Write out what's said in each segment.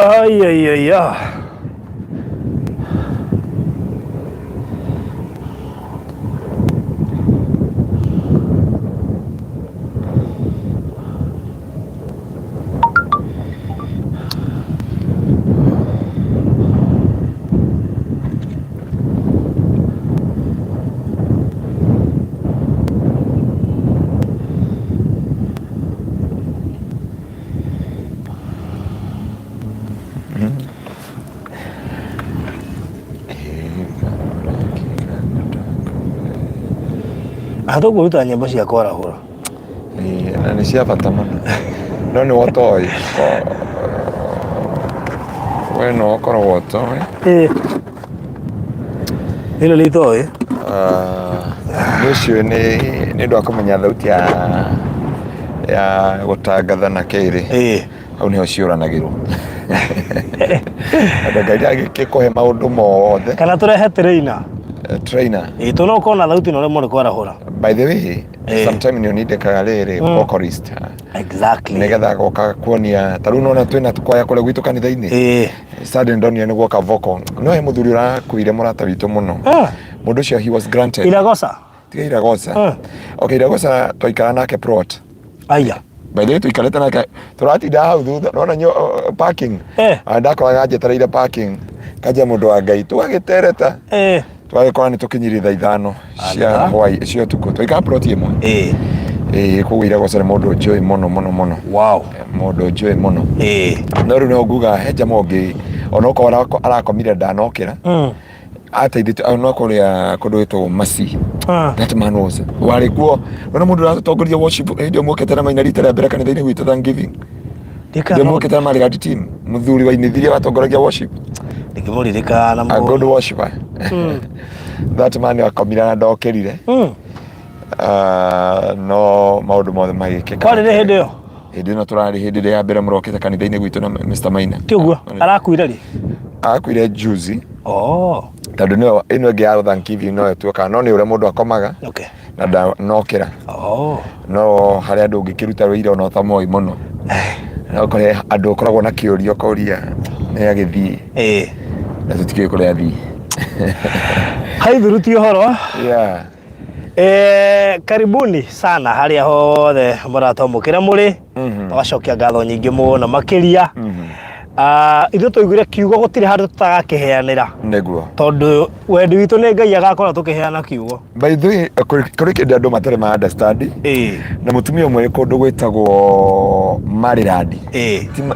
Ai ai ai ah. Atũkũruta nyĩmbo cia kwarahũra. Ĩĩ, na nĩ cia bata mũno no nĩ wotoĩ we no ũkoragwo ũtoĩ. Ĩĩ. Ĩno nĩ itoĩ. Ah, nĩ ũcio nĩ nĩ ũndũ wa kũmenya thauti ya gũtangatha na kĩrĩ. Ĩĩ. Hau nĩho ciũranagĩrwo. Andũ Ngai agĩkũhe maũndũ mothe. Kana tũrehe trainer. Trainer. Ĩĩ to no ũkorwo na thauti na ũremwo nĩ kwarahũra. By the way, sometime nĩ ũnindĩkaga rĩrĩ vocalist. Nĩgetha agoka kuonia ta rĩu nona twĩna kwaya kũrĩa gwitũ kanitha-inĩ. Sudden ndonire nĩ guoka vocal. No he mũthuri ũrakuire mũrata witũ mũno. Mũndũ ũcio he was granted. Iragoca. Tiga Iragoca. Okay, Iragoca twaikara nake plot. Aya. By the way tuikarĩte nake tũratinda hau thutha nona nyo parking. Ndakoraga njetereire parking kanja mũndũ wa Ngai tũgagĩtereta. Twagĩkora nĩ tũkinyirie thaa 5 cia hwaĩ cia ũtukũ twaikara plot ĩmwe. Ĩĩ koguo Iragoca nĩ mũndũ njũĩ mũno mũno mũno. Wow. Mũndũ njũĩ mũno. No rĩu no nguga he njama ũngĩ onokorwo arakomire ndanokĩra. Ateithĩtie no kũrĩa kũndũ gwĩtagwo Masi. That man was warĩ kuo ona mũndũ ũratongoria worship hĩndĩ ĩyo mokĩte na maina rita rĩa mbere kanitha-inĩ gwitũ Thanksgiving. Hĩndĩ ĩyo mokĩte na Maryland team mũthuri wainithirie watongoragia worship. Ndingĩmũririkana. A good worshiper. That man akomire na ndokĩrire. No maũndũ mothe magĩkĩka. Kwarĩ rĩ hĩndĩ ĩyo? Hĩndĩ ĩno tũrarĩ hĩndĩ ĩrĩa ya mbere mũrokĩte kanitha-inĩ gwitũ na Mr. Maina. Ti ũguo? Arakuire rĩ? Arakuire juzi. Oh. Tondũ nĩyo ĩno ĩngĩ ya Thanksgiving no ĩtuĩkaga no nĩ ũrĩa mũndũ akomaga. Okay. Na ndanokĩra. Oh. No harĩa andũ ũngĩkĩruta wĩira ona ũtamoĩ mũno. No ũkore andũ ũkoragwo na kĩũria ũkoria nĩ agĩthiĩ. Ĩĩ. Na tũtikĩũĩ kũrĩa athiĩ. Haithuruti ũhoro. Yeah. Karibuni sana harĩa hothe mũratwamũkĩra mũrĩ. Tũgacokia ngatho nyingĩ mũno makĩria. Ithuĩ twaiguire kiugo gũtirĩ handũ tũtagakĩheanĩra. Nĩguo. Tondũ wendi witũ nĩ Ngai agakorwo tũkĩheana kiugo. By the way, kũrĩ kĩndũ andũ matarĩ ma understand. Na mũtumia ũmwe kũndũ gwĩtagwo Maryland.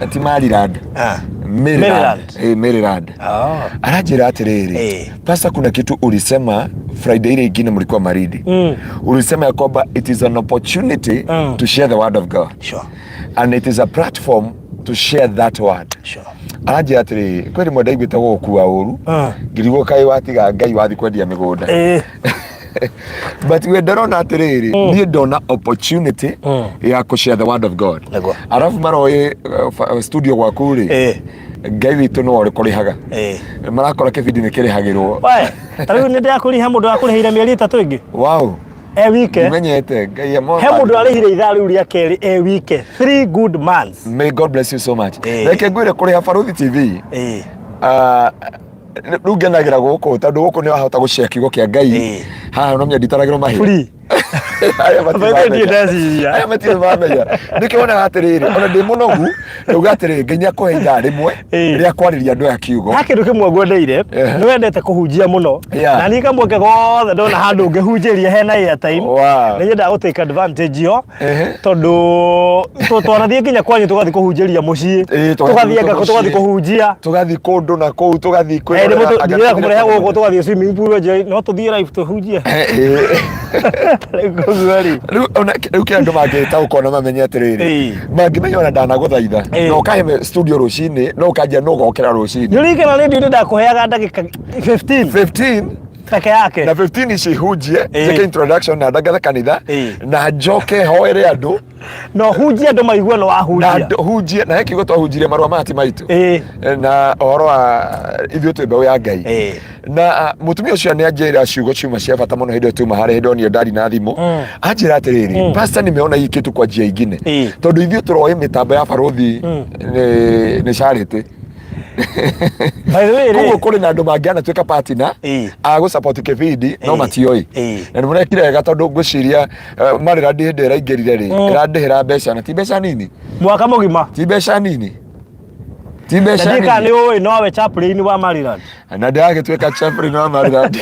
Ti Maryland. Maryland. Maryland. Aranjĩra atĩrĩrĩ, Pastor, kuna kitu ulisema Friday ile ingine mlikuwa Maridi. Ulisema ya kwamba it is an opportunity to share the word of God. And it is a platform to share that word. Aranjĩra atĩrĩrĩ, kwĩ rĩmwe ndaiguĩte gũgũkua ũru, ngĩrigwo kaĩ watiga Ngai wathi kwendia mĩgũnda. But we ndarona atĩrĩrĩ, niĩ ndona opportunity ya kũ share the word of God. Arabu maroĩ studio gwaku rĩ, Ngai witũ nĩwe ũrĩkũrĩhaga. Marakora kĩbindi nĩ kĩrĩhagĩrwo. We, ta rĩu nĩ ndĩrakũrĩha mũndũ wakũrĩhĩire mĩeri 3 ĩngĩ. Wow. E wike. Ndimenyete, Ngai He mũndũ arĩhire ithaa rĩu rĩa kerĩ e wike. 3 good months. May God bless you so much. Reke ngwĩre kũrĩha Barũthi TV. Rĩu ngenagĩra gũkũ tondũ gũkũ nĩ wahota gũshare kiugo kĩa Ngai. Haha no mĩenditaragĩrwo mahĩa. Free. Aya matirĩ By the way, mamenya. ndirĩ ndeciria. Aya matirĩ mamenya. Nĩkĩo wonaga atĩrĩrĩ, ona ndĩ mũnogu, ndauga atĩrĩrĩ, Ngai nĩakũhe ithaa rĩmwe rĩa kwarĩria andũ aya kiugo. Ha kĩndũ kĩmwe ngwendeire, nĩ wendete kũhunjia mũno. Na niĩ kamweke gothe ndona handũ ngĩhunjĩria hena airtime, nĩ nyendaga gũ take advantage ĩyo, tondũ twanathiĩ nginya kwanyu tũgathiĩ kũhunjĩria mũciĩ, Tũgathiĩ tũgathiĩ Ngakũ tũgathiĩ kũhunjia. Tũgathiĩ kũndũ na kũu, tũgathiĩ kwĩrorera anga Nĩ kũmũrehe tũthiĩ gũkũ tũgathiĩ swimming pool nje, no tũthiĩ live tũhunjie. Rĩu koguo rĩ. Rĩu ona rĩu kĩrĩa andũ mangĩtaũkwo na mamenye atĩrĩrĩ, mangĩmenya ona ndanagũthaitha, na ũkahe studio rũcinĩ, no ũkanjia no ũgokĩra rũcinĩ. Nĩũririkana rĩndiũ-inĩ ndakũheaga ndagĩka 15. 15. Peke yake. Na 15 ici hunjie, njĩke introduction na ndangathe kanitha, na njoke hoere andũ. Na ũhunjie andũ maigue nĩ wahunjia. Na hunjie, na he kiugo twahunjirie marũa maya ti maitũ. Na ũhoro wa ithuĩ twĩ mbeũ ya Ngai. Na mũtumia ũcio nĩ anjĩra ciugo ciuma cia bata mũno hĩndĩ ĩyo tuma harĩa hĩndĩ ĩyo ndari na thimũ. Anjĩra atĩrĩrĩ, pastor nimeona hii kitu kwa njia ingine. Tondũ ithuĩ tũroĩ mĩtambo ya Barũthi nĩ charity. By the way, Koguo kũrĩ na andũ mangĩanatuĩka partner a gũ support kĩbindi no matioĩ. Na nĩ mũrekire wega tondũ ngwĩciria Maryland hĩndĩ ĩraingĩrire rĩ, ĩrandĩhĩra mbeca na ti mbeca nini. Mwaka mũgima. Ti mbeca nini. Ti mbeca nini. Na nĩ ũĩ nowe chaplain wa Maryland. Na ndĩragĩtuĩka chaplain wa Maryland.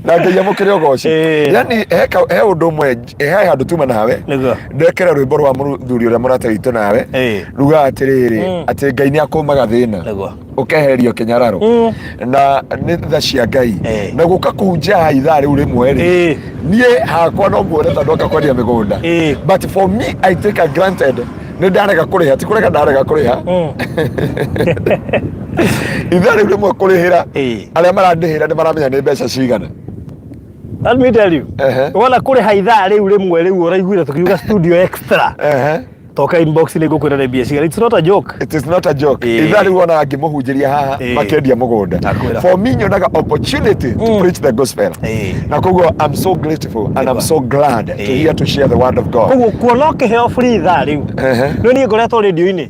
Na Ngai amũkĩre ũgoci. Yani he ũndũ ũmwe, he handũ tuma nawe. Ndekera rwĩmbo rwa mũthuri ũrĩa mũrata witũ nawe. Rugaga atĩrĩrĩ, atĩ Ngai nĩ akũmaga thĩna. Ũkeherio kĩnyararo. Na nĩ tha cia Ngai. Na gũka kũhunjia haha ithaa rĩu rĩmwe rĩ, niĩ hakwa no muone ta ndoka kwendia mĩgũnda. But for me I take a granted nĩ ndarega kũrĩha, ti kũrega ndarega kũrĩha. Ithaa rĩu rĩmwe kũrĩhĩra, arĩa marandĩhĩra nĩ maramenya nĩ mbeca cigana. Let me tell you. Wona kũrĩha ithaa rĩu rĩmwe rĩu ũraiguire tũkiuga studio extra. Toka inbox nĩ ngũkwĩra nĩ mbia cigana. It's not a joke. It is not a joke. Ithaa rĩu wonaga ngĩmũhunjĩria haha makĩendia mũgũnda. For me nyonaga opportunity to preach the gospel. Na koguo I'm so grateful and I'm so glad to hear to share the word of God. Koguo kuona ũkĩheo free ithaa rĩu. Nĩ niĩ ngoretwo radio-inĩ.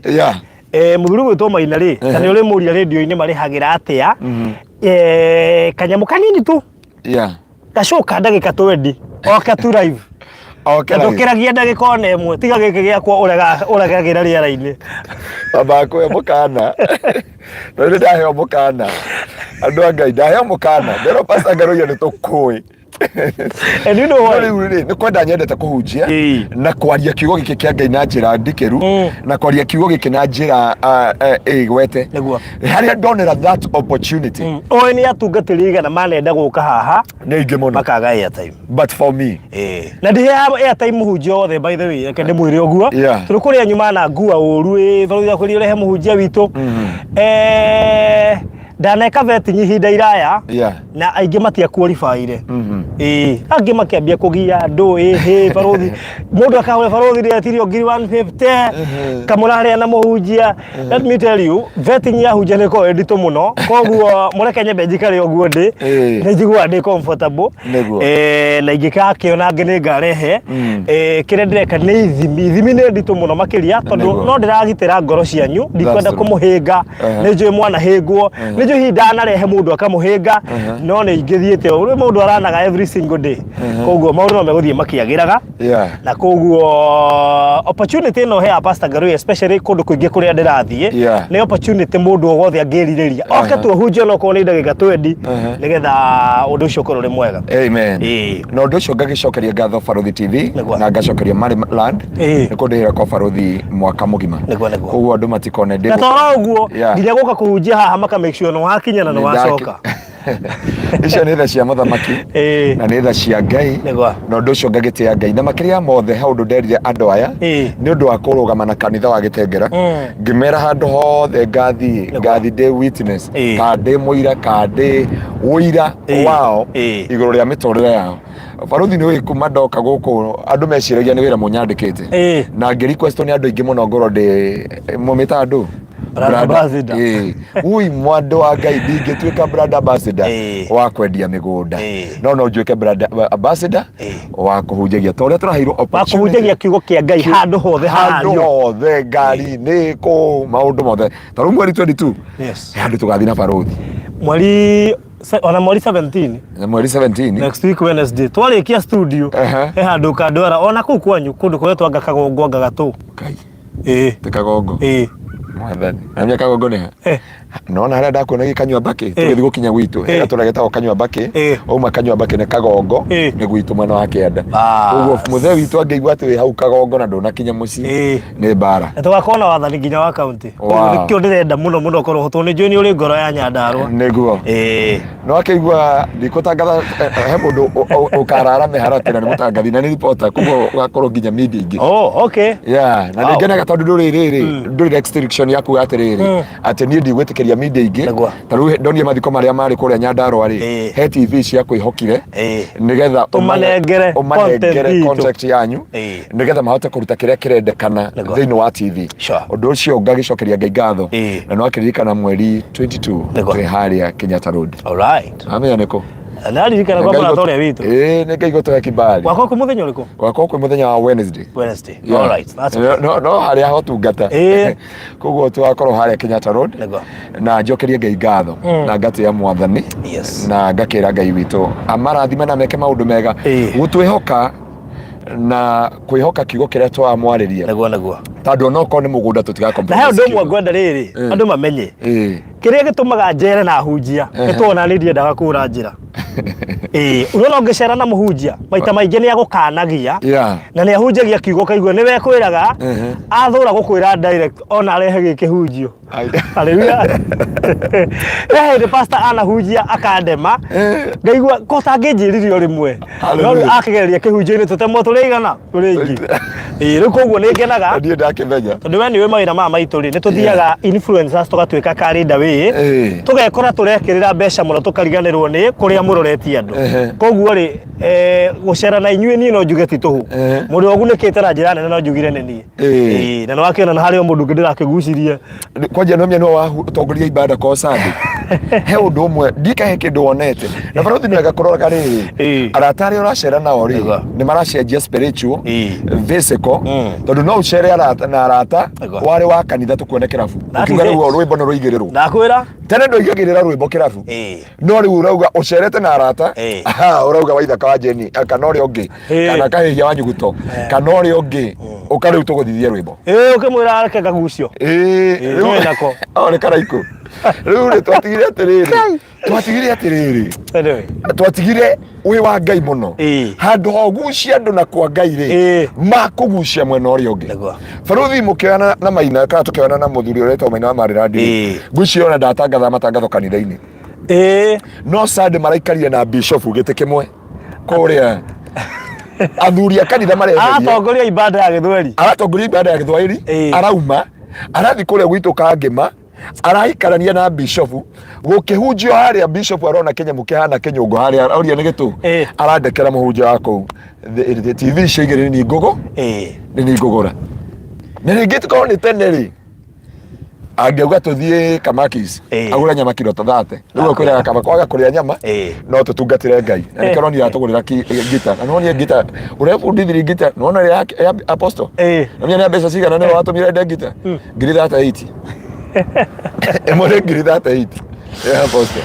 Mũthuri gwĩtwo Maina rĩ, ta nĩ ũrĩmũria radio-inĩ marĩhagĩra atĩa. Kanyamũ kanini tu. Gacoka ndagĩka 20 oke tu live. Oke live. Ndũkĩragia ndagĩka ona ĩmwe tiga gĩkĩ gĩakwa ũregagĩra rĩera-inĩ. Baba akũhe mũkana. No nĩ ndaheo mũkana. Andũ a Ngai ndaheo mũkana. Ndero Pastor Ngaruiya nĩ tũkũĩ. And you know No why? rĩu rĩ nĩ kwenda nyendete kũhunjia na kwaria kiugo gĩkĩ kĩa Ngai na njĩra ndikĩru na kwaria kiugo gĩkĩ na njĩra ĩgwete. Harĩa ndonera that opportunity. Oĩ nĩ atungatĩri igana manenda gũka haha Nĩ aingĩ mũno. Makaga airtime. But for me. Na ndiheaga airtime mũhunjia wothe by the way, reke ndĩmwĩre ũguo. Tondũ kũrĩ anyu manangua ũru ĩ barũthi akwĩrire ũrehe mũhunjia witũ. Ndaneka vetting ihinda iraya na aingĩ matia qualifyire. Ĩĩ, angĩ makĩambia kũgia andũ ĩhĩ barũthi mũndũ akahũra barũthi rĩetirio ngiri 150 kamũrarĩa na mũhunjia. Let me tell you, vetting ya hunjia nĩ ĩkoragwo ĩ nditũ mũno, koguo mũreke nyambe njikare ũguo ndĩ, nĩ njiguaga ndĩ comfortable. Na ingĩgakĩona angĩ nĩ ngarehe. Kĩrĩa ndĩreka nĩ ithimi, ithimi nĩ nditũ mũno makĩria tondũ no ndĩragitĩra ngoro cianyu, ndikwenda kũmũhĩnga, nĩ njũĩ mwanahĩngwo, nĩ njũĩ hihi ndanarehe mũndũ akamũhĩnga, no nĩ ingĩthiĩte ũguo, rĩu mũndũ aranaga every single day, koguo maũndũ no megũthiĩ makĩagĩraga. Na koguo opportunity ĩno heaga Pastor Ngaruiya especially kũndũ kũingĩ kũrĩa ndĩrathiĩ nĩ opportunity mũndũ o wothe angĩrirĩria oke tu ahunjie onokorwo nĩ ndagĩka 20 nĩgetha ũndũ ũcio ũkorwo ũrĩ mwega. Amen. Na ũndũ ũcio ngagĩcokeria ngatho Barũthi TV na ngacokeria Maryland nĩ kũndĩhĩra kwa Barũthi mwaka mũgima. Koguo andũ matikone ndĩ Na toro ũguo nginya gũka kũhunjia haha maka make sure nĩ wakinya na nĩ wacoka. Icio nĩ tha cia mũthamaki na nĩ tha cia Ngai na ũndũ ũcio ngagĩtĩa Ngai na makĩria ya mothe he ũndũ nderire andũ aya nĩ ũndũ wa kũrũgama na kanitha wa Gĩtengera ngĩmera handũ hothe ngathiĩ ngathiĩ ndĩ witness ka ndĩ mũira ka ndĩ ũira wao igũrũ rĩa mĩtũrĩre yao. Barũthi nĩ ũĩ kuma ndoka gũkũ andũ meciragia nĩ wĩra mũnyandĩkĩte na ngĩ request nĩ andũ aingĩ mũno ngorwo ndĩ mũmĩta andũ Brand ambassador. Ui mwandũ wa Ngai ndingĩtuĩka brand ambassador wa kwendia mĩgũnda no no njuĩke brand ambassador wa kũhunjagia ta ũrĩa tũraheirwo wa kũhunjagia kiugo kĩa Ngai handũ hothe handũ hothe ngari-inĩ kũ maũndũ mothe ta rĩu mweri 22 he handũ tũgathiĩ na barũthi mweri ona mweri 17 Na mweri 17 next week Wednesday twarĩkia studio he handũ ũkandwara ona kũu kwanyu kũndũ kũrĩa twanga kagongo anga gatũ. Ngai. Te kagongo. Mwathani. Namenya kagongo nĩ ha? Nona harĩa ndakuona gĩkanyua mbakĩ tũgĩthiĩ gũkinya gwitũ he gatũra getagwo kanyua mbakĩ wauma kanyua mbakĩ nĩ kagongo nĩ gwitũ mwena wa kĩanda. Koguo mũthee witũ angĩigua atĩ wĩ hau kagongo na ndũnakinya mũciĩ nĩ mbara. Na tũgakorwo na wathani nginya wa kaunti. Koguo nĩkĩo ndĩrenda mũno mũno ũkorwo ho tondũ nĩ njũĩ nĩ ũrĩ ngoro ya Nyandarua. Nĩguo. No akĩigua ndikũtangatha he mũndũ ũkarara mĩharatĩ na nĩ mũtangathi na nĩ reporter koguo ũgakorwo nginya media ingĩ. Oh, okay. Yeah, na nĩ ngenaga tondũ ndũrĩ rĩrĩ ndũrĩ restriction ya kuga atĩrĩrĩ atĩ niĩ ndigwĩtĩkĩria media ingĩ. Ta rĩu ndonire mathiko marĩa marĩ kũrĩa Nyandarua rĩ he TV cia kwĩhokire nĩgetha ũmanengere ũmanengere contact yanyu nĩgetha mahote kũruta kĩrĩa kĩrendekana thĩinĩ wa TV. Ũndũ ũcio ngagĩcokeria Ngai ngatho na no akĩririkana mweri 22 twĩ harĩa Kenyatta Road. Alright. Amenya nĩkũ? Ndaririkana kwa mũrata ũrĩa witũ. Ĩĩ nĩ Ngai gũtũhe kibali. Gwakwa kwĩ mũthenya ũrĩkũ? Gwakwa kwĩ mũthenya wa Wednesday. Wednesday. Yeah. All right. That's okay. No, no harĩa hotungata. Ĩĩ. Koguo tũgakorwo harĩa Kenyatta Road. Nĩguo. Na njokerie Ngai ngatho na ngatĩa mwathani. Yes. Na ngakĩra Ngai witũ amarathime na meke maũndũ mega. Ĩĩ. Gũtwĩhoka na kwĩhoka kiugo kĩrĩa tũramwarĩria. Nĩguo nĩguo. Tondũ onokorwo nĩ mũgũnda tũtiga Na he compromise ũndũ ũmwe kiugo. ngwenda rĩrĩ andũ mamenye. Ĩĩ. Kĩrĩa gĩtũmaga njere na hunjia nĩ tondũ ona niĩ ndiendaga kũra njĩra. Ĩĩ, ũrona ũngĩcera na mũhunjia maita maingĩ nĩ agũkanagia Yeah. na nĩ ahunjagia kiugo kaigua nĩ we kwĩraga athũra gũkwĩra direct ona arehe gĩkĩhunjio. Haleluya. He hĩndĩ pastor anahunjia akandema ngaigua ko tangĩnjĩrire o rĩmwe no rĩu akĩgereria kĩhunjio-inĩ tũtemwo tũrĩ igana tũrĩ aingĩ. Ĩĩ, rĩu koguo nĩ ngenaga Niĩ ndakĩmenya. tondũ we nĩ ũĩ mawĩra maya maitũ rĩ nĩ tũthiaga influencers tũgatuĩka carried away Ĩĩ. tũgekora tũrekĩrĩra mbeca mũno tũkariganĩrwo nĩ kũrĩa mũroretie andũ Ehe. koguo rĩ gũcera na inyuĩ niĩ no njuge ti tũhũ Ehe. mũndũ ũgunĩkĩte na njĩra nene no njugire nĩ niĩ Ĩĩ. Ĩĩ, na nĩ wakĩona na harĩ o mũndũ ũngĩ ndĩrakĩgucirie Kwanja no mĩanua wa ũtongoria ibada ko Sunday. He ũndũ ũmwe ndika he kĩndũ wonete. Na barothi nĩ wega kũroraga rĩrĩ. Ĩĩ. Arata arĩa ũracera nao rĩ Nĩguo. nĩ maracenjia spiritual, Ĩĩ. physical tondũ no ũcere arata na arata Nĩguo. warĩ wa kanitha tũkuone kĩrabu. That is Ũkiuga it. rĩu rwĩmbo nĩ rũigĩrĩrwo. Ndakwĩra Tene ndũigagĩrĩra rwĩmbo kĩrabu. Ĩĩ. No rĩu ũrauga ũcerete na arata Ĩĩ. aha, ũrauga waithaka wa Jeni kana ũrĩa ũngĩ Ĩĩ. kana kahĩhia wa nyuguto kana ũrĩa ũngĩ ũka rĩu tũgũthithie rwĩmbo. Ĩĩ, ũkĩmwĩra reke ngagucio. Ĩĩ, Ĩĩ, rĩu- nĩwe nako. O, nĩ karaikũ. Rĩu rĩ twatigire atĩrĩrĩ twatigire atĩrĩrĩ Anyway. twatigire wĩ wa Ngai mũno Ĩĩ. handũ ha ũgucia andũ na kwa Ngai rĩ Ĩĩ. makũgucia mwena ũrĩa ũngĩ Nĩguo. Baruthi mũkĩoyana na Maina kana tũkĩoyana na mũthuri ũrĩa wĩtagwo Maina wa Marĩrandi Ĩĩ. ngwĩciria ona ndatangathaga matangatho kanitha-inĩ Ĩĩ. no Sunday maraikarire na bishofu gĩtĩ kĩmwe kũrĩa athuri a kanitha mareheria Aratongoria ibada ya gĩthweri. aratongoria ibada ya gĩthwaĩri Ĩĩ. arauma arathiĩ kũrĩa gwitũ kangĩma araikarania na bishofu gũkĩhunjio harĩa bishofu arona kĩnyamũ kĩhana kĩnyũngũ harĩa aroria nĩ gĩtũ Ĩĩ. arandekera mũhunjia wa kũu The- TV icio igĩrĩ nĩ ngũgũ Ĩĩ. nĩ niĩ ngũgũra na rĩngĩ tũkorwo nĩ tene rĩ angĩauga tũthiĩ kamakis Ĩĩ. agũre nyama kiro ta thate rĩu akwĩraga kaba kwaga kũrĩa nyama Ĩĩ. no tũtungatĩre ngai na nĩkĩo ronire atũgũrĩra ngita na nĩwonire ngita ũrebundithirie ngita nĩwona ĩrĩa ya apostle Ĩĩ. na nĩ mbeca cigana nĩwe watũmire ende ngita 38,000 ĩmwe nĩ 38,000 ya apostle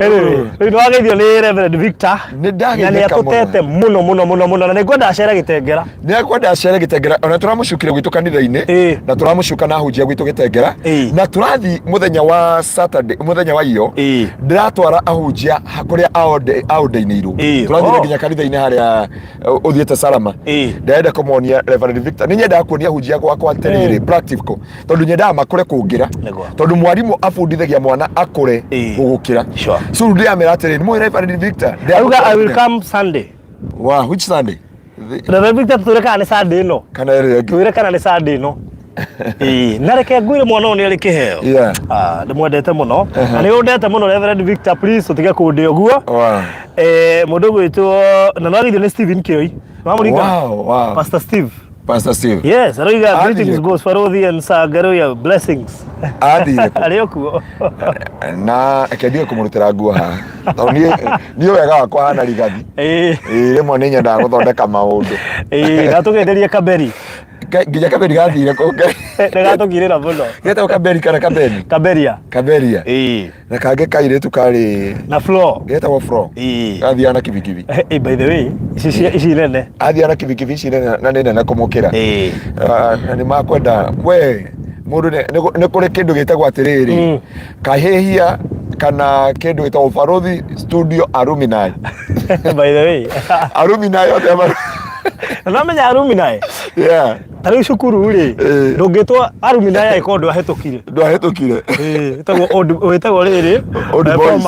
Anyway, rĩu nĩwageithio nĩ Reverend Victor Nĩ ndageithĩka na nĩ atũtete mũno mũno mũno mũno na nĩ ngwenda acere gĩtengera nĩ akwenda acere gĩtengera ona tũramũcukire gwitũ kanitha-inĩ Ĩĩ. na tũramũcuka na ahunjia gwitũ gĩtengera Ĩĩ. na tũrathi mũthenya wa Saturday mũthenya wa iyo Ĩĩ. ndĩratwara ahunjia kũrĩa aordainĩirwo Ĩĩ. tũrathire Oh. nginya kanitha-inĩ harĩa ũthiĩte Salama Ĩĩ. ndĩrenda kũmonia Reverend Victor nĩ nyendaga kuonia ahunjia gwakwa atĩrĩrĩ practical tondũ nyendaga makũre kũngĩra Nĩguo. tondũ mwarimũ abundithagia mwana akũre Ĩĩ. gũgũkĩra Sure. so rĩu ndĩramera atĩrĩrĩ nĩ mũĩ Reverend Victor Auga I will come Sunday. Wow, which Sunday? Reverend Victor tũtwĩre kana nĩ Sunday ĩno. Kana ĩrĩa ĩngĩ? Twĩre kana nĩ Sunday ĩno. Ĩĩ, na reke ngwĩre mwana ũyũ nĩ arĩ kĩheo. Yeah. Ah, ndĩmwendete mũno. Na nĩ ũndete mũno Reverend Victor, please ũtige kũndĩa ũguo. Wow. Mũndũ ũgwĩtwo na no agithio nĩ Stephen Kĩoi. Wamũririkana? Wow. Pastor Steve. Pastor Steve. Yes, aroiga Athiĩ greetings kũ? boss Farodhi and Sagaroya blessings. Athire kũ? Arĩ o kuo. Na reke ndige kũmũrutĩra nguo haha. Tondũ niĩ wega wakwa hana rigathi. Ĩĩ. Ĩĩ rĩmwe nĩ nyendaga gũthondeka maũndũ. Ĩĩ, na tũgetherie Kaberi. Nginya kaberi gathire kũ? Nĩ gatũkirĩra mũno. Getagwo kaberi kana kabeni? Kaberia. Kaberia. Ĩĩ. Na kangĩ kairĩtu karĩ Na floor. getagwo fro. Ĩĩ. Gathiaga na kibikibi. Eh, by the way, ici nene. Athiaga na kibikibi ici nene na nĩ nene kũmũkĩra. Ĩĩ. Ah, na nĩ makwenda we mũndũ nĩ kũrĩ kĩndũ gĩtagwo atĩrĩrĩ kahĩhia kana kĩndũ gĩtagwo Baruthi Studio Alumni. By the way. Alumni othe Na namenya alumni. Yeah. Ta rĩu cukuru rĩ, Ĩĩ. ndũngĩtwo alumni angĩkorwo ndwahĩtũkire. Ndwahĩtũkire. Ĩĩ, wĩtagwo wĩtagwo rĩrĩ Old boys.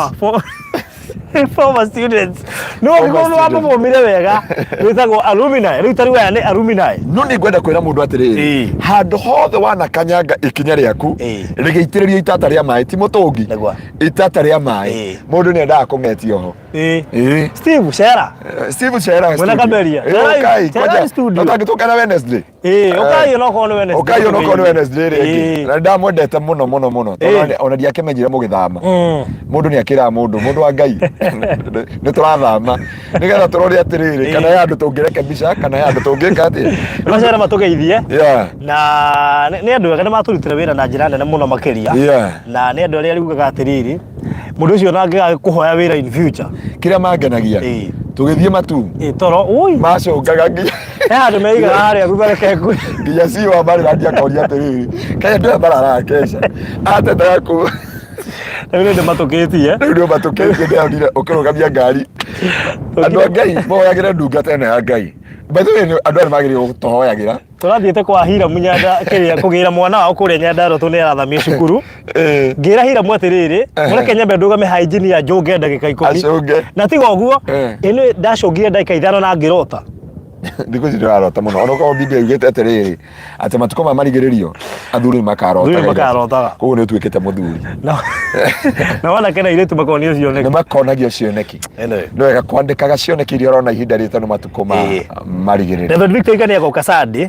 Former students. No Former angĩkorwo nĩ students. wabomire wega, wĩtagwo alumni. Rĩu ta rĩu aya nĩ alumni. No nĩ ngwenda kwĩra mũndũ atĩrĩrĩ Ĩĩ. handũ hothe wanakanyanga ikinya rĩaku Ĩĩ. rĩgĩitĩrĩrio itata rĩa maĩ ti mũtũngi Nĩguo. itata rĩa maĩ Ĩĩ. mũndũ nĩ endaga kũng'etio ho. Ĩĩ. Ĩĩ. Steve cera. Steve cera Mwena studio. Kaberia. Ĩĩ, Cera- ũkai, cera kwanja, studio. no tangĩtũkana Wednesday. Ĩĩ, ũkai onokorwo nĩ Wednesday. Ũkai onokorwo nĩ Wednesday ĩrĩa ĩngĩ. Ĩĩ. Na ndamwendete mũno mũno mũno. Tondũ Ĩĩ. ona ndiakĩmenyire mũgĩthama. Mm. Mũndũ nĩ akĩraga mũndũ, mũndũ wa Ngai. Nĩ tũrathama. Nĩgetha tũrore atĩrĩrĩ, Ĩĩ. kana he handũ tũngĩrekebisha, kana he handũ tũngĩka atĩa. Macera matũgeithie. Yeah. Na nĩ andũ ega nĩ matũrutĩra wĩra na njĩra nene mũno makĩria. Yeah. Na nĩ andũ arĩa riugaga atĩrĩrĩ, mũndũ ũcio ona angĩgakũhoya wĩra in future. Kĩrĩa mangenagia. Ĩĩ. Tũgĩthiĩ matu. Ĩĩ, toro, ui. Macũngaga nginya He handũ meigaga harĩa thutha reke ngwe. nginya CEO wa Maryland akoria atĩrĩrĩ, kaĩ andũ aya mararaga keca atetaga kũ Rĩu nĩ ndĩmatũkĩtie. rĩu nĩ ũmatũkĩtie ndĩronire ũkĩrũgamia ngari andũ a Ngai moyagĩre ndungata ĩno ya Ngai by the way nĩ- andũ aya nĩ magĩrĩirwo gũtũhoyagĩra Tũrathiĩte kwa Hiramu Nyanda kĩrĩa kũgĩra mwana wao kũrĩa Nyandarua tondũ nĩ arathamio cukuru. Ngĩra Hiramu atĩrĩrĩ, mũreke nyambe ndũgame ha engineer njũnge ndagĩka 10. Acũnge. Na tiga ũguo, ĩnĩ ndacũngire ndagĩka 5 na ngĩrota. Thikũ ici ndĩrarota mũno ona korwo Biblia yugĩte atĩrĩrĩ atĩ matukũ ma marigĩrĩrio athuri nĩ makarotaga. Athuri nĩ makarotaga. Koguo nĩ ũtuĩkĩte mũthuri. Na wanake na airĩtu makonio cioneki. Nĩ makonagio cioneki. Anyway. Nĩ wega kwandĩkaga cioneki iria ũrona ihinda rĩrĩ tondũ matukũ ma Ĩĩ. marigĩrĩrio. Reverend Victor Iga nĩ agoka Sunday.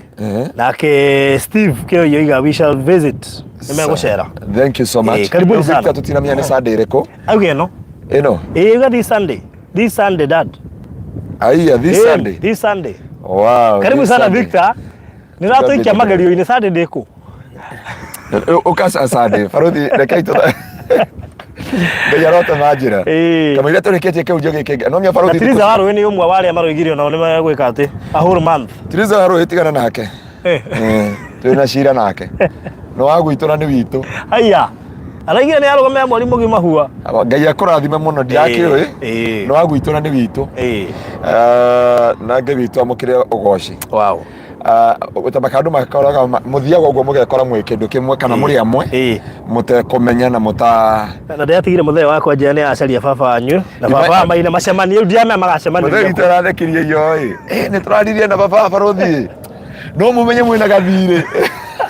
Nake Steve Kĩoi oiga we shall visit. Nĩ megũcera. Thank you so much. Ĩĩ, karibuni Rĩu Victor sana. tũtinamenya nĩ Sunday ĩrĩkũ? Auge ĩno. Ĩno. Ĩĩ uga this Sunday. This Sunday dad. Aiya, this Ĩĩ, Sunday. This Sunday. Wow. Karibu this sana Sunday. Victor. Nĩ ũratũikia magerio-inĩ Sunday ndĩkũ? Ũkaca Sunday. Baruthi rekei tũ Ngai arotema njĩra. Ĩĩ. Kamũira tũrĩkĩtie kĩhunjio gĩkĩ no mĩa Na baruthi. Tiriza wa Rũĩ nĩ ũmwe wa arĩa maroigire onao nĩ megwĩka atĩ a whole month. Tiriza wa Rũĩ tigana nake. Twĩ na cira nake. Nĩ wa gwitũ na nĩ witũ. Haiya. Araigire nĩ arũgamia mweri mũgima hua. Ngai akũrathime mũno ndirakĩũĩ. Ĩĩ. Nĩ wa gwitũ na nĩ witũ. Ĩĩ. Na Ngai witũ amũkĩre ũgoci. Wow. Ta makandũ makoraga mũthiaga ũguo mũgekora mwĩ kĩndũ kĩmwe kana mũrĩ amwe Ĩĩ. mũtekũmenya na mũta Na ndĩratigire mũthee wakwa njĩra nĩ aracaria baba wanyu na baba wa maina macemanie rĩu ndiramenya mũthee magacemania. witũ arathekirie iyo ĩ nĩ tũraririe na baba wa barũthi no mũmenye mwĩna gathirĩ.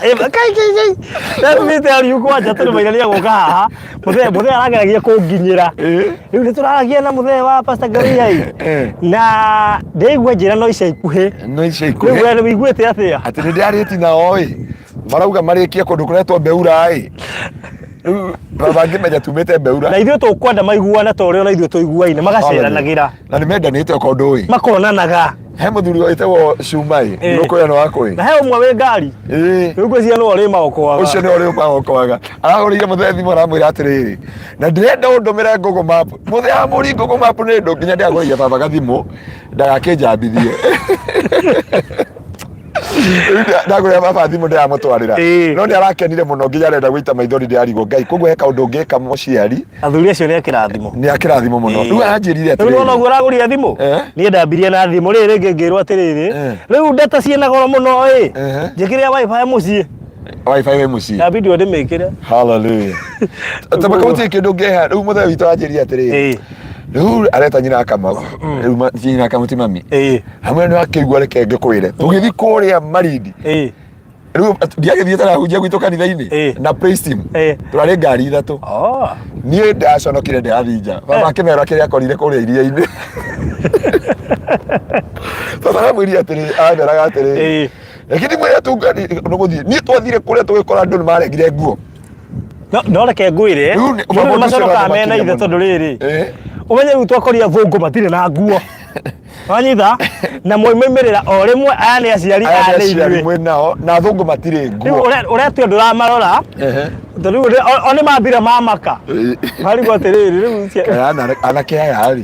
Kai kai kai. Let me tell you kwanja tondũ maina nĩ egũka haha. Mũthee mũthee arageragia kũnginyĩra. Rĩu nĩ tũraragia na mũthee wa Pastor Ngawia Na ndĩraigua njĩra no ica ikuhĩ. No ica Rĩu ikuhĩ. we wĩiguĩte atĩa? Atĩ nĩ ndĩrarĩti nao ĩ marauga marĩkie kũndũ kũretwo Beura ĩ rĩu baba ngĩmenya tumĩte Beura. Na ithuĩ tũkwenda maiguane ta ũrĩa ona ithuĩ tũiguaine magaceranagĩra. Na nĩ mendanĩte okorwo ndũĩ. Makonanaga. He mũthuri wĩtagwo Cuma ĩ Ĩĩ. nũkũya nĩ wakũĩ. Na he ũmwe wĩ ngari. Ĩĩ. Rĩu ngwĩciria nĩwe ũrĩmaokoaga. Ũcio nĩwe ũrĩmaokoaga. Arahũrĩire mũthee thimũ aramwĩra atĩrĩrĩ, na ndĩrenda ũndũmĩre Google Map. Mũthee amũri Google Map nĩ ndũ nginya ndĩragũrĩire baba gathimũ ndagakĩnjambithie. Rĩu ndagũrĩra baba thimũ ndĩramũtwarĩra. Ĩĩ. No nĩ arakenire mũno nginya arenda gũita maithori ndĩrarigwo Ngai. Koguo he kaũndũ ũngĩka mũciari Athuri acio nĩ a kĩrathimo. nĩ a kĩrathimo mũno. Rĩu aranjĩrire Rĩu nĩwona atĩrĩrĩ. ũguo ũragũrire thimũ? Niĩ ndambirie na thimũ rĩrĩ rĩngĩ ngĩrwo atĩrĩrĩ, rĩu data ciĩna goro mũno ĩ, njĩkĩre wifi mũciĩ. Wifi wĩ mũciĩ. Ndambindwo ndĩmĩkĩre. Hallelujah. Tama gũtirĩ kĩndũ ũngĩhe rĩu mũthee witũ aranjĩrire atĩrĩrĩ. Rĩu areta nyina Kamau. Rĩu nyina Kamau ti mami. Hamwe nĩ akĩigua reke ngĩkwĩre. Tũgĩthiĩ kũrĩa Malindi. Rĩu ndiagĩthiĩte ndahunjia gwitũ kanitha-inĩ na praise team. Tũrarĩ ngari ithatũ. Niĩ ndaconokire ndĩrathiĩ nja. Baba akĩmera kĩrĩa akorire kũrĩa iria-inĩ. Baba aramwĩrire atĩrĩ, arameraga atĩrĩ. Lakini mwĩre tu nĩgũthiĩ. Niĩ twathire kũrĩa tũgĩkora andũ nĩmarengire nguo. No reke ngwĩre, Rĩu nĩ- mũndũ ũndũ ũcio maconokaga mena ũramakirie ithe mũno. tondũ rĩrĩ, ũmenye rĩu twakoria athũngũ matirĩ na nguo. Wanyita? Na moimĩrĩra o rĩmwe aya nĩ aciari Aya aya nĩ nĩ aciari ithuĩ. mwĩ nao na athũngũ matirĩ Rĩu nguo. ũrĩa ndũramarora, tondũ rĩu o nĩ mambire mamaka. Marigwo atĩrĩrĩ, rĩu Kana anake aya rĩ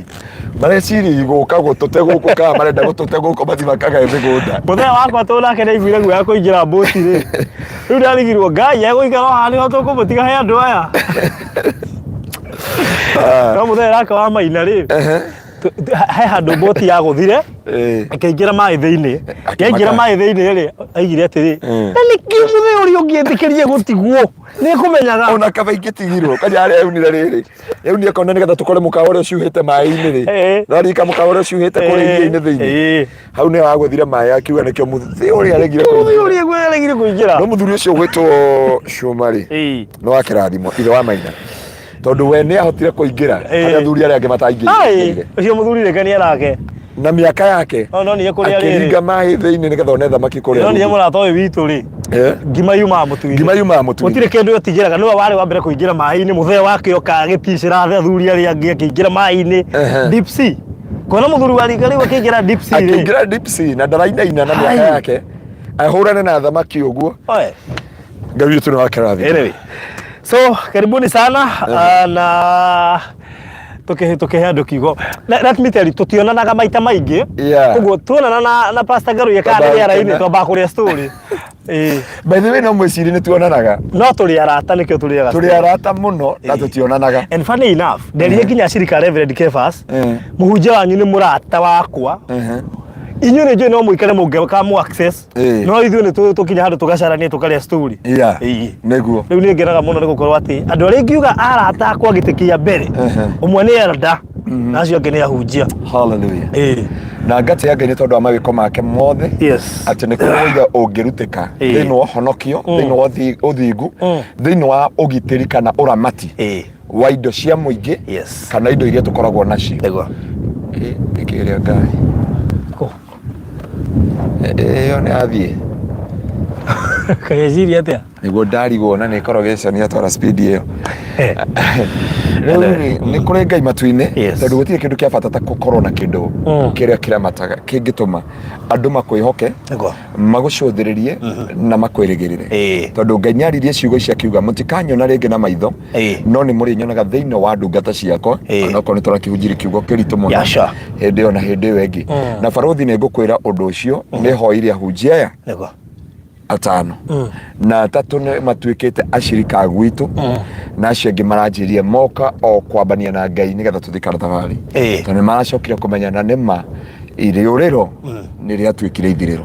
mareciria gũka gũtũte gũkũ kana marenda gũtũte gũkũ mathiĩ makagae mĩgũnda. Mũthee wakwa tũ nake nĩaiguire guoya kũingĩra mbũti rĩ. Rĩu ndarigirwo Ngai egũikara o haha nĩho tũkũmũtiga he andũ aya. No mũthee nake wa Maina rĩ, he handũ mbũti yagũthire ĩkĩingĩra maĩ thĩinĩ. Yaingĩra maĩ thĩinĩ rĩ, aigire atĩrĩ, na nĩkĩ mũthee ũrĩa ũngĩetĩkĩrie gũtigwo? Nĩ kũmenyaga. Ona kaba ingĩtigirwo kanya harĩa yaunire rĩrĩ. Yaunire kona nĩgetha tũkore mũkawa ũrĩa ũcuhĩte maĩ-inĩ rĩ. Nĩwaririkana mũkawa ũrĩa ũcuhĩte kũrĩa iria-inĩ thĩinĩ. Hau nĩho hagũthire maĩ akiuga nĩkĩo mũthee ũrĩa aregire Mũthee kũingĩra. ũrĩa aregire kũingĩra. No mũthuri ũcio ũgwĩtwo Cuma rĩ, nĩ wa kĩrathimo, ithe wa Maina. Tondũ we nĩ ahotire kũingĩra harĩa athuri arĩa angĩ mataingĩrire. Ũcio mũthuri reke nĩ arake. Na mĩaka yake No no niĩ kũrĩa rĩrĩ. Akĩringa maĩ thĩinĩ nĩgetha one thamaki kũrĩa. No niĩ mũrata ũyũ witũ rĩ. Ngima yumaga mũtu-inĩ. Ngima yumaga mũtu-inĩ. Gũtirĩ kĩndũ ĩtigĩraga nĩwe warĩ wa mbere kũingĩra maĩ-inĩ mũthee wake oka agĩticĩra athuri arĩa angĩ akĩingĩra maĩ-inĩ. Deep sea. Kuona mũthuri wa rika rĩu akĩingĩra deep sea rĩ. Akĩingĩra deep sea na ndarainaina na mĩaka yake. Ahũrane na thamaki ũguo. Ngai witũ nĩ wa kĩrathimo. Anyway. So, karibuni sana na tukihe andũ kiugo. Let me tell you, tutionanaga maita maingĩ. Koguo tuonana na Pastor Ngaruiya kana Twambaga rĩera-inĩ gũkena. twambaga kũrĩa story. Ĩĩ. By the way no mwĩciri nĩ tuonanaga. No tũrĩ arata nĩkĩo tũrĩaga. Tũrĩ arata mũno na tũtionanaga. And funny enough, nderire nginya acirika Reverend Kefas, mũhunjia wanyu nĩ mũrata wakwa. Inyuĩ nĩ njũĩ no mũikare mũngĩkamũ access. No ithuĩ nĩ tũkinya handũ tũgacarania tũkarĩa story. Yeah. Nĩguo. Rĩu nĩ ngenaga mũno nĩ gũkorwo atĩ andũ arĩa ingiuga arata akwa gĩtĩ kĩa mbere, ũmwe nĩ elder na acio angĩ nĩ ahunjia. Hallelujah. Na ngatĩa Ngai nĩ tondũ wa mawĩko make mothe. Atĩ nĩ kũrĩ ũira ũngĩrutĩka thĩinĩ wa ũhonokio, thĩinĩ wa ũthingu, thĩinĩ wa ũgitĩri kana ũramati wa indo cia mũingĩ kana indo iria tũkoragwo nacio. Nĩguo. Nĩkĩ ĩrĩa ngari? Kũ? Ĩyo nĩ yathiĩ. Kageciria atĩa? Nĩguo ndarigwo na nĩ korogeconi atwara speed ĩyo. Rĩu rĩ, nĩ kũrĩ Ngai matu-inĩ tondũ gũtirĩ kĩndũ kĩa bata ta gũkorwo na kĩndũ kĩrĩa kĩramataga kĩngĩtũma andũ makwĩhoke magũcũthĩrĩrie na makwĩrĩgĩrĩre. Tondũ Ngai nĩaririe ciugo ici akiuga mũtikanyona rĩngĩ na maitho no nĩ mũrĩnyonaga thĩinĩ wa ndungata ciakwa onokorwo nĩ tũrakĩhunjirie kiugo kĩritũ mũno hĩndĩ ĩyo na hĩndĩ ĩyo ĩngĩ. Na barũthi nĩ ngũkwĩra ũndũ ũcio nĩ hoire ahunjia aya atano na atatũ nĩ matuĩkĩte acirika a gwitũ na acio angĩ maranjĩrire moka o kwambania na Ngai nĩgetha tũthiĩ kana thabarĩ tondũ nĩ maracokire kũmenya na nĩma irĩũrĩro nĩ rĩatuĩkire ithirĩro.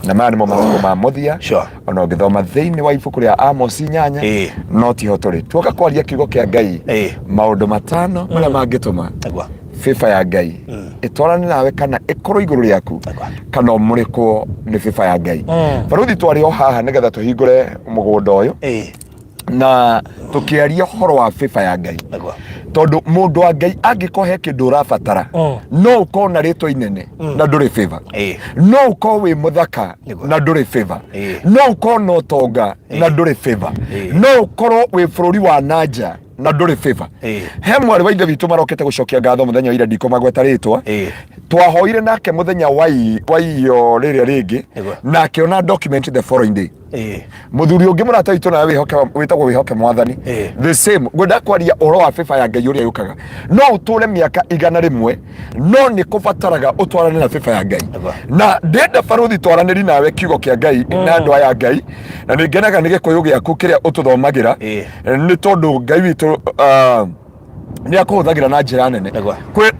Na maya nĩmo matukũ ma mũthia. Ona ũngĩthoma thĩinĩ wa ibuku rĩa Amosi 8 no tiho tũrĩ tuoka kwaria kiugo kĩa Ngai maũndũ matano marĩa mangĩtũma favor ya Ngai ĩtwarane nawe kana ĩkorwo igũrũ rĩaku kana ũmũrĩkwo nĩ favor ya Ngai. Barũthi twarĩ o haha nĩgetha tũhingũre mũgũnda ũyũ na tũkĩaria ũhoro wa favor ya Ngai tondũ mũndũ wa Ngai angĩkorwo he kĩndũ ũrabatara no ũkorwo na rĩtwa inene na ndũrĩ favor, no ũkorwo wĩ mũthaka na ndũrĩ favor, no ũkorwo na ũtonga na ndũrĩ favor, no ũkorwo wĩ bũrũri wa nanja na ndũrĩ favor. He mwarĩ wa ithe witũ marokete gũcokia ngatho mũthenya wa ira ndikũmagweta rĩtwa twahoire nake mũthenya wa iyo rĩrĩa rĩngĩ na akĩona document the following day. Mũthuri ũngĩ mũrata witũ nawe wĩhoke wĩtagwo wĩhoke mwathani the same ngwenda kwaria ũhoro wa favor ya Ngai ũrĩa yũkaga no ũtũre mĩaka 100 no nĩ kũbataraga ũtwarane na favor ya Ngai na ndĩrenda barũthi twaranĩri nawe kiugo kĩa Ngai na andũ aya Ngai na nĩ ngenaga nĩ gĩkũyũ gĩaku kĩrĩa ũtũthomagĩra nĩ tondũ Ngai witũ nĩ akũhũthagĩra na njĩra nene.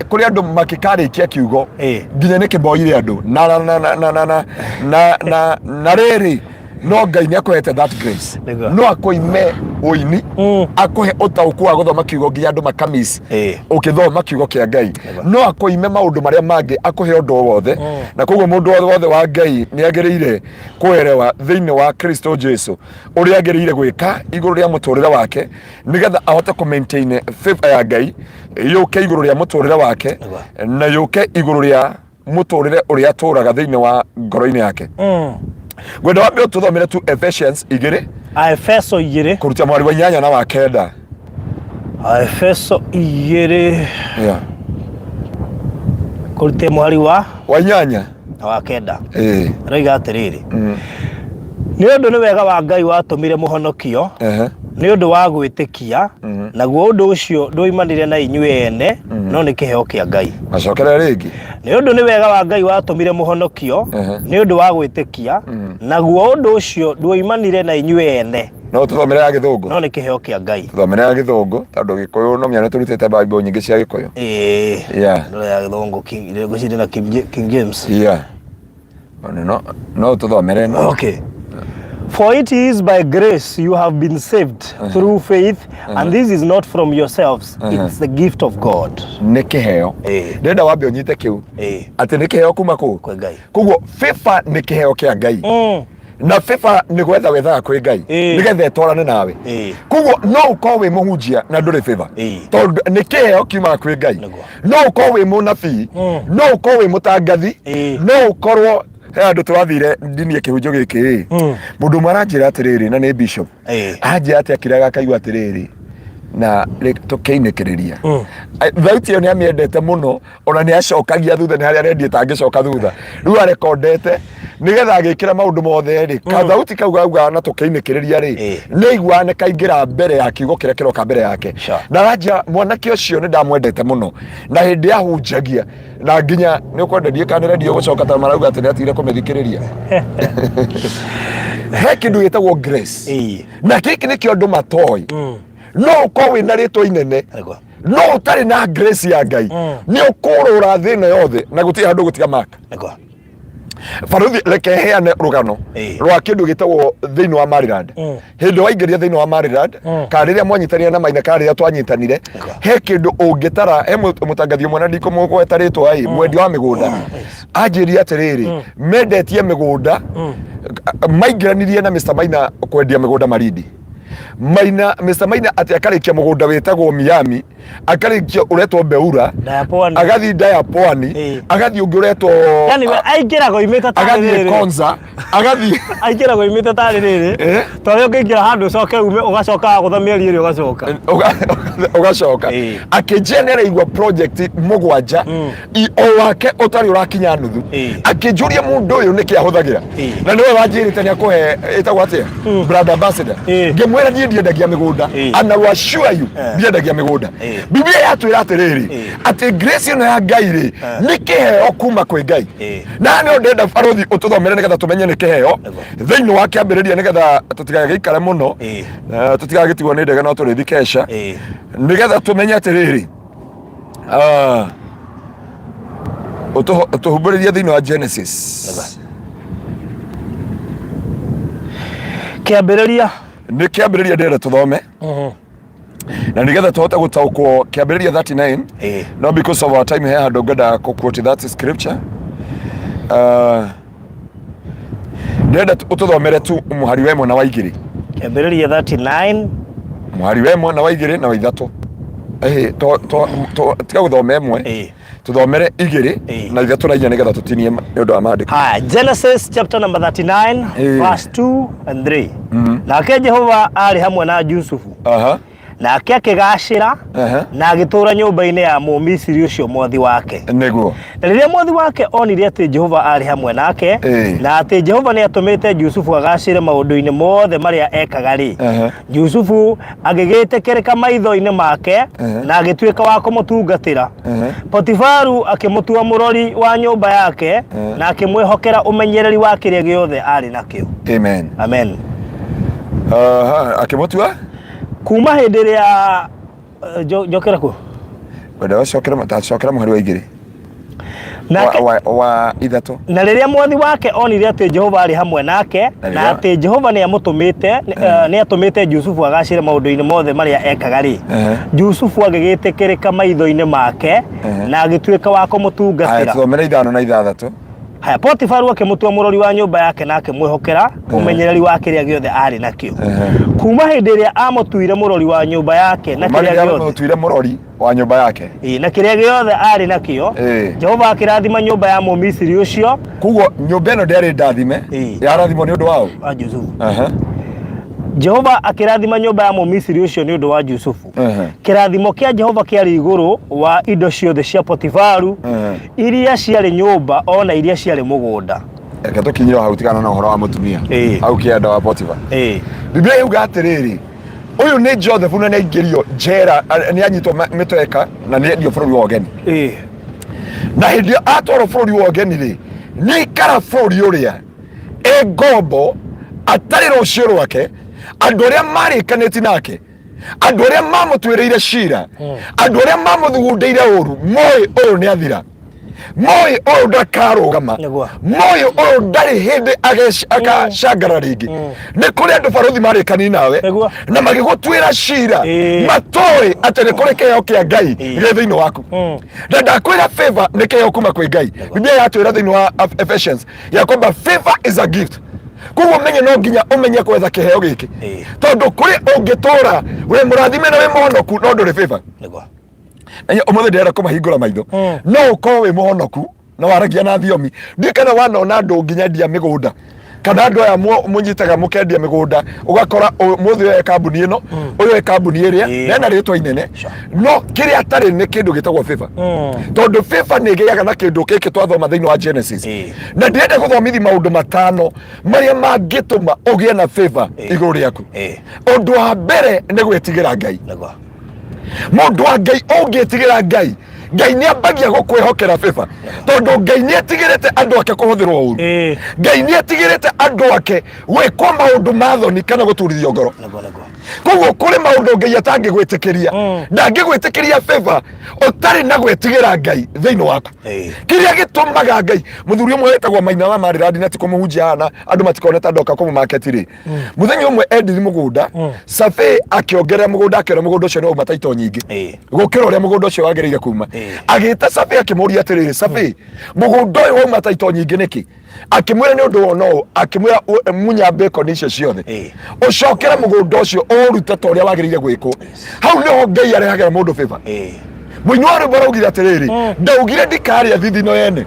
Kũrĩ andũ makĩkarĩkia kiugo nginya nĩ kĩmboire andũ na na na na na na na na na rĩrĩ no Ngai nĩ akũhete that grace no akũime ũini akũhe ũtaũku wa gũthoma kiugo nginya andũ makamis ũkĩthoma kiugo kĩa Ngai no akũime maũndũ marĩa mangĩ akũhe ũndũ o wothe na koguo mũndũ wothe wa Ngai nĩ agĩrĩire kũerewa thĩinĩ wa Kristo Jesu ũrĩa agĩrĩire gwĩka igũrũ rĩa mũtũrĩre wake nĩgetha ahote kũ maintain favor ya Ngai yũke igũrũ rĩa mũtũrĩre wake na yũke igũrũ rĩa mũtũrĩre ũrĩa atũraga thĩinĩ wa ngoro-inĩ yake. Ngwenda wambe ũtũthomere tu Ephesians 2 Aefeso 2 kũruta mwari wa 8 na wa 9. Aefeso 2 kũruta mwari wa 8 na wa 9. Aroiga atĩrĩrĩ, nĩ ũndũ nĩ wega wa Ngai watũmire mũhonokio nĩ ũndũ wa gwĩtĩkia, naguo ũndũ ũcio ndwoimanire na inyuĩ ene, no nĩ kĩheo kĩa Ngai. Macokere rĩngĩ. Nĩ ũndũ nĩ wega wa Ngai watũmire mũhonokio nĩ ũndũ wa gwĩtĩkia, naguo ũndũ ũcio ndwoimanire na inyuĩ ene, No tũthomere ya gĩthũngũ. No nĩ kĩheo kĩa Ngai. Tũthomere ya gĩthũngũ tondũ gĩkũyũ no menya nĩ tũrutĩte Bible nyingĩ cia gĩkũyũ. No ya gĩthũngũ ngwĩciria na King James. No no tũthomere no. Okay. For it is by grace you have been saved through faith, and this is not from yourselves, it's the gift of God. Nĩ kĩheo. Ndĩrenda wambe ũnyite kĩu. Atĩ nĩ kĩheo kuma kũ? Kwĩ Ngai. Koguo favor nĩ kĩheo kĩa Ngai. Na favor nĩ gwetha wethaga kwĩ Ngai nĩgetha ĩtwarane nawe. Koguo no ũkorwo wĩ mũhunjia na ndũrĩ favor, tondũ nĩ kĩheo kiumaga kwĩ Ngai. No ũkorwo wĩ mũnabii, no ũkorwo wĩ mũtangathi, no ũkorwo he andũ tũrathire ndinie kĩhunjio gĩkĩ ĩ, mũndũ ũmwe aranjĩra atĩrĩrĩ, na nĩ bishop, anjĩra atĩ akiraga akaigua atĩrĩrĩ na tũkĩinĩkĩrĩria. Thauti ĩyo nĩ amĩendete mũno, ona nĩ acokagia thutha, nĩ harĩa arendia ĩtangĩcoka thutha, rĩu arekondete nĩgetha agĩkĩra maũndũ mothe rĩ, kathauti kau gaugaga na tũkĩinĩkĩrĩria rĩ, nĩ aiguaga nĩ kaingĩra mbere ya kiugo kĩrĩa kĩroka mbere yake. Na aranjĩra mwanake ũcio nĩ ndamwendete mũno, na hĩndĩ ahunjagia na nginya nĩ ũkwenda ndiĩ kana nĩ redio gũcoka ta marauga atĩ nĩ atigire kũmĩthikĩrĩria. He kĩndũ gĩtagwo grace, na gĩkĩ nĩkĩo andũ matoĩ. No ũkorwo wĩna rĩtwa inene, no ũtarĩ na grace ya Ngai, nĩ ũkũrũra thĩ ĩno yothe na gũtirĩ handũ gũtiga maka. Baruthi, reke heane rũgano rwa kĩndũ gĩtagwo thĩinĩ wa Maryland. Hĩndĩ waingĩria thĩinĩ wa Maryland, kana rĩrĩa mwanyitanire na Maina, kana rĩrĩa twanyitanire, he kĩndũ ũngĩtara. He mũtangathi ũmwe, na ndikũmũgweta rĩtwa ĩ, mwendia wa mĩgũnda, anjĩrie atĩrĩrĩ, mendetie mĩgũnda, maingĩranirie na Mr Maina kwendia mĩgũnda Malindi. Maina, Mr Maina atĩ akarĩkia mũgũnda wĩtagwo Miami, akarĩkia ũretwo Beura, Ndaya Pwani. Agathiĩ Ndaya Pwani, agathiĩ ũngĩ ũretwo Yani we aingĩraga oimĩte tarĩ agathiĩ rĩrĩ. Konza, agathiĩ Aingĩraga oimĩte tarĩ rĩrĩ. Torĩa ũngĩingĩra handũ ũcoke ume, ũgacoka gũtha mĩeri ĩrĩ ũgacoka. Ũgacoka. Akĩnjia nĩ araigua project mũgwanja o wake ũtarĩ ũrakinya nuthu. Akĩnjũria mũndũ ũyũ nĩkĩ ahũthagĩra, na nĩwe wanjĩrĩte nĩ akũhe ĩtagwo atĩa, brand ambassador. Ngĩmwĩra niĩ ndiendagia mĩgũnda, and I will assure you ndiendagia mĩgũnda. Biblia yatwĩra atĩrĩrĩ, atĩ grace ĩno ya Ngai rĩ, nĩ kĩheo kuma kwĩ Ngai. Na nĩ ndĩrenda barothi ũtũthomere nĩgetha tũmenye nĩ kĩheo thĩinĩ wa Kĩambĩrĩria, nĩgetha tũtigagĩikare mũno, tũtigagĩtigwo nĩ ndege no tũrĩthi kesha, nĩgetha tũmenye atĩrĩrĩ, ũtũhumbũrĩrie thĩinĩ wa Genesis. Kĩambĩrĩria. Nĩ Kĩambĩrĩria ndĩrenda tũthome, na nĩgetha tũhote gũtaũkwo Kĩambĩrĩria 39. No because of our time, he handũ ngwendaga kũ-quote that scripture. Ndĩrenda ũtũthomere tu mũhari wa 1 na wa 2. Kĩambĩrĩria 39. Mũhari wa 1 na wa 2 na wa 3. Ĩhĩ, tiga gũthoma 1, tũthomere 2 na 3 na 4 nĩgetha tũtinie nĩ ũndũ wa maandĩko. Haya, Genesis chapter number 39, verse 2 and 3. Nake Jehova aarĩ hamwe na Jusufu, nake akĩgaacĩra, na agĩtũũra nyũmba-inĩ ya Mũmisiri ũcio mwathi wake. Na rĩrĩa mwathi wake onire atĩ Jehova aarĩ hamwe nake, na atĩ Jehova nĩ atũmĩte Jusufu agaacĩre maũndũ-inĩ mothe marĩa ekaga rĩ, Jusufu agĩgĩtĩkĩrĩka maitho-inĩ make, na agĩtuĩka wa kũmũtungatĩra. Potifaru akĩmũtua mũrori wa nyũmba yake, na akĩmwĩhokera ũmenyereri wa kĩrĩa gĩothe aarĩ nakĩo. Amen. Amen. Akĩmũtua Kuma hĩndĩ ĩrĩa njokera kuo. Wenda tacokera mũhari wa 2 Nake wa 3. Na rĩrĩa mwathi wake onire atĩ Jehova aarĩ hamwe nake, Na na atĩ Jehova nĩamũtũmĩte, nĩatũmĩte Jusufu agacĩre maũndũ-inĩ mothe marĩa ekaga rĩ, Jusufu agĩgĩtĩkĩrĩka maitho-inĩ make, na agĩtuĩka wa Aya, kũmũtungatĩra. Tũthomere 5 na 6. Haya, Potifaru akĩmũtua mũrori wa nyũmba yake na akĩmwĩhokera ũmenyereri wa kĩrĩa gĩothe aarĩ nakĩo. Kuma hĩndĩ ĩrĩa aamũtuire mũrori wa nyũmba yake na kĩrĩa Marĩa gĩothe mũtuire mũrori wa nyũmba yake. Ĩĩ, na kĩrĩa gĩothe aarĩ nakĩo, Jehova akĩrathima nyũmba ya Mũmisiri ũcio. Koguo nyũmba ĩno ndĩarĩ ndathime, yarathimwo nĩ ũndũ wao wa Jusufu. Jehova akĩrathima nyũmba ya Mũmisiri ũcio nĩ ũndũ wa Jusufu. Kĩrathimo kĩa Jehova kĩarĩ igũrũ wa indo ciothe cia Potifaru, iria ciarĩ nyũmba o na iria ciarĩ mũgũnda. Reke tũkinyire hau, tigana na ũhoro wa mũtumia hau kĩanda wa Potifa. Biblia yuga atĩrĩrĩ, ũyũ nĩ Joseph, na nĩ aingĩrio njera, nĩ anyitwo mĩtweka na nĩ endio bũrũri wa ũgeni. Na hĩndĩ ĩyo atwarwo bũrũri wa ũgeni rĩ, nĩ aikara bũrũri ũrĩa e ngombo, atarĩ rũciũ rwake, andũ arĩa marĩkanĩti nake, andũ arĩa mamũtuĩrĩire cira, andũ arĩa mamũthugundĩire ũru, moĩ ũyũ nĩ athira, moĩ ũyũ ndakarũgama, moĩ ũyũ ndarĩ hĩndĩ agacangara rĩngĩ. Nĩ kũrĩ andũ barũthi marĩkani nawe na magĩgũtuĩra cira, matoĩ atĩ nĩ kũrĩ kĩheo kĩa Ngai gĩ thĩinĩ waku. Na ndakwĩra, favor nĩ kĩheo kuma kwĩ Ngai. Biblia yatwĩra thĩinĩ wa Ephesians ya kwamba favor is a gift. Koguo menye no nginya ũmenye gwetha kĩheo gĩkĩ, tondũ kũrĩ ũngĩtũra wĩ mũrathime na wĩ mũhonoku no ndũrĩ favor. Nĩguo. Na ũmũthĩ ndĩrenda kũmahingũra maitho. No ũkorwo wĩ mũhonoku na waragia na thiomi. Ndiũĩ kana wanona andũ nginya endia mĩgũnda, kana andũ aya mũnyitaga mũkendia mĩgũnda, ũgakora mũthĩ ũyũ e kambuni ĩno, ũyũ e kambuni ĩrĩa, na ena rĩtwa inene, no kĩrĩa atarĩ nĩ kĩndũ gĩtagwo favor. Tondũ favor nĩ ĩgĩaga na kĩndũ gĩkĩ twathoma thĩinĩ wa Genesis. Na ndĩrenda gũthomithi maũndũ matano marĩa mangĩtũma ũgĩe na favor igũrũ rĩaku. Ũndũ wa mbere nĩ gwĩtigĩra Ngai. Mũndũ wa Ngai, ũngĩtigĩra Ngai, Ngai nĩ ambagia gũkwĩhokera favor, tondũ Ngai nĩ etigĩrĩte andũ ake kũhũthĩrwo ũru. Ngai nĩ etigĩrĩte andũ ake gwĩkwo maũndũ ma thoni kana gũturithio ngoro. Nĩguo, nĩguo. Koguo kũrĩ maũndũ Ngai atangĩgwĩtĩkĩria. Ndangĩgwĩtĩkĩria favor ũtarĩ na gwĩtigĩra Ngai thĩinĩ waku. Kĩrĩa gĩtũmaga Ngai, mũthuri ũmwe wĩtagwo Maina wa Marirandi, na ti kũmũhunjia haha na andũ matikone ta ndoka kũmũmaketi rĩ, Mũthenya ũmwe endiri mũgũnda, survey akĩongerera mũgũnda, akĩona mũgũnda ũcio nĩ wauma taito nyingĩ gũkĩra ũrĩa mũgũnda ũcio wagĩrĩire kuma. Agĩta survey akĩmũria atĩrĩrĩ, "Survey, mũgũnda ũyũ wauma taito nyingĩ nĩkĩ?" Akĩmwĩra nĩ ũndũ wa ũũ. Akĩmwĩra, "Munya bacon icio ciothe, ũcokere mũgũnda ũcio ũrute ta ũrĩa wagĩrĩire gwĩkwo." Hau nĩho Ngai arehagĩra mũndũ favor. Mũini wa rwĩmbo araugire atĩrĩrĩ, "Ndaugire ndikarĩa thithino yene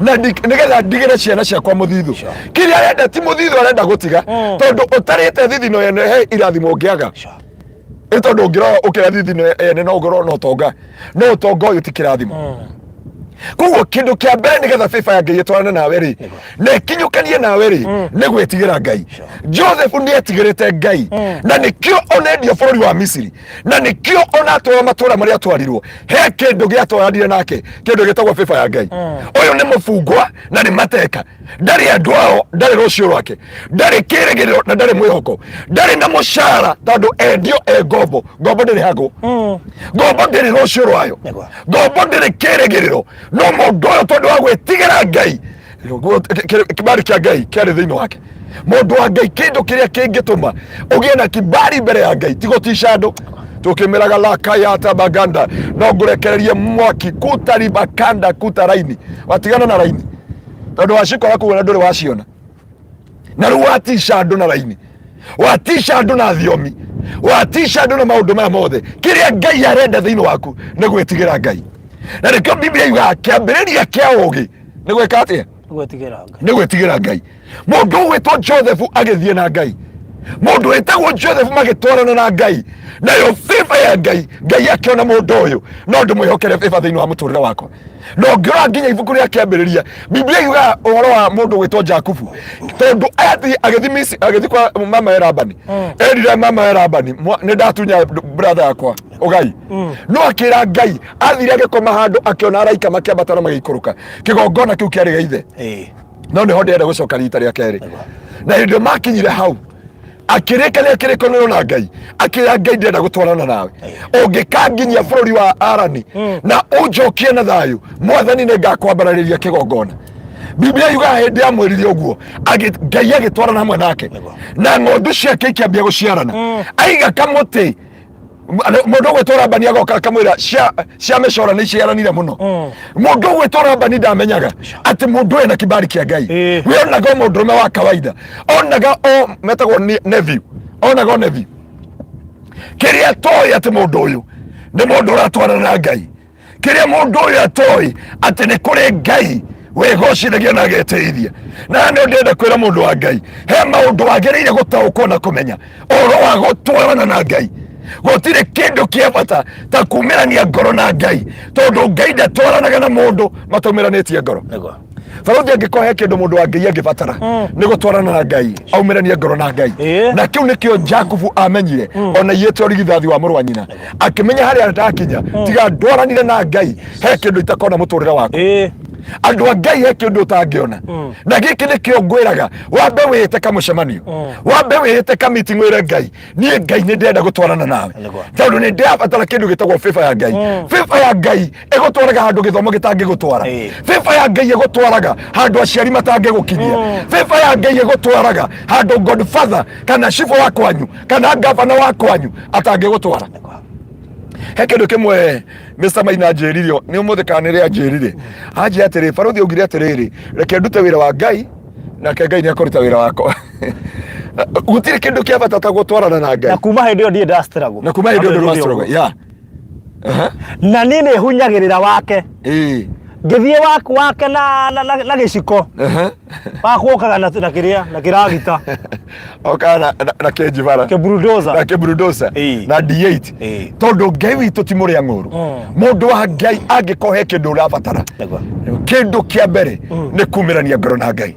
na nĩgetha ndigĩre ciana ciakwa mũthithũ." Kĩrĩa arenda ti mũthithũ, arenda gũtiga, tondũ ũtarĩte thithino yene he irathimo ũngĩaga. Ĩ tondũ ũngĩrora ũkĩrĩa thithino yene no ũngorwo na ũtonga, no ũtonga ũyũ ti kĩrathimo. Koguo kĩndũ kĩa mbere nĩgetha favor ya Ngai ĩtwarane nawe rĩ, na ĩkinyũkanie nawe rĩ, nĩ gwĩtigĩra Ngai. Joseph nĩ etigĩrĩte Ngai, na nĩkĩo onendio bũrũri wa Misiri, na nĩkĩo ona atwara matũra marĩa atwarirwo, he kĩndũ gĩatwaranire nake, kĩndũ gĩtagwo favor ya Ngai. Ũyũ nĩ mũbungwa na nĩ mateka, ndarĩ andũ ao, ndarĩ rũciũ rwake, ndarĩ kĩrĩgĩrĩro na ndarĩ mwĩhoko, ndarĩ na mũcara, tondũ endio e ngombo. Ngombo ndĩrĩhagwo, ngombo ndĩrĩ rũciũ rwayo, ngombo ndĩrĩ kĩrĩgĩrĩro. No mũndũ ũyũ, tondũ wa gwĩtigĩra Ngai, kibali kĩa Ngai kĩarĩ thĩinĩ wake. Mũndũ wa Ngai, kĩndũ kĩrĩa kĩngĩtũma ũgĩe na kibali mbere ya Ngai ti gũtica andũ tũkĩmĩraga lakayata baganda, no ngũrekererie mwaki kutaribakanda kuta raini, watigana na raini, tondũ wacikora kũu na ndũrĩ waciona. Na rĩu watica andũ na raini, watica andũ na thiomi, watica andũ na maũndũ maya mothe, kĩrĩa Ngai arenda thĩinĩ waku nĩ gwĩtigĩra Ngai. Na nĩkĩo Biblia yugaga kĩambĩrĩria kĩa ũũgĩ nĩ gwĩka atĩa? Gwĩtigĩra Ngai. Nĩ gwĩtigĩra Ngai. Mũndũ ũgwĩtwo Joseph agĩthiĩ na Ngai, mũndũ wĩtagwo Joseph magĩtwarana na Ngai, nayo favor ya Ngai, Ngai akĩona mũndũ ũyũ no ndĩmwĩhokere favor thĩinĩ wa mũtũrĩre wakwa. Na ũngĩrora nginya ibuku rĩa kĩambĩrĩria, Biblia yugaga ũhoro wa mũndũ gwĩtwo Jakubu, tondũ athiĩ agĩthiĩ Misiri, agĩthiĩ kwa mama ya Labani, erire mama ya Labani, "Nĩ ndatunya brother yakwa ũgai." No akĩra Ngai, athire agĩkoma handũ akĩona araika makĩambata na magĩikũrũka. Kĩgongona kĩu kĩarĩ gĩa ithe. No nĩho ndĩrenda gũcoka rita rĩa kerĩ. Na hĩndĩ ĩyo makinyire hau, akĩrĩkania kĩrĩkanĩro na Ngai, akĩra Ngai, "Ndĩrenda gũtwarana nawe. Ũngĩkanginyia bũrũri wa Arani na ũnjokie na thayũ, Mwathani, nĩ ngakwambararĩria kĩgongona." Biblia yugaga hĩndĩ yamwĩrire ũguo, Ngai agĩtwarana hamwe nake, na ng'ondu ciake ikĩambia gũciarana. Aiga kamũtĩ, mũndũ ũgwĩtwo Labani agoka akamwĩra cia mĩcora nĩ iciaranire mũno. Mũndũ ũgwĩtwo Labani ndamenyaga atĩ mũndũ ũyũ na kibali kĩa Ngai. We onaga o mũndũrũme wa kawaida, onaga o metagwo nephew, onaga o nephew. Kĩrĩa atoĩ atĩ mũndũ ũyũ nĩ mũndũ ũratwarana na Ngai. Kĩrĩa mũndũ ũyũ atoĩ atĩ nĩ kũrĩ Ngai wĩgocithagia na agetĩithia. Na nĩ ndĩrenda kwĩra mũndũ wa Ngai, he maũndũ wagĩrĩire gũtaũkwo na kũmenya ũhoro wa gũtwarana na Ngai. Gũtirĩ kĩndũ kĩa bata ta kumĩrania ngoro na Ngai, tondũ Ngai ndatwaranaga na mũndũ mataumĩranĩtie ngoro. Barũthi, angĩkorwo he kĩndũ mũndũ wa Ngai angĩbatara nĩ gũtwarana na Ngai, aumĩranie ngoro na Ngai. Na kĩu nĩkĩo Jakubu amenyire. Ona iyĩte ũrigithathi wa mũrũ wa nyina, akĩmenya harĩa ndakinya, tiga ndwaranire na Ngai, he kĩndũ itakona mũtũrĩre wakwa. Andũ a Ngai, he kĩndũ ũtangĩona. Na gĩkĩ nĩkĩo ngwĩraga, wambe wĩĩte kamũcemanio, wambe wĩĩte ka meeting, wĩre Ngai, "Niĩ Ngai nĩ ndĩrenda gũtwarana nawe, tondũ nĩ ndĩrabatara kĩndũ gĩtagwo favor ya Ngai." Favor ya Ngai ĩgũtwaraga handũ gĩthomo gĩtangĩgũtwara. Favor ya Ngai ĩgũtwaraga handũ aciari matangĩgũkinyia. Favor ya Ngai ĩgũtwaraga handũ godfather kana cibũ wa kwanyu kana gavana wa kwanyu atangĩgũtwara. He kĩndũ kĩmwe Mr. Maina anjĩrire, nĩ ũmũthĩ kana nĩ rĩ anjĩrire, anjĩra atĩrĩ, "Barũthi augire atĩrĩrĩ, reke ndute wĩra wa Ngai, nake Ngai nĩ akũruta wĩra wakwa." Gũtirĩ kĩndũ kĩa bata ta gũtwarana na Ngai. Na kuma hĩndĩ ĩyo ndirĩ ndastruggle. Na kuma hĩndĩ ĩyo ndũrĩ wastruggle. Yeah. Na niĩ nĩ hunyagĩrĩra wake. Ngĩthiĩ wake na gĩciko. Wakwokaga na kĩrĩa na kĩragita. Okaga na kĩnjibara. Kĩburudoza. Na kĩburudoza. Na D8. Tondũ Ngai witũ ti mũrĩa ng'ũru. Mũndũ wa Ngai angĩkorwo he kĩndũ ũrabatara. Kĩndũ kĩa mbere nĩ kumĩrania ngoro na Ngai.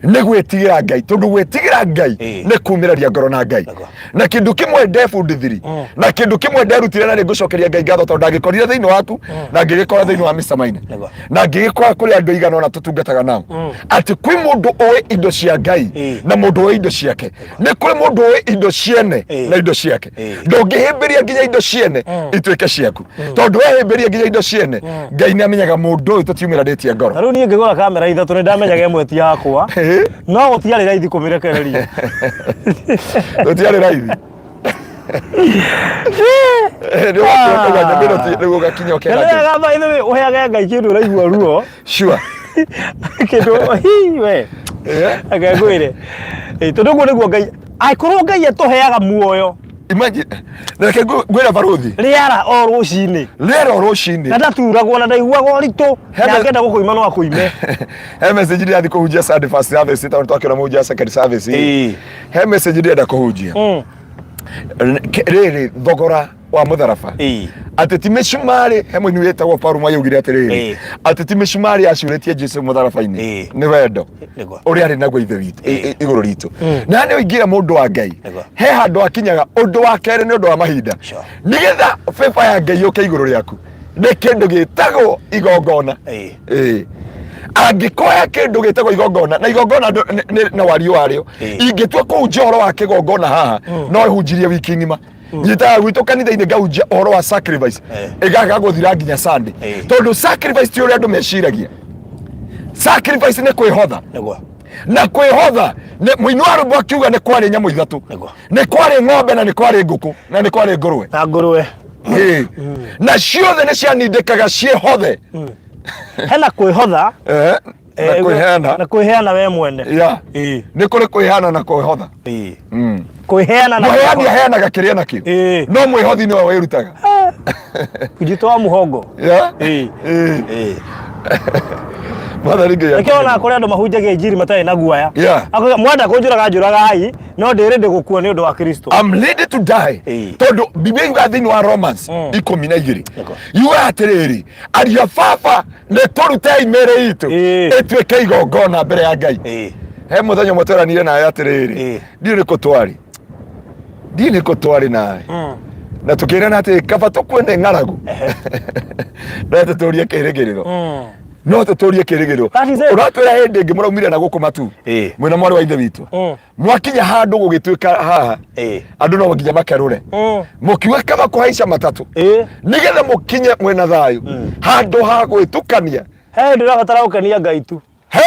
Nĩ gwĩtigĩra Ngai, tondũ gwĩtigĩra Ngai nĩ kumĩraria ngoro na Ngai. Na kĩndũ kĩmwe ndebundithirie na kĩndũ kĩmwe nderutire na nĩngũcokeria Ngai ngatho tondũ ndangĩkorire thĩinĩ waku na ngĩgĩkora thĩinĩ wa Mr. Maina na ngĩgĩkora kũrĩ andũ aigana ũna tũtungataga nao atĩ kwĩ mũndũ ũĩ indo cia Ngai na mũndũ ũĩ indo ciake. Nĩ kũrĩ mũndũ ũĩ indo ciene na indo ciake. Ndũngĩhĩmbĩria nginya indo ciene ituĩke ciaku, tondũ wehĩmbĩria nginya indo ciene, Ngai nĩ amenyaga mũndũ ũyũ tũtiumĩranĩtie ngoro. Na rĩu niĩ ngĩgũra kamera ithatũ nĩ ndamenyaga ĩmwe ti yakwa, no gũtiarĩ raithi kũmĩrekereria. Gũtiarĩ raithi. Nĩ ũgakĩona nyamũ ĩno rĩu ũgakinya ũkera Na nĩ wega by the way ũheage Ngai kĩndũ ũraigua ruo. Sure. Kĩndũ hi we. Reke ngwĩre. Tondũ ũguo nĩguo Ngai angĩkorwo Ngai atũheaga muoyo. Imagine, reke ngwĩre barũthi. Rĩera o rũcinĩ. Rĩera o rũcinĩ. Na ndaturagwo na ndaiguaga ũritũ. Na angĩenda gũkũima no akũime. He message ndĩrathiĩ kũhunjia Sunday first service tondũ twakĩona mũhunjia second service. He message ndĩrenda kũhunjia. Rĩrĩ thogora wa mũtharaba. Atĩ ti mĩcumarĩ, he mũini wĩtagwo Paul Mwai augire atĩrĩrĩ, atĩ ti mĩcumarĩ yacurĩtie Jesu mũtharaba-inĩ, nĩ wendo ũrĩa arĩ naguo ithe witũ igũrũ ritũ. Na nĩ ũingĩra mũndũ wa Ngai, he handũ akinyaga ũndũ wa kerĩ nĩ ũndũ wa mahinda, nĩgetha favor ya Ngai yũke igũrũ rĩaku nĩ kĩndũ gĩtagwo igongona. Angĩkorwo he kĩndũ gĩtagwo igongona, na igongona na wariũ warĩo, ingĩtua kũhunjia ũhoro wa kĩgongona haha no ĩhunjirie wiki ng'ima. Nyitaga gwitũ kanitha-inĩ ngahunjia ũhoro wa sacrifice, ĩgaga gũthira nginya Sunday, tondũ sacrifice ti ũrĩa andũ meciragia. Sacrifice nĩ kwĩhotha. Na kwĩhotha mũini wa rwĩmbo akiuga nĩ kwarĩ nyamũ ithatũ, nĩ kwarĩ ng'ombe na nĩ kwarĩ ngũkũ na nĩ kwarĩ ngũrwe. Na ngũrwe. Na ciothe nĩ cianindĩkaga ciĩhothe. Hena kwĩhotha. Na kwĩheana. Na kwĩheana we mwene. Nĩ kũrĩ kwĩheana na kwĩhotha. Kwĩheana na mũheani aheanaga kĩrĩa nakĩo, no mwĩhothi nĩwe wĩrutaga. Kujitoa wa muhogo. Mwathani Ngai. Nĩkĩo ona kũrĩ andũ mahunjagia injiri matarĩ na guoya. Akoiga mwenda kũnjũraga njũragai, no ndĩrĩ ndĩgũkua nĩ ũndũ wa Kristo. I'm ready to die. Tondũ Biblia yugaga thĩinĩ wa Romans 12 yugaga atĩrĩrĩ, ariũ a baba nĩ tũrutei mĩĩrĩ itũ ĩtuĩke igongona mbere ya Ngai. He mũthenya ũmwe tweranire nawe atĩrĩrĩ, ndiũĩ nĩ kũ twarĩ, ndiũĩ nĩ kũ twarĩ nawe, na tũkĩrana atĩ kaba tũkue nĩ ng'aragu no tũtũrie kĩrĩgĩrĩro, no tũtũrie kĩrĩgĩrĩro. That is it. Ũratwĩra hĩndĩ ĩngĩ mũraumire na gũkũ matu mwĩna mwarĩ wa ithe witũ, mwakinya handũ gũgĩtuĩka haha andũ no nginya makerũre, mũkiuga kaba kũhaica matatũ nĩgetha mũkinye mwĩna thayũ handũ ha gwĩtukania. He hĩndĩ ũrabatara gũkenia Ngai tu. He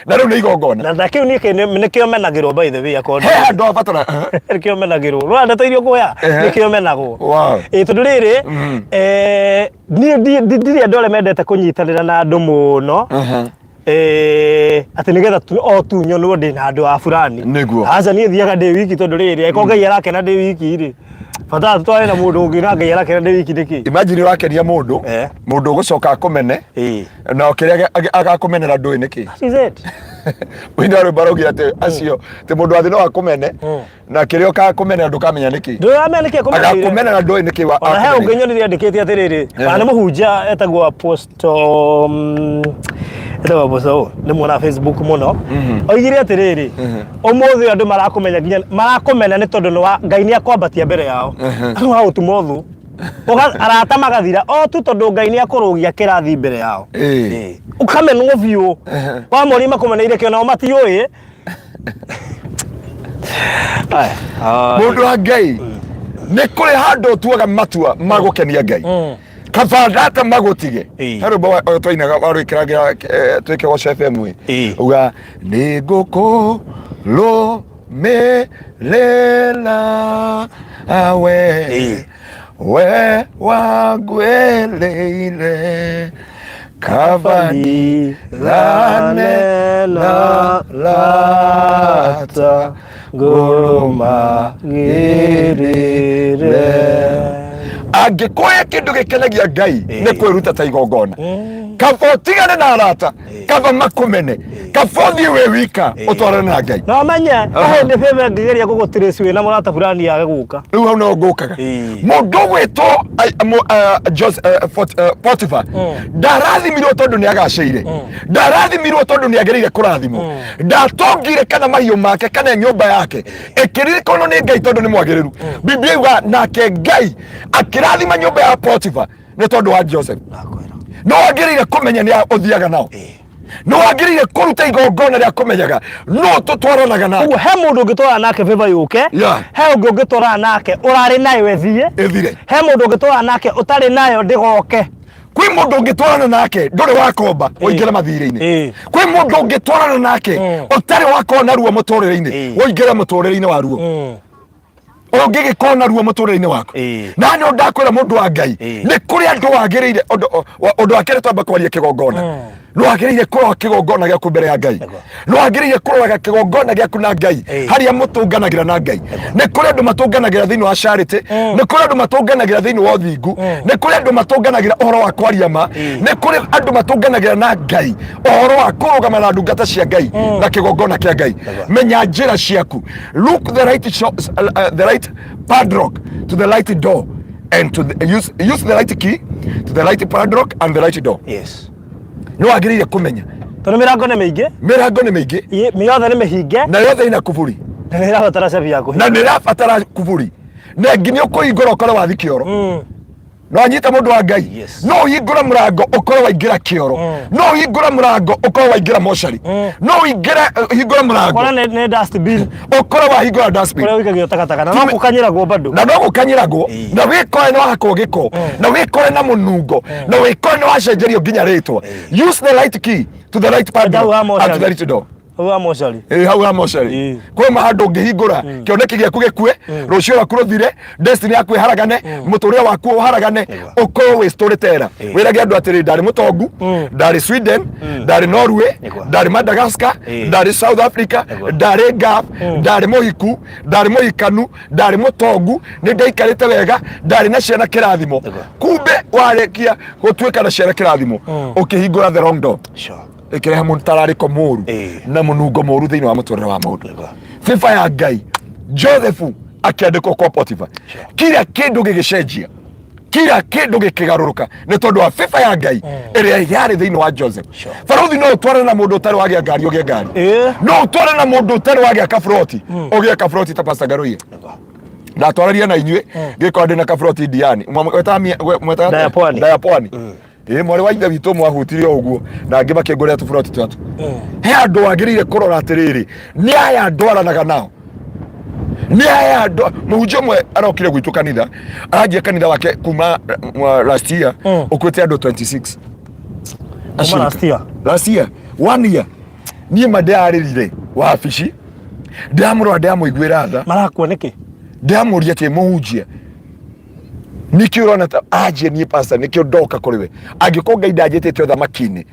na rĩu nĩ igongona. Na kĩu nĩkĩo menagĩrwo by the way akorwo he handũ habatara nĩkĩo menagĩrwo rora ndeto iria ũkũoya nĩkĩo menagwo. Ĩ tondũ rĩrĩ, niĩ ndirĩ andũ arĩa mendete kũnyitanĩra na andũ mũno, atĩ nĩgetha o tu nyonwo ndĩ na andũ a fulani. Aca, niĩ thiaga ndĩ wiki, tondũ rĩrĩ angĩkorwo Ngai arakena ndĩ wiki rĩ, bata tũtware na mũndũ ũngĩ na Ngai arakena ndĩ wiki nĩkĩ? Imagine ũrakenia mũndũ, mũndũ ũgũcoka akũmene, na kĩrĩa agakũmenera ndũĩ nĩkĩ. That is it. Mũini wa rwĩmbo araugire atĩ acio atĩ mũndũ wa thĩ no akũmene, na kĩrĩa ũkakũmenera ndũkamenya nĩkĩ. Ndũramenya nĩkĩ akũmeneire. Agakũmenera ndũĩ nĩkĩ Ona he akũmeneire. ũngĩ nyonire andĩkĩte atĩrĩrĩ, ona nĩ mũhunjia etagwo Apostle, etagwo Apostle ũ, nĩ muona Facebook mũno, oigire atĩrĩrĩ, ũmũthĩ andũ marakũmenya nginya marakũmena nĩ tondũ Ngai nĩ akwambatia mbere yao, andũ magũtuma ũthũ. Arata magathira o tu tondũ Ngai nĩ akũrũgia kĩrathi mbere yao. Ũkamenwo biũ. Wamoria makũmeneire kĩo nao matiũĩ. Mũndũ wa Ngai, nĩ kũrĩ handũ ũtuaga matua ma gũkenia Ngai, kaba ndata magũtige. He rwĩmbo twainaga warwĩkĩragĩra twĩke Goco FM ĩ. Uga nĩ ngũkũrũmĩrĩra we, we wangwĩrĩire kaba ndirane na rata. Ngũrũmagĩrĩre. Angĩkoya kĩndũ gĩkenagia Ngai nĩ kwĩruta ta igongona, kaba ũtigane na arata, kaba makũmene, kaba ũthiĩ wĩ wika ũtwarane na Ngai. No menye hĩndĩ bebe ngĩgeria gũgũtirĩci wĩna mũrata fulani yage gũka. Rĩu hau no ngũkaga. Mũndũ ũgwĩtwo Potiphar ndarathimirwo tondũ nĩ agacĩire, ndarathimirwo tondũ nĩ agĩrĩire kũrathimwo, ndatongire kana mahiũ make kana nyũmba yake ĩkĩririkanwo nĩ Ngai tondũ nĩ mwagĩrĩru. Biblia yuga nake Ngai akĩrathima nyũmba ya Potiphar nĩ tondũ wa Joseph. Nĩ wagĩrĩire kũmenya nĩ ũthiaga nao, nĩ wagĩrĩire kũruta igongona rĩa kũmenyaga no tũtwaranaga nake. Ũguo he mũndũ ũngĩtwarana nake beba yũke. He ũngĩ ũngĩtwarana nake ũrarĩ nayo ĩthiĩ. Ĩthire. He mũndũ ũngĩtwarana nake ũtarĩ nayo ndĩgoke. Kwĩ mũndũ ũngĩtwarana nake ndũrĩ wakomba ũingĩre mathirĩ-inĩ. Kwĩ mũndũ ũngĩtwarana nake ũtarĩ wakorwo na ruo mũtũrĩre-inĩ ũingĩre mũtũrĩre-inĩ wa ruo. Ũngĩgĩkorwo na ruo mũtũrĩre-inĩ waku. Na nĩ ndakwĩra mũndũ wa Ngai, nĩ kũrĩ andũ wagĩrĩire ũndũ wa kerĩ twamba kwaria kĩgongona. Nĩ wagĩrĩire kũrora kĩgongona gĩaku mbere ya Ngai. Nĩ wagĩrĩire kũroraga kĩgongona gĩaku na Ngai, harĩa mũtũnganagĩra na Ngai. Nĩ kũrĩ andũ matũnganagĩra thĩinĩ wa charity, nĩ kũrĩ andũ matũnganagĩra thĩinĩ wa ũthingu, nĩ kũrĩ andũ matũnganagĩra ũhoro wa kwaria ma, nĩ kũrĩ andũ matũnganagĩra na Ngai ũhoro wa kũrũgama na ndungata cia Ngai na kĩgongona kĩa Ngai. Menya njĩra ciaku. Look the right, the right padlock to the right door and to the, use the right key to the right padlock and the right door. Nĩ wagĩrĩire kũmenya. Tondũ mĩrango nĩ mĩingĩ. Mĩrango nĩ mĩingĩ. Mĩothe nĩ mĩhinge. Na yothe ina kuburi. Na nĩ ĩrabatara cabi ya kũhinga. Na nĩ ĩrabatara kuburi. Na nginya ũkũhingũra ũkore wathi kĩoro. No anyita mũndũ wa Ngai. No ũhingũre mũrango ũkorwo waingĩra kĩoro. No ũhingũre mũrango ũkorwo waingĩra mocarĩ. No ũingĩre ũhingũre mũrango. Ũkore nĩ dustbin. Ũkorwo wahingũra dustbin. Kũrĩa ũikagio takataka na no gũkanyĩragwo bado. Na no gũkanyĩragwo na wĩkore nĩ wahakwo gĩko na wĩkore na mũnungo na wĩkore nĩ wacenjerio nginya rĩtwa. Use the right key to the right padlock and to the right door. Hau ha mocarĩ. Ĩ, hau ha mocarĩ. Kwĩ mahandũ ũngĩhingũra kĩoneki gĩaku gĩkue, rũciũ rwaku rũthire, destiny yaku ĩharagane, mũtũrĩre waku ũharagane, ũkorwo wĩ story teller. Wĩrage andũ atĩrĩ, ndarĩ mũtongu, ndarĩ Sweden, ndarĩ Norway, ndarĩ Madagascar, ndarĩ South Africa, ndarĩ Gulf, ndarĩ mũhiku, ndarĩ mũhikanu, ndarĩ mũtongu, nĩ ndaikarĩte wega, ndarĩ na ciana kĩrathimo. Kumbe warĩkia gũtuĩka na ciana kĩrathimo, ũkĩhingũra the wrong door. Ĩkĩrehe mũtararĩko mũru na mũnungo mũru thĩinĩ wa mũtũrĩre wa mũndũ. Favor ya Ngai, Joseph akĩandĩkwo kwa Potiphar, kila kĩndũ gĩgĩcenjia, kila kĩndũ gĩkĩgarũrũka nĩ tondũ wa favor ya Ngai ĩrĩa yarĩ thĩinĩ wa Joseph. Barũthi, no ũtware na mũndũ ũtarĩ wagĩa ngari ũgĩe ngari, no ũtware na mũndũ ũtarĩ wagĩa kaburoti ũgĩe kaburoti ta Pastor Ngaruiya. Ndatwararia na inyuĩ ngĩkorwo ndĩ na kaburoti Diani. Mwetaga Ndaya Pwani. Ndaya Pwani. Ĩ, mwarĩ wa ithe witũ mwahutirie o ũguo na angĩ makĩngũrĩra tũburoti twatu. He andũ wagĩrĩire kũrora atĩrĩrĩ, nĩ aya ndwaranaga nao, nĩ aya andũ. Mũhunjia ũmwe arokire gwitũ kanitha, aranjia kanitha wake kuma last year, ũkuĩte andũ 26. Kuma last year? Last year, one year. Niĩ ma ndĩrarĩrire wabici, ndĩramũrora, ndĩramũiguĩra tha. Marakua nĩkĩ? Ndĩramũria atĩ, mũhunjia, nĩkĩ ũrona ta anjie niĩ pastor nĩkĩo ndoka kũrĩ we? Angĩkorwo Ngai ndanjĩtĩte ũthamaki-inĩ,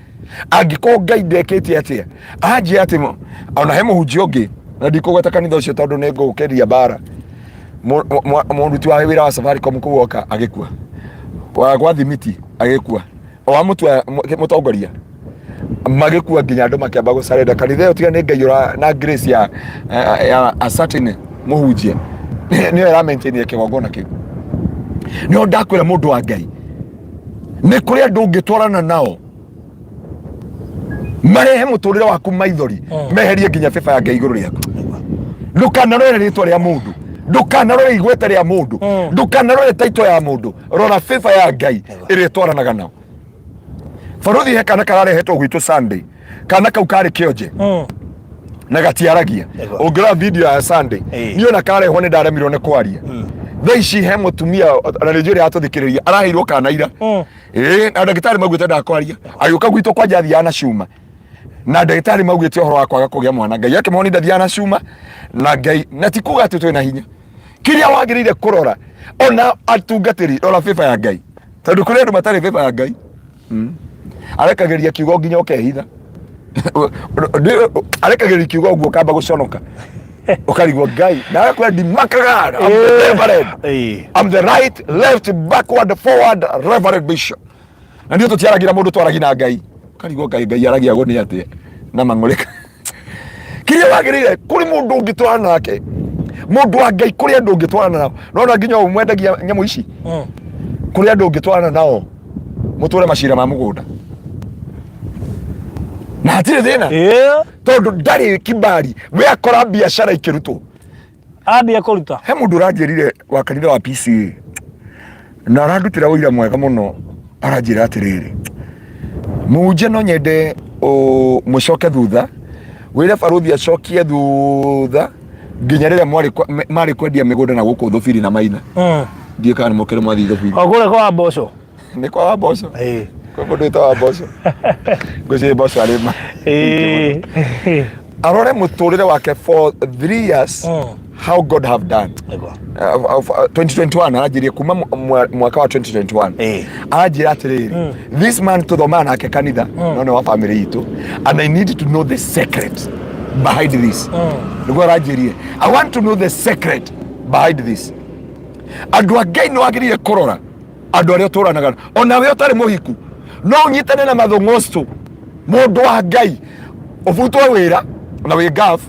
angĩkorwo Ngai ndekĩte atĩa, anjie atĩ ona he mũhunjia ũngĩ, na ndikũgweta kanitha ũcio tondũ nĩ ngũkĩria mbara. Mũruti wa wĩra wa Safaricom kũu oka agĩkua, wa gwa thimiti agĩkua, wa mũtua mũtongoria magĩkua, nginya andũ makĩamba gũcarenda kanitha ĩyo. Tiga nĩ Ngai ũra na grace ya a certain mũhunjia nĩyo ĩra maintain kĩgongona kĩu. Nĩho ndakwĩra mũndũ wa Ngai, nĩ kũrĩ andũ ũngĩtwarana nao marehe mũtũrĩre waku maithori, meherie nginya bĩba ya Ngai igũrũ rĩaku. Ndũkanarore rĩtwa rĩa mũndũ, ndũkanarore igweta rĩa mũndũ, ndũkanarore taito ya mũndũ, rora bĩba ya Ngai ĩrĩa ĩtwaranaga nao. Barũthi, he kana kararehetwo gwitũ Sunday. Kana kau karĩ kĩonje na gatiaragia. Ũngĩrora video ya Sunday, niĩ ona karehwo nĩ ndaremirwo nĩ kwaria. Thaa ici he mũtumia na nĩ njũĩ atũthikĩrĩria araheirwo kana ira. Ĩĩ, na ndagĩtarĩ maugĩte ndakwaria. Agĩũka gwitũ kwanja athiaga na cuma, na ndagĩtarĩ maugĩte ũhoro wa kwaga kũgĩa mwana. Ngai akĩmoni ndathiaga na cuma na Ngai, na ti kuga atĩ twĩna hinya. Kĩrĩa wagĩrĩire kũrora, ona atungatĩri, rora favor ya Ngai, tondũ kũrĩ andũ matarĩ favor ya Ngai. Arekagĩria kiugo nginya ũkehitha. Arekagĩria kiugo ũguo ũkamba gũconoka. Ũkarigwo Ngai na agakwĩra ndimakaga, I'm the reverend. I'm the right, left, backward, forward reverend bishop. Na ndio tũtiaragia na mũndũ, twaragia na Ngai. Ũkarigwo Ngai, Ngai aragia gũ nĩ atĩa na mang'ũrĩka. Kĩrĩa wagĩrĩire kũrĩ mũndũ ũngĩtwarana nake, mũndũ wa Ngai, kũrĩ andũ ũngĩtwarana nao. Nona nginya ũũ mwendagia nyamũ ici, kũrĩ andũ ũngĩtwarana nao mũtũre macira ma mũgũnda na hatirĩ thĩna, tondũ ndarĩ kibali, we akora biacara ikĩrutwo. Ambia kũruta. He mũndũ ũranjĩrire wa kanitha wa PCA na arandutĩra ũira mwega mũno, aranjĩra atĩrĩrĩ, mũhunjia, no nyende mũcoke thutha, wĩre barũthi acokie thutha nginya rĩrĩa marĩ kwendia mĩgũnda na gũkũ Thũbiri na Maina. Ndiũĩ kana nĩ mũkĩrĩ mwathiĩ Thũbiri. O kũrĩa kwa mboco. Nĩ kwa wa mboco. Kwĩ mũndũ wĩtagwo wa mboco, ngwĩciria mboco arĩma. Arore mũtũrĩre wake for 3 years, how God have done. 2021 aranjĩrie, kuma mwaka wa 2021. Aranjĩra atĩrĩrĩ, this man tũthomaga nake kanitha, no nĩ wa family itũ, and I need to know the secret behind this. Nĩguo aranjĩrie, I want to know the secret behind this. Andũ a Ngai, nĩ wagĩrĩire kũrora andũ arĩa ũtũranaga, ona we ũtarĩ mũhiku no ũnyitane na mathũng'ũcũ. Mũndũ wa Ngai, ũbutwo wĩra na wĩ Gulf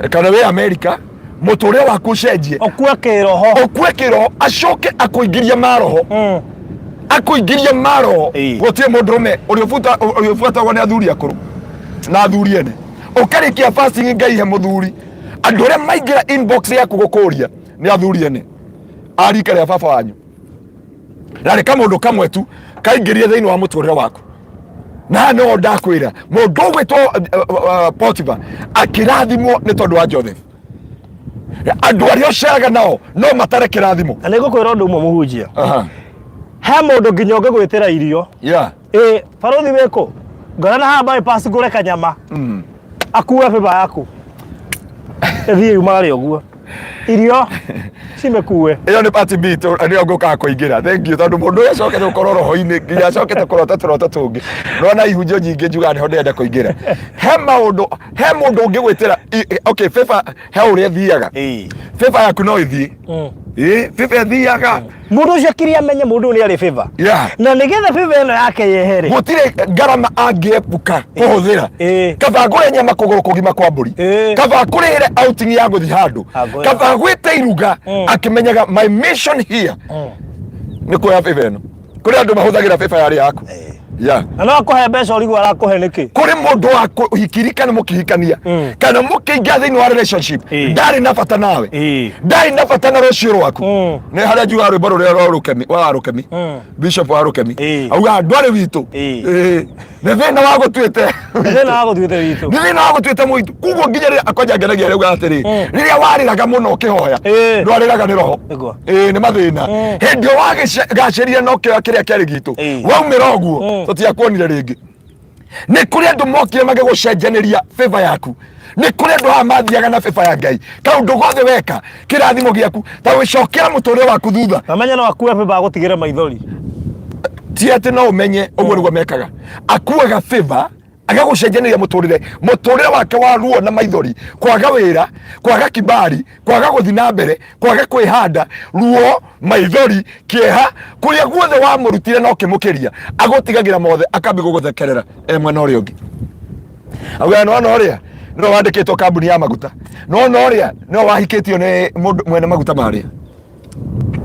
kana wĩ America, mũtũrĩre waku ũcenjie. Ũkue kĩroho. Ũkue kĩroho, acoke akũingĩrie maroho, akũingĩrie maroho. Gũtirĩ mũndũrũme ũrĩa ũrĩa ũbuatagwo nĩ athuri akũrũ na athuri ene. Ũkarĩkia fasting, Ngai he mũthuri, andũ arĩa maingĩra inbox yaku gũkũria nĩ athuri ene a rika rĩa baba wanyu, na nĩ kamũndũ kamwe tu kaingĩrie thĩinĩ wa mũtũrĩre waku. Na haha nĩho ndakwĩra, mũndũ ũgwĩtwo Potiphar akĩrathimwo nĩ tondũ wa Joseph. Andũ arĩa ũceraga nao no matare kĩrathimo. Na nĩ ngũkwĩra ũndũ ũmwe, mũhunjia. He mũndũ nginya ũngĩgwĩtĩra irio. Ĩ barũthi wĩkũ ngora na haha bypass ngũre kanyama, akue bĩba yaku ĩthiĩ yumagare ũguo, irio cimĩkue. Ĩyo nĩ part B nĩyo ngũkaga kũingĩra. Thank you, tondũ mũndũ ũyũ acokete gũkorwo roho-inĩ nginya acokete kũrota tũroto tũngĩ. Nona ihunjio nyingĩ njugaga nĩho ndĩrenda kũingĩra. He maũndũ, he mũndũ ũngĩgwĩtĩra okay, favor, he ũrĩa ĩthiaga. Favor yaku no ĩthiĩ. Ĩ favor ĩthiaga. Mũndũ ũcio akiria amenye mũndũ ũyũ nĩ arĩ favor, na nĩgetha favor ĩno yake yehere, gũtirĩ ngarama angĩepuka kũhũthĩra. Kaba ngũre nyama kũgũrũ kũgima kwa mbũri, kaba kũrĩhĩre outing ya gũthiĩ handũ, Angũre. kaba gwĩte iruga, akĩmenyaga my mission here nĩ kuoya favor ĩno. Kũrĩ andũ mahũthagĩra favor yarĩ yaku. Na no akũhe mbeca ũrigwo arakũhe nĩkĩ. Kũrĩ mũndũ wa kũhikiri kana mũkĩhikania kana mũkĩingĩra thĩinĩ wa relationship, ndarĩ na bata nawe, ndarĩ na bata na rũciũ rwaku. Nĩ harĩa njugaga rwĩmbo rũrĩa rwa Rũkemi, wa Rũkemi, bishop wa Rũkemi, augaga ndwarĩ witũ. Nĩ thĩna wa gũtuĩte. Thĩna wa gũtuĩte witũ. Nĩ thĩna wa gũtuĩte mũitũ. Koguo nginya rĩrĩa akwanja ngenagia rĩu atĩrĩ, rĩrĩa warĩraga mũno ũkĩhoya, ndwarĩraga nĩ roho. Nĩ mathĩna. Hĩndĩ ĩyo wagacĩrire na ũkĩoya kĩrĩa kĩarĩ gitũ, waumĩra ũguo, tũtiakuonire rĩngĩ. Nĩ kũrĩ andũ mokire magĩgũcenjanĩria favor yaku. Nĩ kũrĩ andũ haha mathiaga na favor ya Ngai. Kaũndũ gothe weka, kĩrathimo gĩaku ta gũcokera mũtũrĩre waku thutha. Na menye no akue favor agũtigĩre maithori. Ti atĩ no ũmenye ũguo nĩguo mekaga. Akuaga favor agagũcenjanĩria mũtũrĩre, mũtũrĩre wake wa ruo na maithori, kwaga wĩra, kwaga kibali, kwaga gũthiĩ na mbere, kwaga kwĩhanda, ruo, maithori, kĩeha, kũrĩa guothe wamũrutire na ũkĩmũkĩria, agũtigagĩra mothe, akambia gũgũthekerera e mwena ũrĩa ũngĩ. Augaga nona ũrĩa nĩwe wandĩkĩtwo kambuni ya maguta, nona ũrĩa nĩwe wahikĩtio nĩ mũndũ mwene maguta marĩa.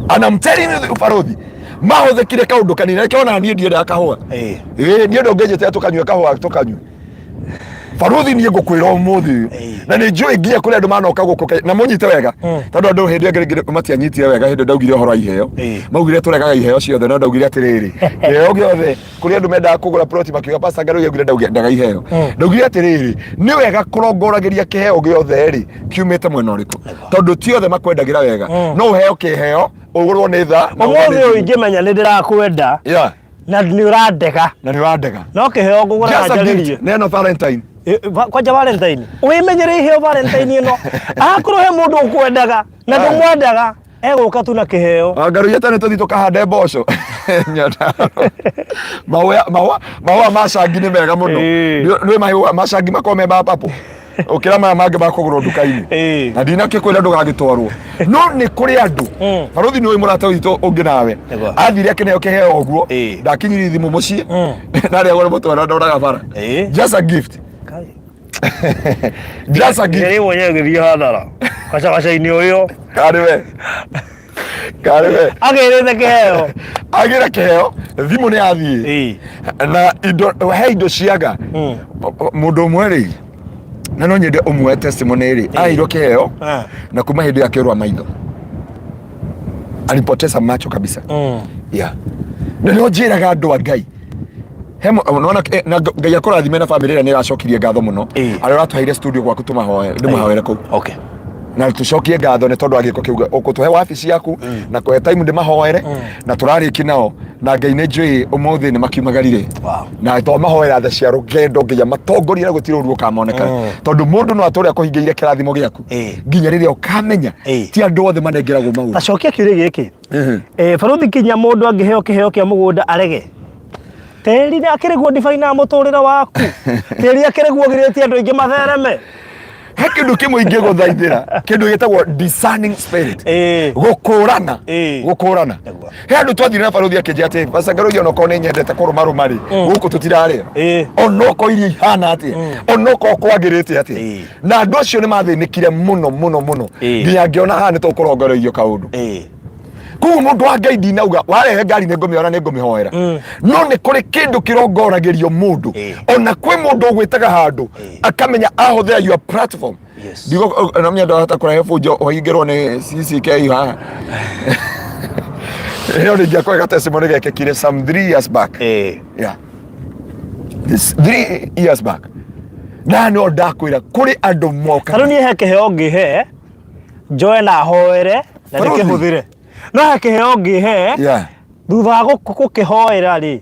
And I'm telling you, barũthi mahũthĩkire kaũndũ kanini. Reke ona niĩ ndiendaga kahũa. Ĩĩ, niĩ ndũngĩnjĩtĩra tũkanyue kahũa, tũkanyue. Barũthi, niĩ ngũkwĩra ũmũthĩ ũyũ, na nĩ njũĩ nginya kũrĩ andũ manoka gũkũ na mũnyite wega, tondũ andũ hĩndĩ ĩyo ĩngĩ matianyitire wega hĩndĩ ndaugire ũhoro wa iheo. Maugire tũregaga iheo ciothe, no ndaugire atĩrĩrĩ, kĩheo gĩothe, kũrĩ andũ mendaga kũgũra ploti makiuga Pastor Ngarũi augire ndaga iheo. Ndaugire atĩrĩrĩ, nĩ wega kũrongoragĩria kĩheo gĩothe rĩ kiumĩte mwena ũrĩkũ, tondũ ti othe makwendagĩra wega. No ũheo kĩheo ũgũrwo nĩ tha na ũgũrwo Ũmũthĩ nĩ ũyũ thimũ. ingĩmenya nĩ ndĩrakwenda na nĩ ũrandega, na nĩ ũrandega, no kĩheo ngũgũra Just a gift. njarĩrie. Neno Valentine. Kwanja Valentine, wĩmenyere iheo Valentine ĩno, akorwo he mũndũ ũkwendaga na ndũmwendaga, egũka tu na kĩheo. Ngaruia tene tũthiĩ tũkahande mboco. Nyandarua. Mahũa, mahũa, mahũa ma cangi nĩ mega mũno. Nĩ mahũa ma cangi makoragwo me ma purple. Ũkĩra maya mangĩ ma kũgũrwo nduka-inĩ. Na ndinakĩkwĩra ndũgagĩtwarwo, no nĩ kũrĩ andũ. Barũthi, nĩ ũĩ mũrata witũ ũngĩ nawe? Nĩguo. Athire akĩneo kĩheo ũguo. Ndakinyirie thimũ mũciĩ na arĩa agũre mũtwara ndoraga bara. Just a gift. Kai. Just a gift. Nĩ mwenyewe gĩthiĩ hathara gacagaca-inĩ ũyũ. Karĩ we, karĩ we. Agĩrĩte kĩheo. Agĩra kĩheo, thimũ nĩ yathiĩ. Na indo, he indo ciaga. Mũndũ ũmwe rĩ, na no nyende ũmwe testimony rĩ, aheirwo kĩheo na kuma hĩndĩ ĩyo akĩũrwa maitho, alipoteza macho kabisa. Yeah, na nĩho njĩraga andũ a Ngai, he nona na Ngai akũrathime na famĩlĩ ĩrĩa nĩ ĩracokirie ngatho mũno, arĩa ũratũheire studio gwaku tũmahoe, ndĩmahoere kũu. Na tũcokie ngatho nĩ tondũ wa gĩko kĩu ũkũtũhe wabici yaku na kũhe time ndĩmahoere na tũrarĩki nao, na Ngai nĩ njũĩ ũmũthĩ nĩ makiumagarire. Na twamahoera tha cia rũgendo, nginya matongorie na gũtirĩ ũru ũkamoneka, tondũ mũndũ no atũre akũhingĩire kĩrathimo gĩaku nginya rĩrĩa ũkamenya. Ti andũ othe manengeragwo maũndũ. Tacokia kĩũria gĩkĩ. Barũthi, kinya mũndũ angĩheo kĩheo kĩa mũgũnda arege, tĩri nĩ akĩrĩ guo ndibaina mũtũrĩre waku, tĩri akĩrĩ guo ũgirĩtie andũ aingĩ mathereme? He kĩndũ kĩmwe ingĩgũthaithĩra, kĩndũ gĩtagwo discerning spirit, gũkũrana. Gũkũrana. He andũ twathire na barũthi akĩnjĩra atĩ, "Pastor Ngaruiya, onokorwo nĩ nyendete kũrũmarũma rĩ, gũkũ tũtirarĩa, onokorwo irio ihana atĩa, onokorwo kwagĩrĩte atĩa." Na andũ acio nĩ mathĩnĩkire mũno mũno mũno, nginya ngĩona haha nĩ tũkũrongoreirio kaũndũ. Koguo mũndũ wa Ngai, ndinauga warehe ngari nĩ ngũmĩona, nĩ ngũmĩhoera, no nĩ kũrĩ kĩndũ kĩrongoragĩrio mũndũ. Ona kwĩ mũndũ ũgwĩtaga handũ akamenya ahũthĩra your platform. Ndigo na menya ndahota kũrehe bunjo ũhingĩrwo nĩ CCK haha. Ĩyo nĩ ingĩakũhe testimony gekĩkire some 3 years back. Yeah, this 3 years back, na no ndakwĩra kũrĩ andũ moka. Ta rĩu niĩ he kĩheo ngĩhe njoe na hoere na Barũthi. ndĩkĩhũthĩre, no he kĩheo ngĩhe thutha wa gũkĩhoera rĩ,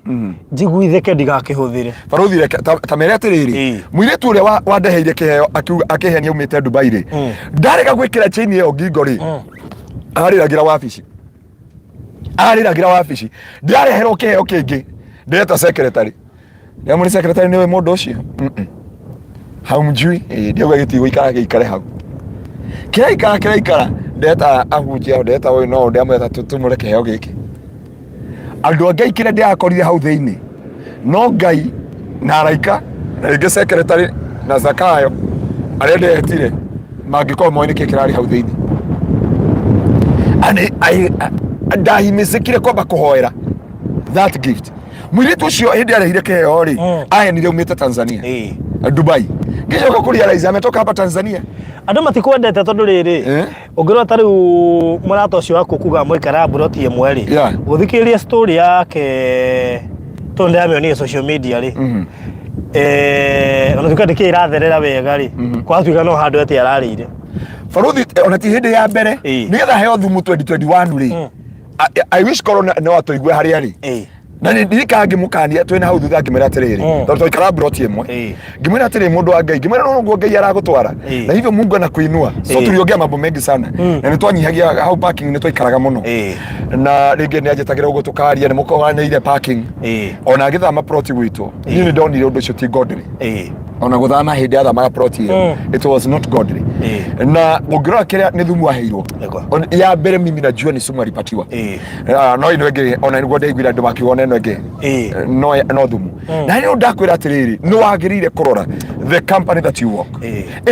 njiguithĩke ndigakĩhũthĩre. Barũthi, reke ta mere atĩrĩrĩ, mũirĩtu ũrĩa wandeheire kĩheo akiuga akĩhe nĩ aumĩte Dubai rĩ, ndarega gwĩkĩra chain ĩyo ngingo rĩ, arĩragĩra wabici, arĩragĩra wabici. Ndĩrareherwo kĩheo kĩngĩ, ndĩreta secretary, ndĩramwĩra, "Secretary, nĩwe mũndũ ũcio?" Haumjui? Ndiauga gĩtigũikara, gĩikare hau, kĩraikara, kĩraikara. Ndeta ahunjia, ndeta ũyũ, no ndĩramwĩra tũmũre kĩheo gĩkĩ. Andũ a Ngai, kĩrĩa ndĩrakorire hau thĩinĩ, no Ngai na araika na rĩngĩ secretary na Zakayo arĩa ndetire mangĩkorwo moĩ nĩkĩ kĩrarĩ hau thĩinĩ. And ndahimĩcĩkire kwamba kũhoera that gift. Mũirĩtu ũcio hĩndĩ arehire kĩheo rĩ, ahenire umĩte Tanzania, Dubai. Ngĩcoka kũrealize ametoka hapa Tanzania. Andũ matikwendete tondũ rĩrĩ, ũngĩrora ta rĩu mũrata ũcio waku kuga mũikara mburoti ĩmwe rĩ, gũthikĩrĩria story yake tondũ ndĩramĩonire social media rĩ, ona tuka ndĩkĩ ĩratherera wega rĩ, kwatuĩka no handũ atĩ ararĩire. Baruthi, ona ti hĩndĩ ya mbere. Nĩgetha heo thumu 2021 rĩ, I wish korwo no atũigue harĩa rĩ. Na nĩ ndirikana ngĩmũkania twĩna hau thutha, ngĩmwĩra atĩrĩrĩ, tondũ twaikara mburoti ĩmwe, ngĩmwĩra atĩrĩrĩ, mũndũ wa Ngai, ngĩmwĩra no ũguo Ngai aragũtwara na hivyo Mungu anakuinua. So tuliongea mambo mengi sana na nĩ twanyihagia hau parking, nĩ twaikaraga mũno na rĩngĩ nĩ anjĩtagĩra ũguo tũkaria, nĩ mũkoranĩire parking. Ona agĩthama ploti gwitũ, niĩ nĩ ndonire ũndũ ũcio ti godly. Ona gũthama hĩndĩ athamaga ploti ĩyo, it was not godly. Na ũngĩrora kĩrĩa nĩ thumu aheirwo. Ya mbere mimi najua ni sumu alipatiwa. Ah, no ĩno ĩngĩ ona nĩguo ndaiguire andũ makiuga ona ĩno ĩngĩ no no thumu. Na nĩ ndakwĩra atĩrĩrĩ, nĩ wagĩrĩire kũrora the company that you work,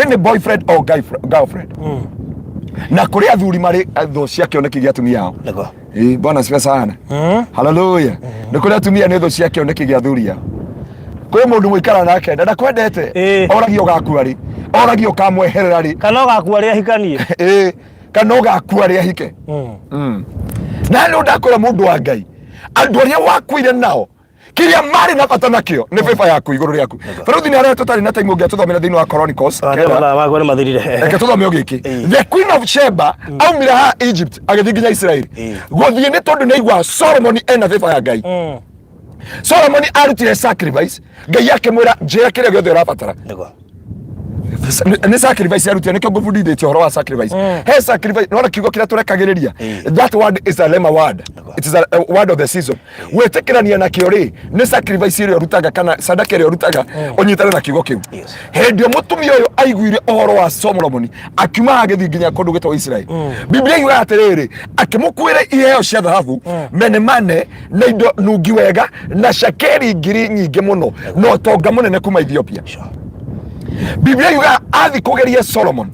any boyfriend or girlfriend. Na kũrĩ athuri marĩ thũ cia kĩoneki gĩa atumia ao. Bwana asifiwe sana. Haleluya. Nĩ kũrĩ atumia nĩ thũ cia kĩoneki gĩa athuri ao. Kwĩ mũndũ mũikara nake na ndakwendete, oragia ũgakua rĩ, oragia ũkamweherera rĩ. Kana ũgakua rĩ ahikanie. Kana ũgakua rĩ ahike. Na nĩ ndakwĩra, mũndũ wa Ngai, andũ arĩa wakuire nao, kĩrĩa marĩ na bata nakĩo nĩ bĩba yaku igũrũ rĩaku. Baruthi nĩ arĩa tũtarĩ na time ũngĩatũthomera thĩinĩ wa Chronicles kenda. Mathaa makwa nĩ mathirire. Reke tũthome o gĩkĩ. The Queen of Sheba aumire haha Egypt agĩthiĩ nginya Israel, gũthiĩ nĩ tondũ nĩ aigua Solomon ena bĩba ya Ngai. Solomon arutire sacrifice, Ngai akĩmwĩra, "Njĩra kĩrĩa gĩothe ũrabatara." Nĩ sacrifice arutire, nĩkĩo ngũbundithĩtie ũhoro wa sacrifice. He sacrifice nona kiugo kĩrĩa tũrekagĩrĩria. That word is a rhema word. It is a word of the season. Gwĩtĩkĩrania nakĩo rĩ, nĩ sacrifice ĩrĩa ũrutaga kana sadaka ĩrĩa ũrutaga ũnyitane na kiugo kĩu. Hĩndĩ ĩyo mũtumia ũyũ aiguire ũhoro wa Solomoni, akiuma agĩthiĩ nginya kũndũ gwĩtagwo Israel. Biblia yugaga atĩrĩrĩ, akĩmũkuĩra iheo cia thahabu menemane na indo nungi wega na shakeri ngiri nyingĩ mũno na ũtonga mũnene kuma Ethiopia. Biblia yugaga athi kũgeria Solomon.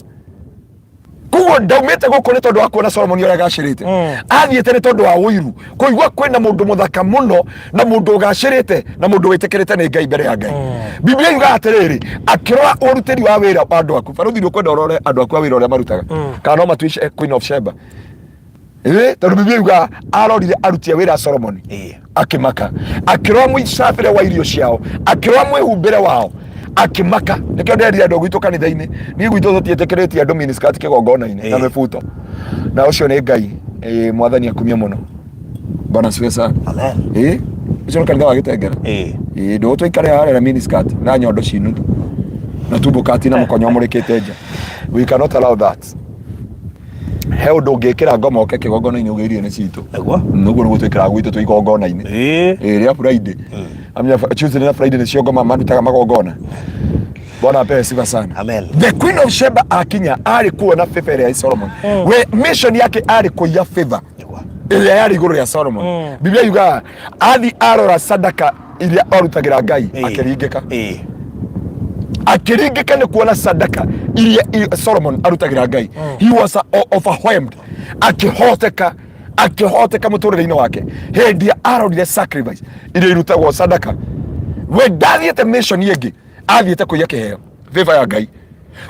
Koguo ndaumĩte gũkũ nĩ tondũ wa kuona Solomon ũrĩa agacĩrĩte. Athiĩte nĩ tondũ wa ũiru, kũigua kwĩna mũndũ mũthaka mũno na mũndũ ũgacĩrĩte na mũndũ wĩtĩkĩrĩte nĩ Ngai mbere ya Ngai. Biblia yugaga atĩrĩrĩ, akĩrora ũrutĩri wa wĩra wa andũ aku. Barũthi, nĩ ũkwenda ũrore andũ aku a wĩra ũrĩa marutaga kana no matuĩke Queen of Sheba. Ĩ, tondũ Biblia yugaga arorire aruti a wĩra a Solomoni akĩmaka, akĩrora mũicabĩre wa irio ciao, akĩrora mwĩhumbĩre wao akĩmaka. Nĩkĩo nderire andũ gwitũ kanitha-inĩ, niĩ gwitũ tũtiĩtĩkĩrĩtie andũ miniskirt kĩgongona-inĩ na mĩbuto, na ũcio nĩ Ngai. Ĩ, mwathani akumio mũno. Bwana asifiwe sana. Amen. Ĩ, ũcio nĩ kanitha wa Gĩtengera. Ĩ, ndũgũtũikare harĩa na miniskirt na nyondo ci nuthu na tumbo kati na mũkonyo ũmũrĩkĩte nja. We cannot allow that. He ũndũ ũngĩkĩra ngoma ũke kĩgongona-inĩ uge irio nĩ citũ. Ũguo nĩguo twĩkĩraga gwitũ twĩ igongona-inĩ. Ĩĩ, rĩa Friday. Amenya Tuesday na Friday nĩcio ngoma marutaga magongona. Bwana apewe sifa sana. Amen. The Queen of Sheba akinya arĩ kuona favor ĩrĩa ya Solomon. We mission yake arĩ kũiya favor ĩrĩa yarĩ igũrũ rĩa Solomon. Biblia yugaga athi arora sadaka iria arutagĩra Ngai, akĩringĩka. Akĩringĩka nĩ kuona sadaka iria Solomon arutagĩra Ngai. He was overwhelmed. Akĩhoteka, akĩhoteka mũtũrĩre-inĩ wake hĩndĩ ĩrĩa arorire sacrifice iria irutagwo sadaka. We ndathiĩte mission ĩngĩ, athiĩte kũiya kĩheo, favor ya Ngai.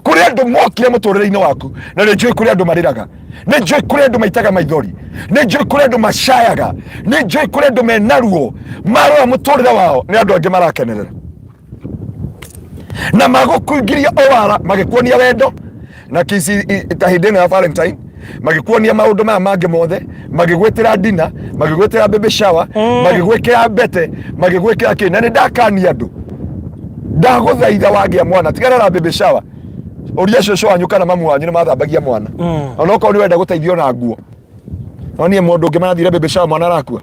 Kũrĩ andũ mokire mũtũrĩre-inĩ waku, na nĩ njũĩ kũrĩ andũ marĩraga, nĩ njũĩ kũrĩ andũ maitaga maithori, nĩ njũĩ kũrĩ andũ macayaga, nĩ njũĩ kũrĩ andũ mena ruo marora mũtũrĩre wao nĩ andũ angĩ marakenerera na magũkũingĩria o wara magĩkuonia wendo na kici ta hĩndĩ ĩno ya Valentine, magĩkuonia maũndũ maya mangĩ mothe, magĩgwĩtĩra dina, magĩgwĩtĩra baby shower, magĩgwĩkĩra mbete, magĩgwĩkĩra kĩ. Na nĩ ndakania andũ, ndagũthaitha, wagĩa mwana tigana na baby shower. Ũria cũcũ wanyu kana mamu wanyu nĩ mathambagia mwana. Ona okorwo nĩ wenda gũteithio na nguo, no niĩ mũndũ ũngĩ marathire baby shower, mwana arakua.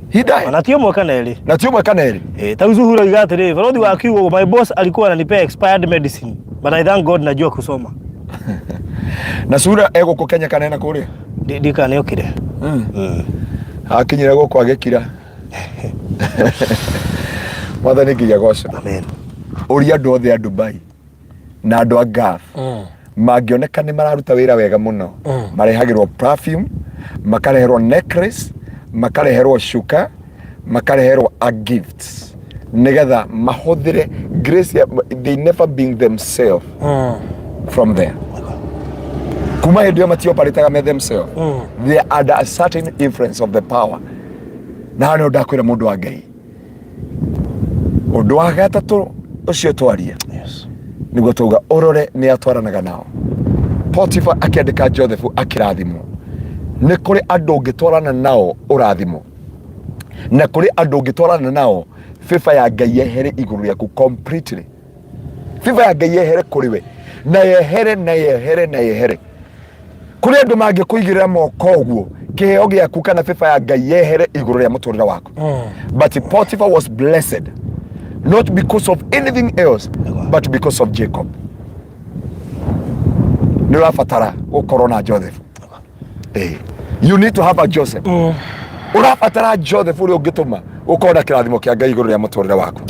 He died. Ona ti ũmwe kana erĩ. Na ti ũmwe kana erĩ. Ta rĩu Zuhura oiga atĩrĩ, barũthi wa kiugo, my boss alikuwa ananipea expired medicine, but I thank God najua kusoma. Na sura egũkũ Kenya kana ena kũrĩa? Ndikana nĩokire. Akinyire gũkũ agĩkira. Mwathani nginya goco. Amen. Ũria andũ othe a Dubai na andũ a Gulf mangĩoneka nĩ mararuta wĩra wega mũno, marehagĩrwo perfume, makareherwo necklace, makareherwo cuka, makareherwo a gifts nĩgetha mahũthĩre grace ya, they never being themselves from there. Kuma hĩndĩ ĩyo matioparĩtaga me themselves. They are under a certain influence of the power. Na haha nĩho ndakwĩra mũndũ wa Ngai, ũndũ wa gatatũ ũcio twaria nĩguo twauga ũrore nĩ atwaranaga nao. Potifa akĩandĩka Joseph akĩrathimwo. Nĩ kũrĩ andũ ũngĩtwarana nao ũrathimwo, na kũrĩ andũ ũngĩtwarana nao favor ya Ngai yehere igũrũ rĩaku completely. Favor ya Ngai yehere kũrĩ we, na yehere, na yehere, na yehere. Kũrĩ andũ mangĩkũigĩrĩra moko ũguo, kĩheo gĩaku kana favor ya Ngai yehere igũrũ rĩa mũtũrĩre waku. But Potiphar was blessed not because of anything else but because of Jacob. Nĩ ũrabatara gũkorwo na Joseph. You need to have a Joseph. Ũrabatara Joseph ũrĩa ũngĩtũma ũkorwo na kĩrathimo kĩa Ngai igũrũ rĩa mũtũrĩre waku.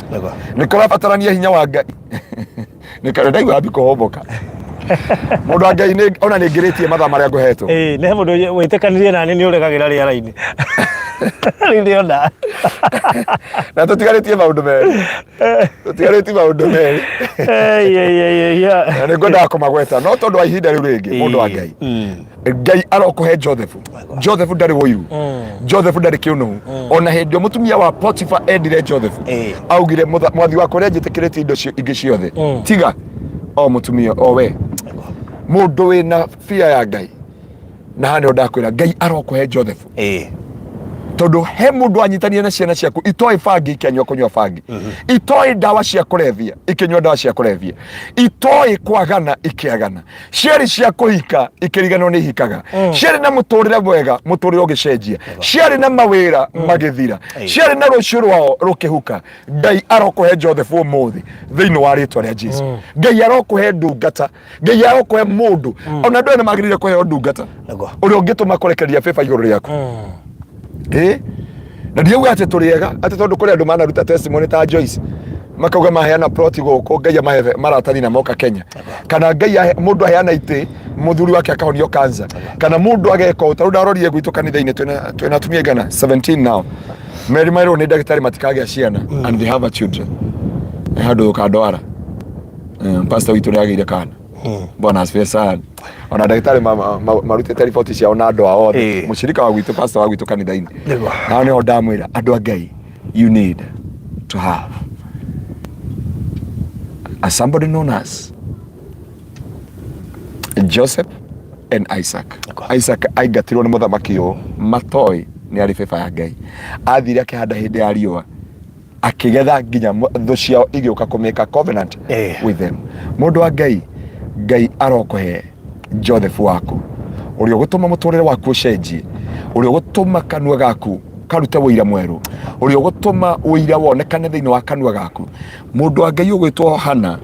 Nĩ kũrabatarania hinya wa Ngai. Nĩ kare ndaigua ambi kũhomboka. Mũndũ wa Ngai ona nĩ ngĩrĩtie mathaa marĩa ngũhetwo. Ĩĩ, nĩ he mũndũ wĩtĩkanirie nani nĩ ũregagĩra rĩera-inĩ. Rĩu ndĩona. Na tũtigarĩtie maũndũ merĩ. Tũtigarĩtie maũndũ merĩ. Ei, ei, ei, ei, ya. Na nĩ ngwendaga kũmagweta no tondũ wa ihinda rĩu rĩngĩ, mũndũ wa Ngai. Ngai arokũhe Joseph. Joseph ndarĩ wũiru. Joseph ndarĩ kĩũnũhu. Ona hĩndĩ ĩyo mũtumia wa Potiphar endire Joseph, augire, "Mwathi wakwa ũrĩa njĩtĩkĩrĩtie indo ingĩ ciothe, tiga o mũtumia o we." Mũndũ wĩna fear ya Ngai. Na haha nĩho ndakwĩra Ngai arokũhe Joseph. Tondũ he mũndũ anyitanire na ciana ciaku itoĩ bangi ikĩanyua kũnyua bangi, itoĩ ndawa cia kũrebia ikĩnyua ndawa cia kũrebia, itoĩ kwagana ikĩagana, ciarĩ cia kũhika ikĩriganĩrwo nĩ ihikaga, ciarĩ na mũtũrĩre mwega mũtũrĩre ũgĩcenjia, ciarĩ na mawĩra magĩthira, ciarĩ na rũciũ rwao rũkĩhuka. Ngai arokũhe Joseph ũmũthĩ thĩinĩ wa rĩtwa rĩa Jesu. Ngai arokũhe ndungata, Ngai arokũhe mũndũ. Ona andũ aya nĩ magĩrĩire kũheo ndungata ũrĩa ũngĩtũma kũrekereria bĩba igũrũ rĩaku. Ĩ na ndiauga atĩ tũrĩ ega atĩ tondũ kũrĩ andũ manaruta testimony ta Joyce, makauga maheana plot gũkũ, Ngai amahe maratathi na moka Kenya, kana Ngai mũndũ aheana itĩ, mũthuri wake akahonio cancer, kana mũndũ ageka ũũ. Tarĩu ndarorire gwitũ kanitha-inĩ, twĩna atumia igana 17 now meri merwo nĩ ndagĩtarĩ matikagĩa ciana, and they have a children. Nĩ handũ ũkandwara. Pastor witũ nĩ agĩire kana. Bwana asifiwe sana. Ona ndagĩtarĩ marutĩte riboti ciao na andũ ao othe. Mũshirika wa gwitũ, pastor wa gwitũ kanitha-inĩ. Nao nĩho ndamwĩra andũ a Ngai, you need to have a somebody known as Joseph and Isaac. Isaac aingatirwo nĩ mũthamaki ũyũ matoĩ nĩ arĩ beba ya Ngai. Athire akĩhanda hĩndĩ ya riũa, akĩgetha nginya thũ ciao igĩũka kũmĩka covenant with them. Mũndũ wa Ngai, Ngai arokũhe Joseph waku ũrĩa ũgũtũma mũtũrĩre waku ũcenjie, ũrĩa ũgũtũma kanua gaku karute ũira mwerũ, ũrĩa ũgũtũma ũira wonekane thĩinĩ wa kanua gaku. Mũndũ wa Ngai ũgwĩtwo Hana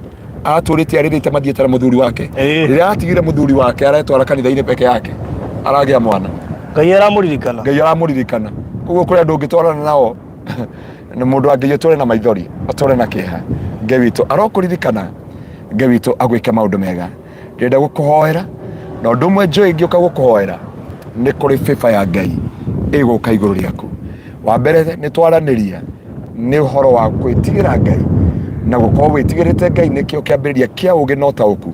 aratũrĩte arĩrĩte mathiĩte na mũthuri wake. Rĩrĩa atigire mũthuri wake aretwara kanitha-inĩ peke yake, aragĩa mwana. Ngai aramũririkana. Ngai aramũririkana. Koguo kũrĩ andũ ũngĩtwarana nao na mũndũ wa Ngai ũtũre na maithori, ũtũre na kĩeha, Ngai witũ arokũririkana, Ngai witũ agwĩke maũndũ mega. Ndĩrenda gũkũhoera na ũndũ ũmwe njũĩ ngĩũka gũkũhoera nĩ kũrĩ favor ya Ngai ĩgũka igũrũ rĩaku. Wa mbere nĩ twaranĩria nĩ ũhoro wa gwĩtigĩra Ngai, na gũkorwo wĩtigĩrĩte Ngai nĩkĩo kĩambĩrĩria kĩa ũgĩ na ũtaũku,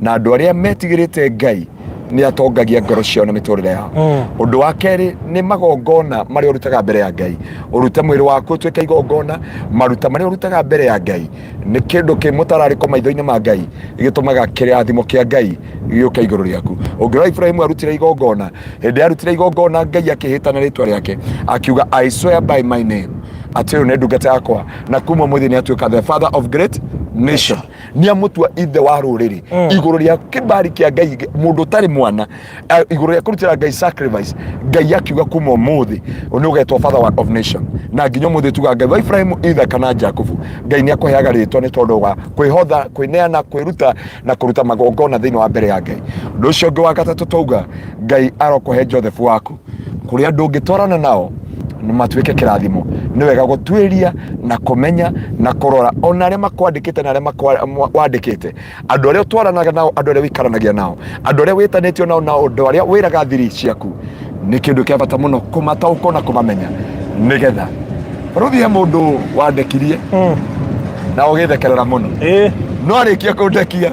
na andũ arĩa metigĩrĩte Ngai nĩ atongagia ngoro ciao na mĩtũrĩre yao. Ũndũ wa kerĩ nĩ magongona marĩa ũrutaga mbere ya Ngai. Ũrute mwĩrĩ waku ũtuĩke igongona. Maruta marĩa ũrutaga mbere ya Ngai nĩ kĩndũ kĩ mũtararĩko maitho-inĩ ma Ngai, gĩtũmaga kĩrathimo kĩa Ngai gĩũke igũrũ rĩaku. Ũngĩrora Ibrahimu arutire igongona, hĩndĩ arutire igongona Ngai akĩhĩta na rĩtwa rĩake akiuga, I swear by my name, atĩ ũyũ nĩ ndungata yakwa na kuma ũmũthĩ nĩ atuĩka the father of great nation. Nĩ amũtua ithe wa rũrĩrĩ. Igũrũ rĩa kĩbari kĩa Ngai, mũndũ ũtarĩ mwana, igũrũ rĩa kũrutĩra Ngai sacrifice, Ngai akiuga kuma ũmũthĩ nĩ ũgetwo father of nation. Na nginya ũmũthĩ tuga Ngai wa Ibrahimu, Ithaka na Jakubu. Ngai nĩ akũheaga rĩtwa nĩ tondũ wa kwĩhotha, kwĩneana, kwĩruta na kũruta magongona thĩinĩ wa mbere ya Ngai. Ũndũ ũcio ũngĩ wa gatatũ twauga Ngai arokũhe Joseph waku, kũrĩ andũ ũngĩtwarana nao matuĩke kĩrathimo. Nĩ wega gũtuĩria na kũmenya na kũrora ona arĩa makwandĩkĩte na arĩa wandĩkĩte, andũ arĩa ũtwaranaga nao, andũ arĩa ũikaranagia nao, andũ arĩa wĩtanĩtio nao, na andũ arĩa wĩraga thiri ciaku. Nĩ kĩndũ kĩa bata mũno kũmataũkwo na kũmamenya, nĩgetha rũthiĩ he mũndũ wandekirie na ũgĩthekerera mũno. No arĩkia kũndekia,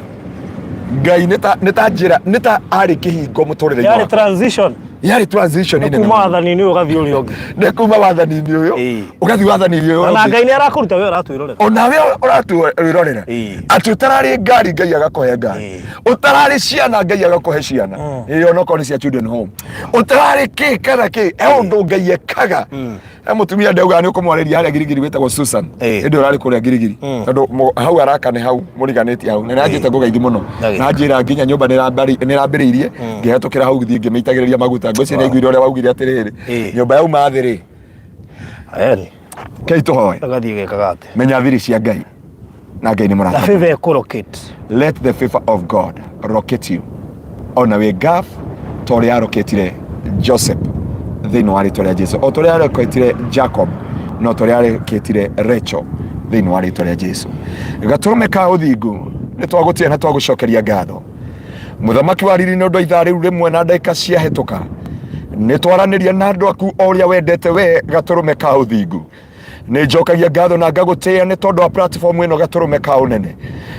Ngai nĩ ta njĩra, nĩ ta arĩ kĩhingo mũtũrĩre-inĩ Yarĩ wakwa. Transition. Yarĩ transition nene kuma mũno. Wathani-inĩ ũyũ ũgathiĩ ũrĩa ũngĩ. Nĩ kuma wathani-inĩ ũyũ ũgathiĩ wathani-inĩ ũyũ Na ũngĩ. Ngai nĩ arakũruta we ũratwĩrorera. Onawe ũratwĩrorera atĩ ũtararĩ ngari, Ngai agakũhe ngari. Ũtararĩ ciana, Ngai agakũhe ciana. Ĩĩ, onokorwo nĩ cia children home. Ũtararĩ kĩ kana kĩ, he ũndũ Ngai ekaga. He mũtumia ndaugaga nĩ ũkũmwarĩria harĩa Girigiri wĩtagwo Susan. Hĩndĩ ĩyo ũrarĩ kũrĩa Girigiri, tondũ hau araka nĩ hau mũriganĩtie hau, na nĩanjĩte ngũgeithi mũno. Na njĩra nginya nyũmba nĩ ĩrambĩrĩirie ngĩhetũkĩra hau gĩthiĩ ngĩmĩitagĩrĩria maguta. Ngwĩciria nĩ aiguire ũrĩa waugire atĩrĩrĩ, nyũmba yauma thĩ rĩ. Eni. Kei tũhoe. Agathiĩ gekaga atĩ Menya thiri cia Ngai na Ngai nĩ na mũrata. Favor ĩkũrokate. Let the favor of God rocket you ona wĩ gaf ta ũrĩa aroketire Joseph thĩinĩ wa rĩtwa rĩa Jesu, o ta ũrĩa aroketire Jacob na o ta ũrĩa aroketire Rachel thĩinĩ wa rĩtwa rĩa Jesu. Gatũrũme ka ũthingu, nĩ twagũtĩa na twagũcokeria ngatho, mũthamaki wa riri, nĩ ũndũ wa ithaa rĩu rĩmwe na ndagĩka ciahĩtũka nĩ twaranĩria na andũ aku o ũrĩa wendete we. Gatũrũme ka ũthingu. Nĩ njokagia ngatho na ngagũtĩĩa nĩ tondũ wa platform ĩno gatũrũme ka ũnene,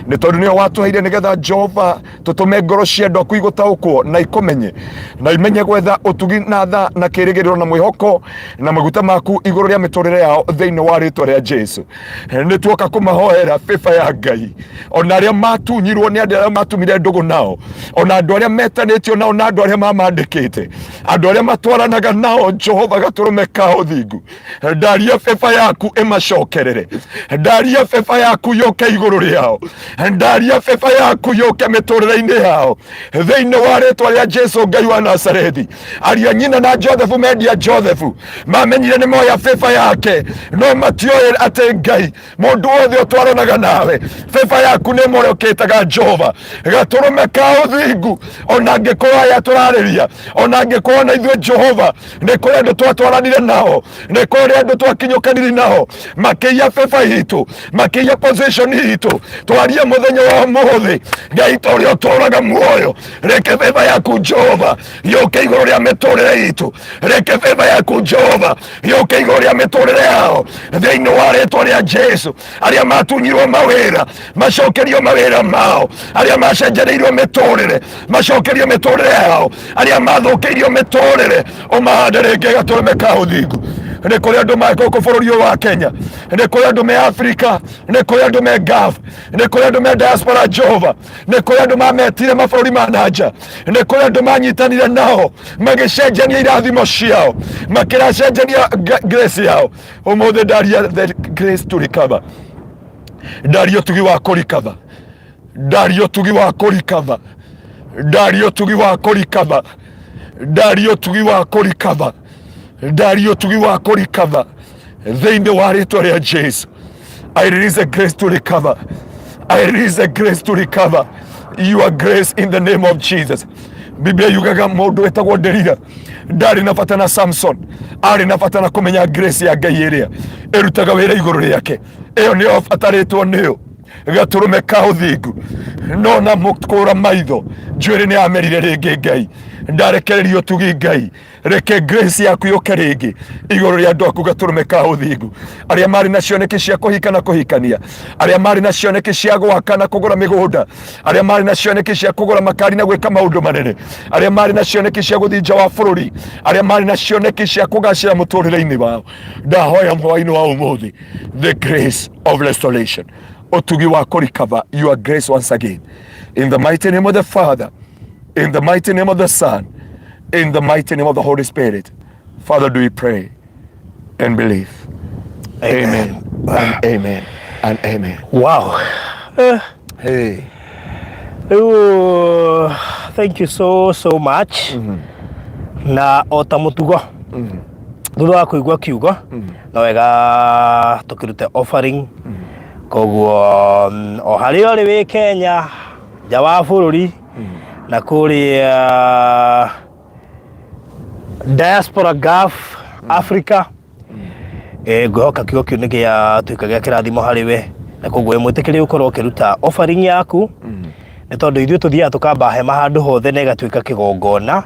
nĩ tondũ nĩyo watũheire nĩgetha Jehova tũtũme ngoro cia andũ aku igũtaũkwo na ikũmenye na imenye gwetha ũtugi na tha na kĩrĩgĩrĩro na mwĩhoko na maguta maku igũrũ rĩa mĩtũrĩre yao thĩinĩ wa rĩtwa rĩa Jesu. Nĩ tuoka kũmahoera favor ya Ngai, ona arĩa matunyirwo nĩ andũ arĩa matumire ndũgũ nao, ona andũ arĩa metanĩtio nao na andũ arĩa mamandĩkĩte, andũ arĩa matwaranaga nao. Jehova gatũrũme ka ũthingu, ndaria favor yaku ĩmacokerere, ndaria favor yaku yũke igũrũ rĩao, ndaria favor yaku yũke mĩtũrĩre-inĩ yao thĩinĩ wa rĩtwa rĩa Jesu Ngai wa Nazarethi. Aria nyina na Joseph mendia Joseph mamenyire nĩ moya favor yake, no matioĩ atĩ Ngai mũndũ wothe ũtwaranaga nawe favor yaku nĩ mũrokĩtaga. Jehova gatũrũme ka ũthingu, ona angĩkorwo aya tũrarĩria, ona angĩkorwo na ithuĩ Jehova nĩ kũrĩ andũ twatwaranire nao, nĩ kũrĩ andũ twakinyũkanire nao makĩiya favor itũ, makĩiya position itũ, twarie mũthenya wa ũmũthĩ, Ngai ta ũrĩa ũtũraga muoyo, reke favor yaku Jehova yũke igũrũ rĩa mĩtũrĩre itũ, reke favor yaku Jehova yũke igũrũ rĩa mĩtũrĩre yao thĩinĩ wa rĩtwa rĩa Jesu. Arĩa matunyirwo mawĩra macokerio mawĩra mao, arĩa macenjereirwo mĩtũrĩre macokerio mĩtũrĩre yao, arĩa mathũkĩirio mĩtũrĩre ũmahande rĩngĩ gatũrũme ka ũthingu. Nĩ kũrĩ andũ me gũkũ bũrũri ũyũ wa Kenya, nĩ kũrĩ andũ me Afrika, nĩ kũrĩ andũ me Gulf, nĩ kũrĩ andũ me diaspora. Jehova, nĩ kũrĩ andũ mametire mabũrũri ma nanja, nĩ kũrĩ andũ manyitanire nao magĩcenjania irathimo ciao, makĩracenjania grace yao. Ũmũthĩ ndaria the grace to recover, ndaria ũtugi wa kũrikava, ndaria ũtugi wa kũrikava, ndaria ũtugi wa kũrikava, ndaria ũtugi wa kũrikava, ndaria ũtugi wa kũrikava thĩinĩ wa rĩtwa rĩa Jesu. I release the grace to recover. I release the grace to recover your grace in the name of Jesus. Biblia yugaga mũndũ wĩtagwo Delila ndarĩ na bata na Samson, arĩ na bata na kũmenya grace ya Ngai ĩrĩa ĩrutaga wĩra igũrũ rĩake. Ĩyo nĩyo abatarĩtwo nĩyo gatũrũme ka ũthingu. No na mũkũra maitho njuĩrĩ nĩ yamerire rĩngĩ. Ngai ndarekereria ũtugi. Ngai, reke grace yaku yũke rĩngĩ igũrũ rĩa andũ aku gatũrũme ka ũthingu, arĩa marĩ na cioneki cia kũhika na kũhikania, arĩa marĩ na cioneki cia gwaka na kũgũra mĩgũnda, arĩa marĩ na cioneki cia kũgũra makari na gwĩka maũndũ manene, arĩa marĩ na cioneki cia gũthiĩ nja wa bũrũri, arĩa marĩ na cioneki cia kũgacĩra mũtũrĩre-inĩ wao. Ndahoya hwaĩ-inĩ wa ũmũthĩ the grace of restoration, ũtugi wa kũrecover your grace once again, in the mighty name of the Father, in the mighty name of the Son, in the mighty name of the Holy Spirit. Father, do we pray and believe. Amen, amen and amen and amen. Wow. Hey. Rĩu thank you so so much. Na o ta mũtugo, thutha wa kũigua kiugo no wega tũkĩrute offering. Koguo o harĩa ũrĩ, wĩ Kenya, nja wa bũrũri, na kũrĩa diaspora, Gulf, Africa, ngwĩhoka kiugo kĩu nĩ gĩatuĩka gĩa kĩrathimo harĩ we, na koguo wĩ mwĩtĩkĩrie gũkorwo ũkĩruta offering yaku, nĩ tondũ ithuĩ tũthiaga tũkamba hema handũ hothe na ĩgatuĩka kĩgongona.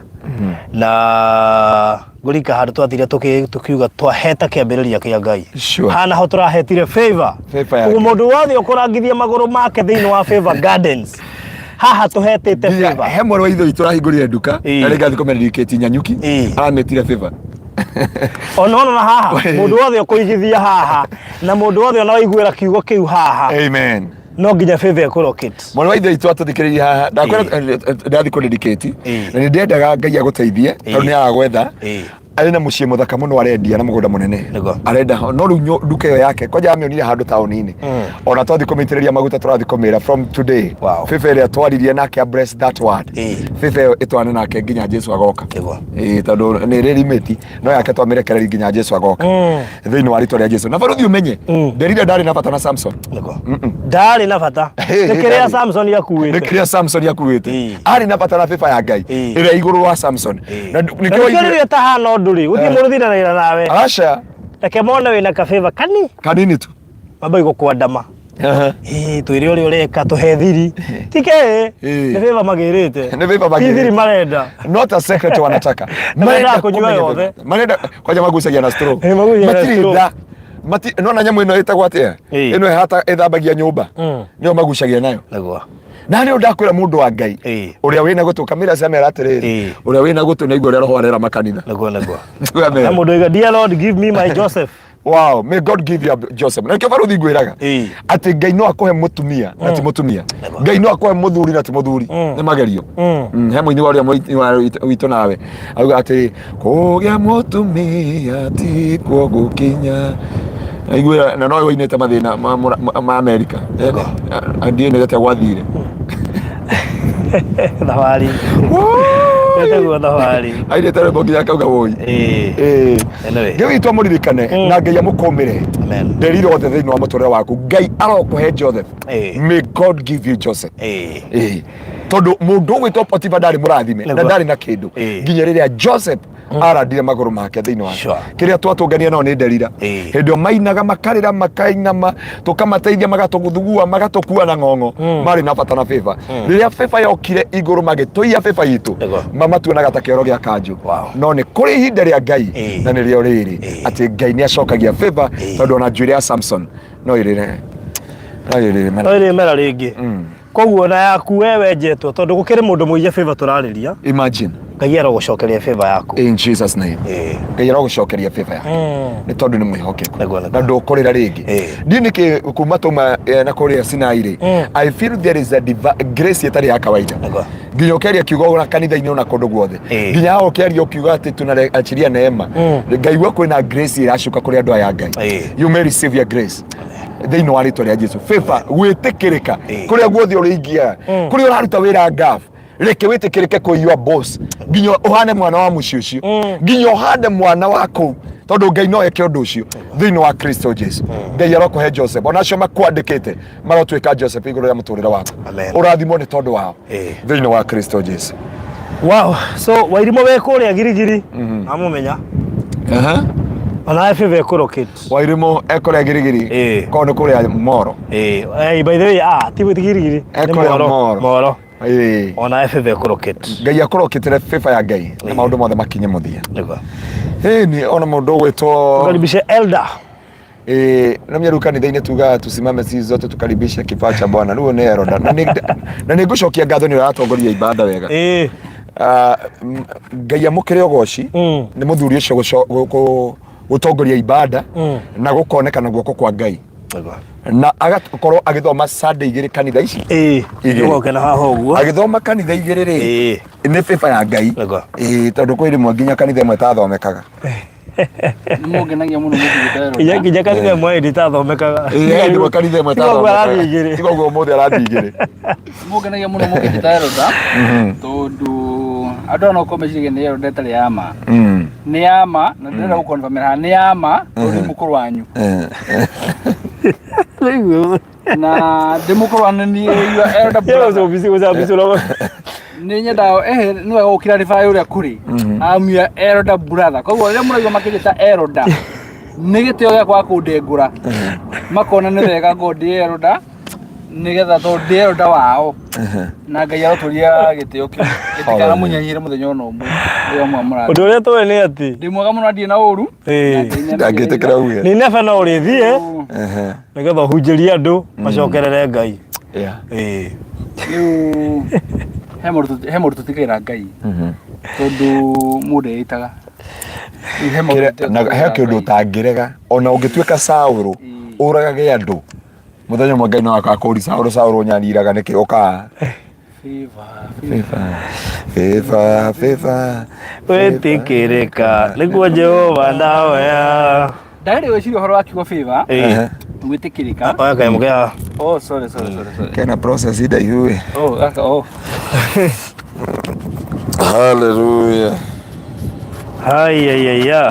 Na ngũrika handũ twathire tũkiuga twaheta kĩambĩrĩria kĩa Ngai. Hana ho tũrahetire favor. Favor ya Koguo Ngai. Mũndũ wothe ũkũrangithia magũrũ make thĩinĩ wa Favor Gardens, haha tũhetĩte Nginya favor. He mwarĩ wa ithe witũ arahingũrire nduka na rĩngĩ athiĩ kũmĩrĩrĩkĩti Nyanyuki, aramĩtire Favor. Ona ona na haha mũndũ wothe ũkũigithia haha na mũndũ wothe ona waiguĩra kiugo kĩu haha, Amen. No nginya favor ĩkũrokĩte. Mwarĩ wa ithe witũ atũthikĩrĩirie haha, ndakwĩra ndathiĩ kũdedicate na nĩ ndendaga Ngai agũteithie tondũ nĩ agwetha. Arĩ na mũciĩ mũthaka mũno arendia na mũgũnda mũnene. Arenda no rĩu nduka ĩyo yake kwanja amĩonire handũ taũni-inĩ. Ona twathiĩ kũmĩitĩrĩria maguta, tũrathiĩ kũmĩra from today favor ĩrĩa twaririe nake a bless that word, favor ĩyo ĩtwarane nake nginya Jesu agoka. Tondũ nĩ ĩrĩ limit, no yake twamĩrekereria nginya Jesu agoka thĩinĩ wa rĩtwa rĩa Jesu. Na barũthi ũmenye Delila ndarĩ na bata na Samson. Ndarĩ na bata. Nĩ kĩrĩa Samson nĩ akuĩte. Kĩrĩa Samson akuĩte. Arĩ na bata na favor ya Ngai ĩrĩa igũrũ wa Samson. Na nĩkĩo nĩkĩo rĩrĩa ũtahana ũndũ rĩ, gũtirĩ mũndũ ũthindanagĩra nawe. Aca. Reke mone wĩna ka-favor kani kanini tu. Mamba igũkwandama. Twĩre ũrĩa ũreka, tũhe thiri tike. Nĩ favor magĩrĩte. Nĩ favor Ti magĩrĩte. thiri marenda. Not a secret wanataka. Marenda kũnyua kũmenya yothe. favor. Marenda kwanja magucagia na straw. Magucagia na Matirĩ straw. tha. Mati nona nyamũ ĩno ĩtagwo atĩa? Ĩĩ. Ĩno ĩhata ĩthambagia nyũmba. Nĩyo magucagia nayo. Nĩguo. Na nĩ ndakwĩra mũndũ wa Ngai. Ĩĩ. Ũrĩa wĩna gũtũ kamĩra cia mera atĩrĩrĩ. Ĩĩ. Ũrĩa wĩna gũtũ nĩ aigua ũrĩa roho arera makanitha. Nĩguo nĩguo. Amera. Na mũndũ oiga, "Dear Lord, give me my Joseph." Wow, may God give you a Joseph. Na nĩkĩo barũthi ngwĩraga Ĩĩ. atĩ Ngai no akũhe mũtumia na ti mũtumia. Ngai no akũhe mũthuri na ti mũthuri. Nĩ magerio. He mũini wa ũrĩa mũini wa witũ nawe auga atĩrĩ kũgĩa mũtumia ti kuo gũkinya. Aiguĩra na no woinĩte mathĩna ma Amerika. Ndiĩ nĩ atĩa gwathire. Thabarĩ. Ĩtagwo thabarĩ. Ainĩte rwĩmbo nginya akauga woi. Ĩĩ. Ĩĩ. Anyway. Ngai witũ amũririkane na Ngai amũkũmĩre Amen. nderire othe thĩinĩ wa mũtũrĩre waku. Ngai arokũhe Joseph. Ĩĩ. May God give you Joseph. Ĩĩ. Ĩĩ. Tondũ mũndũ ũgwĩtwo Potifa ndarĩ mũrathime na Nĩguo. ndarĩ na kĩndũ Ĩĩ. nginya rĩrĩa Joseph arandire magũrũ make thĩinĩ wake. Sure. Kĩrĩa twatũngania nao nĩ nderira. Ĩĩ. Hĩndĩ ĩyo mainaga makarĩra makainama tũkamateithia magatũthugua magatũkua na ng'ong'o marĩ na bata na favor. Rĩrĩa favor yokire igũrũ magĩtũiya favor itũ Nĩguo. mamatuonaga ta kĩoro gĩa kanjũ. Wow. No nĩ kũrĩ ihinda rĩa Ngai Ĩĩ. na nĩrĩo rĩrĩ Ĩĩ. atĩ Ngai nĩ acokagia favor Ĩĩ. tondũ ona njuĩrĩ ya Samson no ĩrĩre no ĩrĩre No ĩrĩ mera rĩngĩ. Koguo ona yaku we wenjetwo tondũ gũkĩrĩ mũndũ mũiye favor tũrarĩria. Imagine. Ngai arogũcokeria favor yaku. In Jesus name. Ĩĩ. Ngai arogũcokeria favor yaku. Nĩ tondũ nĩ mwĩhokeku. Nĩguo, nĩguo. Na ndũkũrĩra rĩngĩ. Ĩĩ. Ndiũ nĩkĩ kuma twauma na kũrĩa Sinai rĩ. I feel there is a grace ĩtarĩ ya kawaida. Nĩguo. Nginya ũkĩaria kiugo na kanitha-inĩ ona kũndũ guothe. Ĩĩ. Nginya haha ũkĩaria ũkiuga atĩ tunaachilia neema. Ngaigua kwĩna grace ĩracuka kũrĩ andũ aya a Ngai. Ĩĩ. You may receive your grace. Thĩinĩ wa rĩtwa rĩa Jesu. Favor gwĩtĩkĩrĩka Ĩĩ. kũrĩa guothe ũrĩingiaga. Kũrĩa ũraruta wĩra ngafu. Reke wĩtĩkĩrĩke kwĩ your boss nginya ũhane mwana wa mũciĩ ũcio nginya ũhane mwana wa kũu tondũ Ngai no eke ũndũ ũcio thĩinĩ wa Kristo Jesu. Ngai arokũhe Joseph ona acio makwandĩkĩte marotuĩka Joseph igũrũ rĩa mũtũrĩre waku. Amen. Ũrathimwo nĩ tondũ wao Ĩĩ. thĩinĩ wa Kristo Jesu. Wow. So Wairimũ wĩ kũrĩa girigiri. Amũmenya. Ona favor ĩkũrokĩte. Wairimũ ekũrĩa girigiri Ĩĩ. korwo nĩ kũrĩa moro. Ĩĩ. Eh, by the way, ti girigiri. Nĩ Ekũrĩa Moro. Moro. Moro. Ĩĩ. Ona favor ĩkũrokĩte. Ngai akũrokĩtĩre favor ya Ngai na maũndũ mothe makinye mũthia. Nĩguo. Ĩĩ ni ona mũndũ ũgwĩtwo Tukaribishe elder. Na mĩaru kanitha-inĩ tugaga tusimame sisi zote tukaribishe kifaa cha Bwana. Rĩu nĩ Elder. Na nĩ ngũcokia ngatho nĩ ũratongoria ibada wega. Ĩĩ. Ngai amũkĩre ũgoci nĩ mũthuri ũcio gũtongoria ibada na gũkonekana guoko kwa Ngai Nĩguo. na agakorwo agĩthoma Sunday igĩrĩ kanitha ici Ĩĩ. Igĩrĩ. Nĩgũkena haha ũguo. Agĩthoma kanitha igĩrĩ rĩ Ĩĩ. nĩ favor ya Ngai. Nĩguo. Ĩĩ, tondũ kwĩ rĩmwe nginya kanitha ĩmwe ĩtathomekaga. Nĩmũngenagia mũno mũthuri Nginya nginya kanitha ĩmwe nditathomekaga. Ĩĩ, he rĩmwe kanitha ĩmwe Tiga ũguo ĩtathomekaga. arathiĩ igĩrĩ. Tiga ũguo ũmũthĩ arathiĩ igĩrĩ. Nĩmũngenagia mũno mũkĩnjĩta Elder tondũ andũ aya no korwo meciragia nĩ Elder ĩtarĩ ya ma. Nĩ ya ma na ndĩrenda gũconfirm haha nĩ ya ma tondũ nĩ mũkũrũ wanyu. Na ndĩ mũkũrũ wanyu nĩ niĩ your elder brother. Nĩ nyendaga ehe nĩ wega gũclarify ũrĩa kũrĩ. I'm your elder brother. Koguo rĩrĩa mũraigua makĩnjĩta elder nĩ gĩtĩo gĩakwa kũndengũra. Makona nĩ wega ngorwo ndĩ elder nĩgetha tondũ ndĩ elder wao. Na Ngai arotũria gĩtĩo kĩu. Gĩtikanamunyenyere mũthenya ona ũmwe. Rĩrĩa mwamũrathima. Ũndũ ũrĩa tũĩ nĩ atĩ Ndĩ mwega mũno ndirĩ na ũru. Ndangĩtĩkĩra uge. nĩ nebe no ũrĩthiĩ nĩgetha ũhunjĩrie andũ macokerere Ngai. Yeah. Ĩĩ. Rĩu he maũndũ he maũndũ tũtigagĩra Ngai tondũ mũndũ eĩtaga. Rĩu he maũndũ Kĩrĩa- na he tũtigagĩra kĩndũ Ngai. ũtangĩrega ona ũngĩtuĩka Saũlũ ũragage andũ mũthenya ũmwe Ngai no akakũri Saũlũ Saũlũ ũnyaniraga nĩkĩ ũkaa Favor, favor favor Wĩtĩkĩrĩka nĩguo Jehova ndahoya. Ndagĩrĩ gwĩciria ũhoro wa kiugo favor Ĩĩ. gwĩtĩkĩrĩka. Oya kanyamũ kea. Oh, sorry, sorry, sorry, sorry. kena process ndaihu ĩ. Oh, gaka, oh. Hallelujah. Haiyaiyaiya.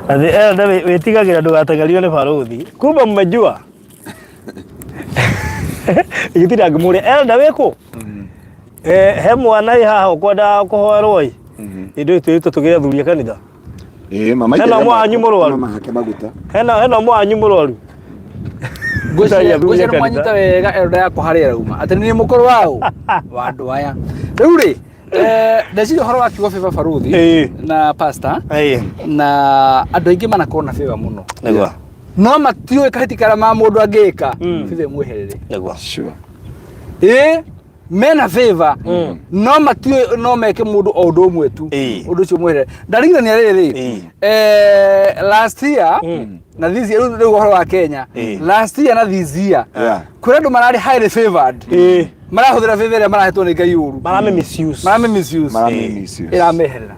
Atĩ elder wĩtigagĩra ndũgateng'erio nĩ barũthi. Kumbe mmejua. Gĩtirĩ angĩmũria elder wĩkũ? Eh, he mwana ĩ haha ũkwendaga kũhoerwo ĩ. Ithuĩ twĩrĩtwo tũgĩre athuri a kanitha. Ĩĩ, mama Hena aitĩrĩria mwanyu mũrwaru. Mama hake maguta. Hena ũmwe wanyu mũrwaru. Ngwĩciria Athuri a ngwĩciria kanitha. mwanyita wega elder yakwa harĩa ĩrauma atĩ nĩ mũkũrũ waũ wa andũ aya rĩu rĩ Ndeciria ũhoro wa kiugo favor baruthi na pastor na andũ aingĩ manakorwo na favor mũno. Nĩguo. No matiũĩ kahĩti karĩa ma mũndũ angĩka favor ĩmweherere. Nĩguo. Sure. Ĩĩ mena favor no matiũĩ no meke mũndũ o ũndũ ũmwe tu ũndũ ũcio mweherere. Ndaringithania rĩrĩ last year na this year rĩu ũhoro wa Kenya last year na this year kwĩna andũ mararĩ highly favored marahũthĩra favor ĩrĩa marahetwo nĩ Ngai ũru. Marame misuse. Marame misuse. Marame misuse. Ĩrameherera.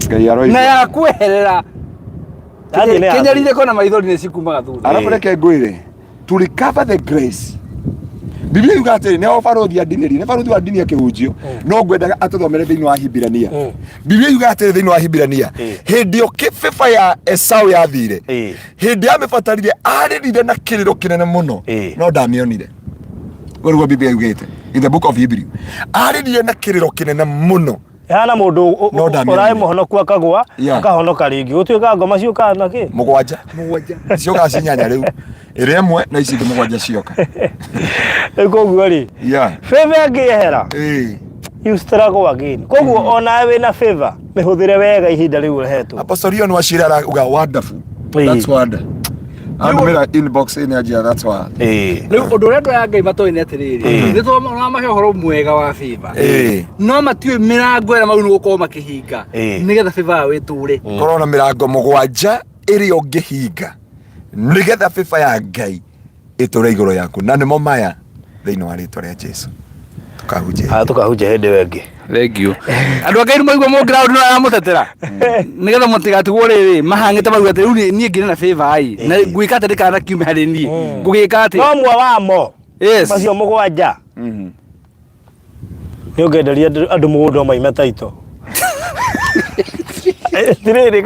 Ngai aroigua. Na ya kweherera. Yaani nĩ Kĩnyarire na maithori nĩ cikumaga thutha. Arabu reke ngwĩre to recover the grace Biblia yuga atĩrĩ nĩ o barũthi a ndinĩri nĩ barũthi wa ndini akĩhunjio no ngwendaga atũthomere thĩinĩ wa Hibirania Biblia yuga atĩrĩ thĩinĩ wa Hibirania hĩndĩ ĩyo kĩbĩba ya Esau yathire hĩndĩ yamĩbatarire arĩrire na kĩrĩro kĩnene mũno no ndamĩonire ũguo nĩguo Biblia yugĩte in the book of Hebrew arĩrire na kĩrĩro kĩnene mũno Hana mũndũ No ndamĩonire. ũraĩ mũhonoku akagwa Yeah. akahonoka rĩngĩ gũtuĩka ngoma ciũkaga na kĩ mũgwanja ciokaga cinyanya rĩu ĩrĩa ĩmwe na ici ingĩ mũgwanja cioka rĩu koguo rĩ yeah favor ĩngĩehera Ĩĩ. you struggle again koguo onawe wĩna favor mĩhũthĩre wega ihinda rĩu ũhetwo Apostle Leon Wachira arauga wonderful Ĩĩ. that's wonder andũmĩra inbox ĩnĩ anjia that's why Rĩu ũndũ ũrĩa andũ aya a Ngai matoĩ nĩ atĩrĩrĩ nĩ tũramahe ũhoro mwega wa favor Ĩĩ. no matiũĩ mĩrango ĩrĩa magĩrĩirwo gũkorwo makĩhinga nĩgetha favor yao ĩtũre. korwo na mĩrango mũgwanja ĩrĩa ũngĩhinga nĩgetha favor ya Ngai ĩtũre igũrũ yaku na nĩmo maya thĩinĩ wa rĩtwa rĩa Jesu tũkahunjia Aya tũkahunjia hĩndĩ ĩyo ĩngĩ Thank you. Andũ a Ngai nĩ maigua mũngĩraũndi no aramũtetera nĩgetha mũtigatigwo rĩrĩ mahang'ĩte mauga atĩ rĩu niĩ ngĩrĩ na favor ĩ na ngwĩka atĩ ndĩkana kiume harĩ niĩ ngũgĩka atĩ no mwe wamo yes macio mũgwanja nĩ ũngĩenderia andũ mũgũnda maime taito tirĩrĩ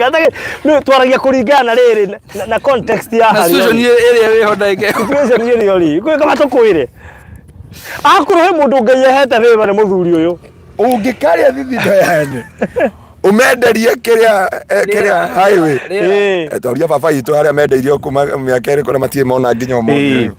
nĩ twaragia kũringana na rĩrĩ na context ya na harĩa situation ũrĩ. ĩrĩa wĩho ndagĩka ĩyo. Situation ĩrĩa ũrĩ gwĩ kaba tũkwĩre akorwo he mũndũ Ngai ahete favor nĩ mũthuri ũyũ ũngĩkarĩa thithinda yane ũmenderie kĩrĩa kĩrĩa highway Ĩĩ. Twaria baba itũ harĩa mendeirio kuma mĩaka ĩrĩkũ na matirĩ mona nginya ũmũthĩ Ĩĩ.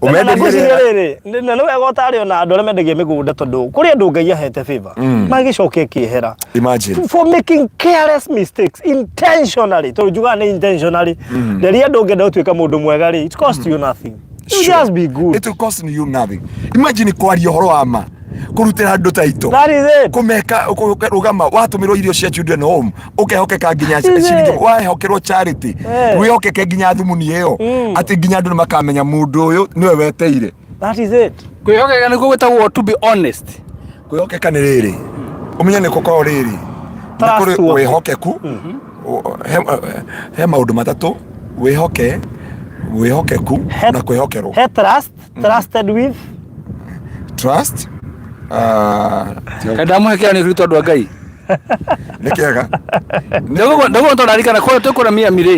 Na ũmenderie ngwĩciria rĩera. rĩrĩ na nĩ wega ũtarĩ ona andũ arĩa mendagia mĩgũnda tondũ kũrĩ andũ Ngai ahete favor magĩcoka ĩkĩehera Imagine. for making careless mistakes intentionally tondũ njugaga nĩ intentionally rĩrĩa andũ ũngĩenda gũtuĩka mũndũ mwega rĩ it cost you nothing you Sure. just be good It will cost you nothing. Imagine kwaria ũhoro wa ma kũrutĩra andũ taito that is it kũmeka kũrũgama watũmĩrwo irio cia children home ũkehokeka nginya Is it? ciringi wahehokerwo charity Eh. wĩhokeke nginya thumuni ĩyo atĩ nginya andũ nĩ makamenya mũndũ ũyũ nĩwe weteire that is it Kwĩhokeka nĩkuo gwĩtagwo to be honest. kwĩhokeka nĩ rĩrĩ ũmenye nĩ gũkorwo rĩrĩ nĩ kũrĩ Trustworthy. wĩhokeku he maũndũ matatũ wĩhoke wĩhokeku na kwĩhokerwo he trust trusted with trust Kaĩ ndamũhe kĩra nĩ tondũ wa Ngai. nĩ kĩega Ndaguo tondũ ndarikana kũrĩa twĩ kũrĩa Miami rĩ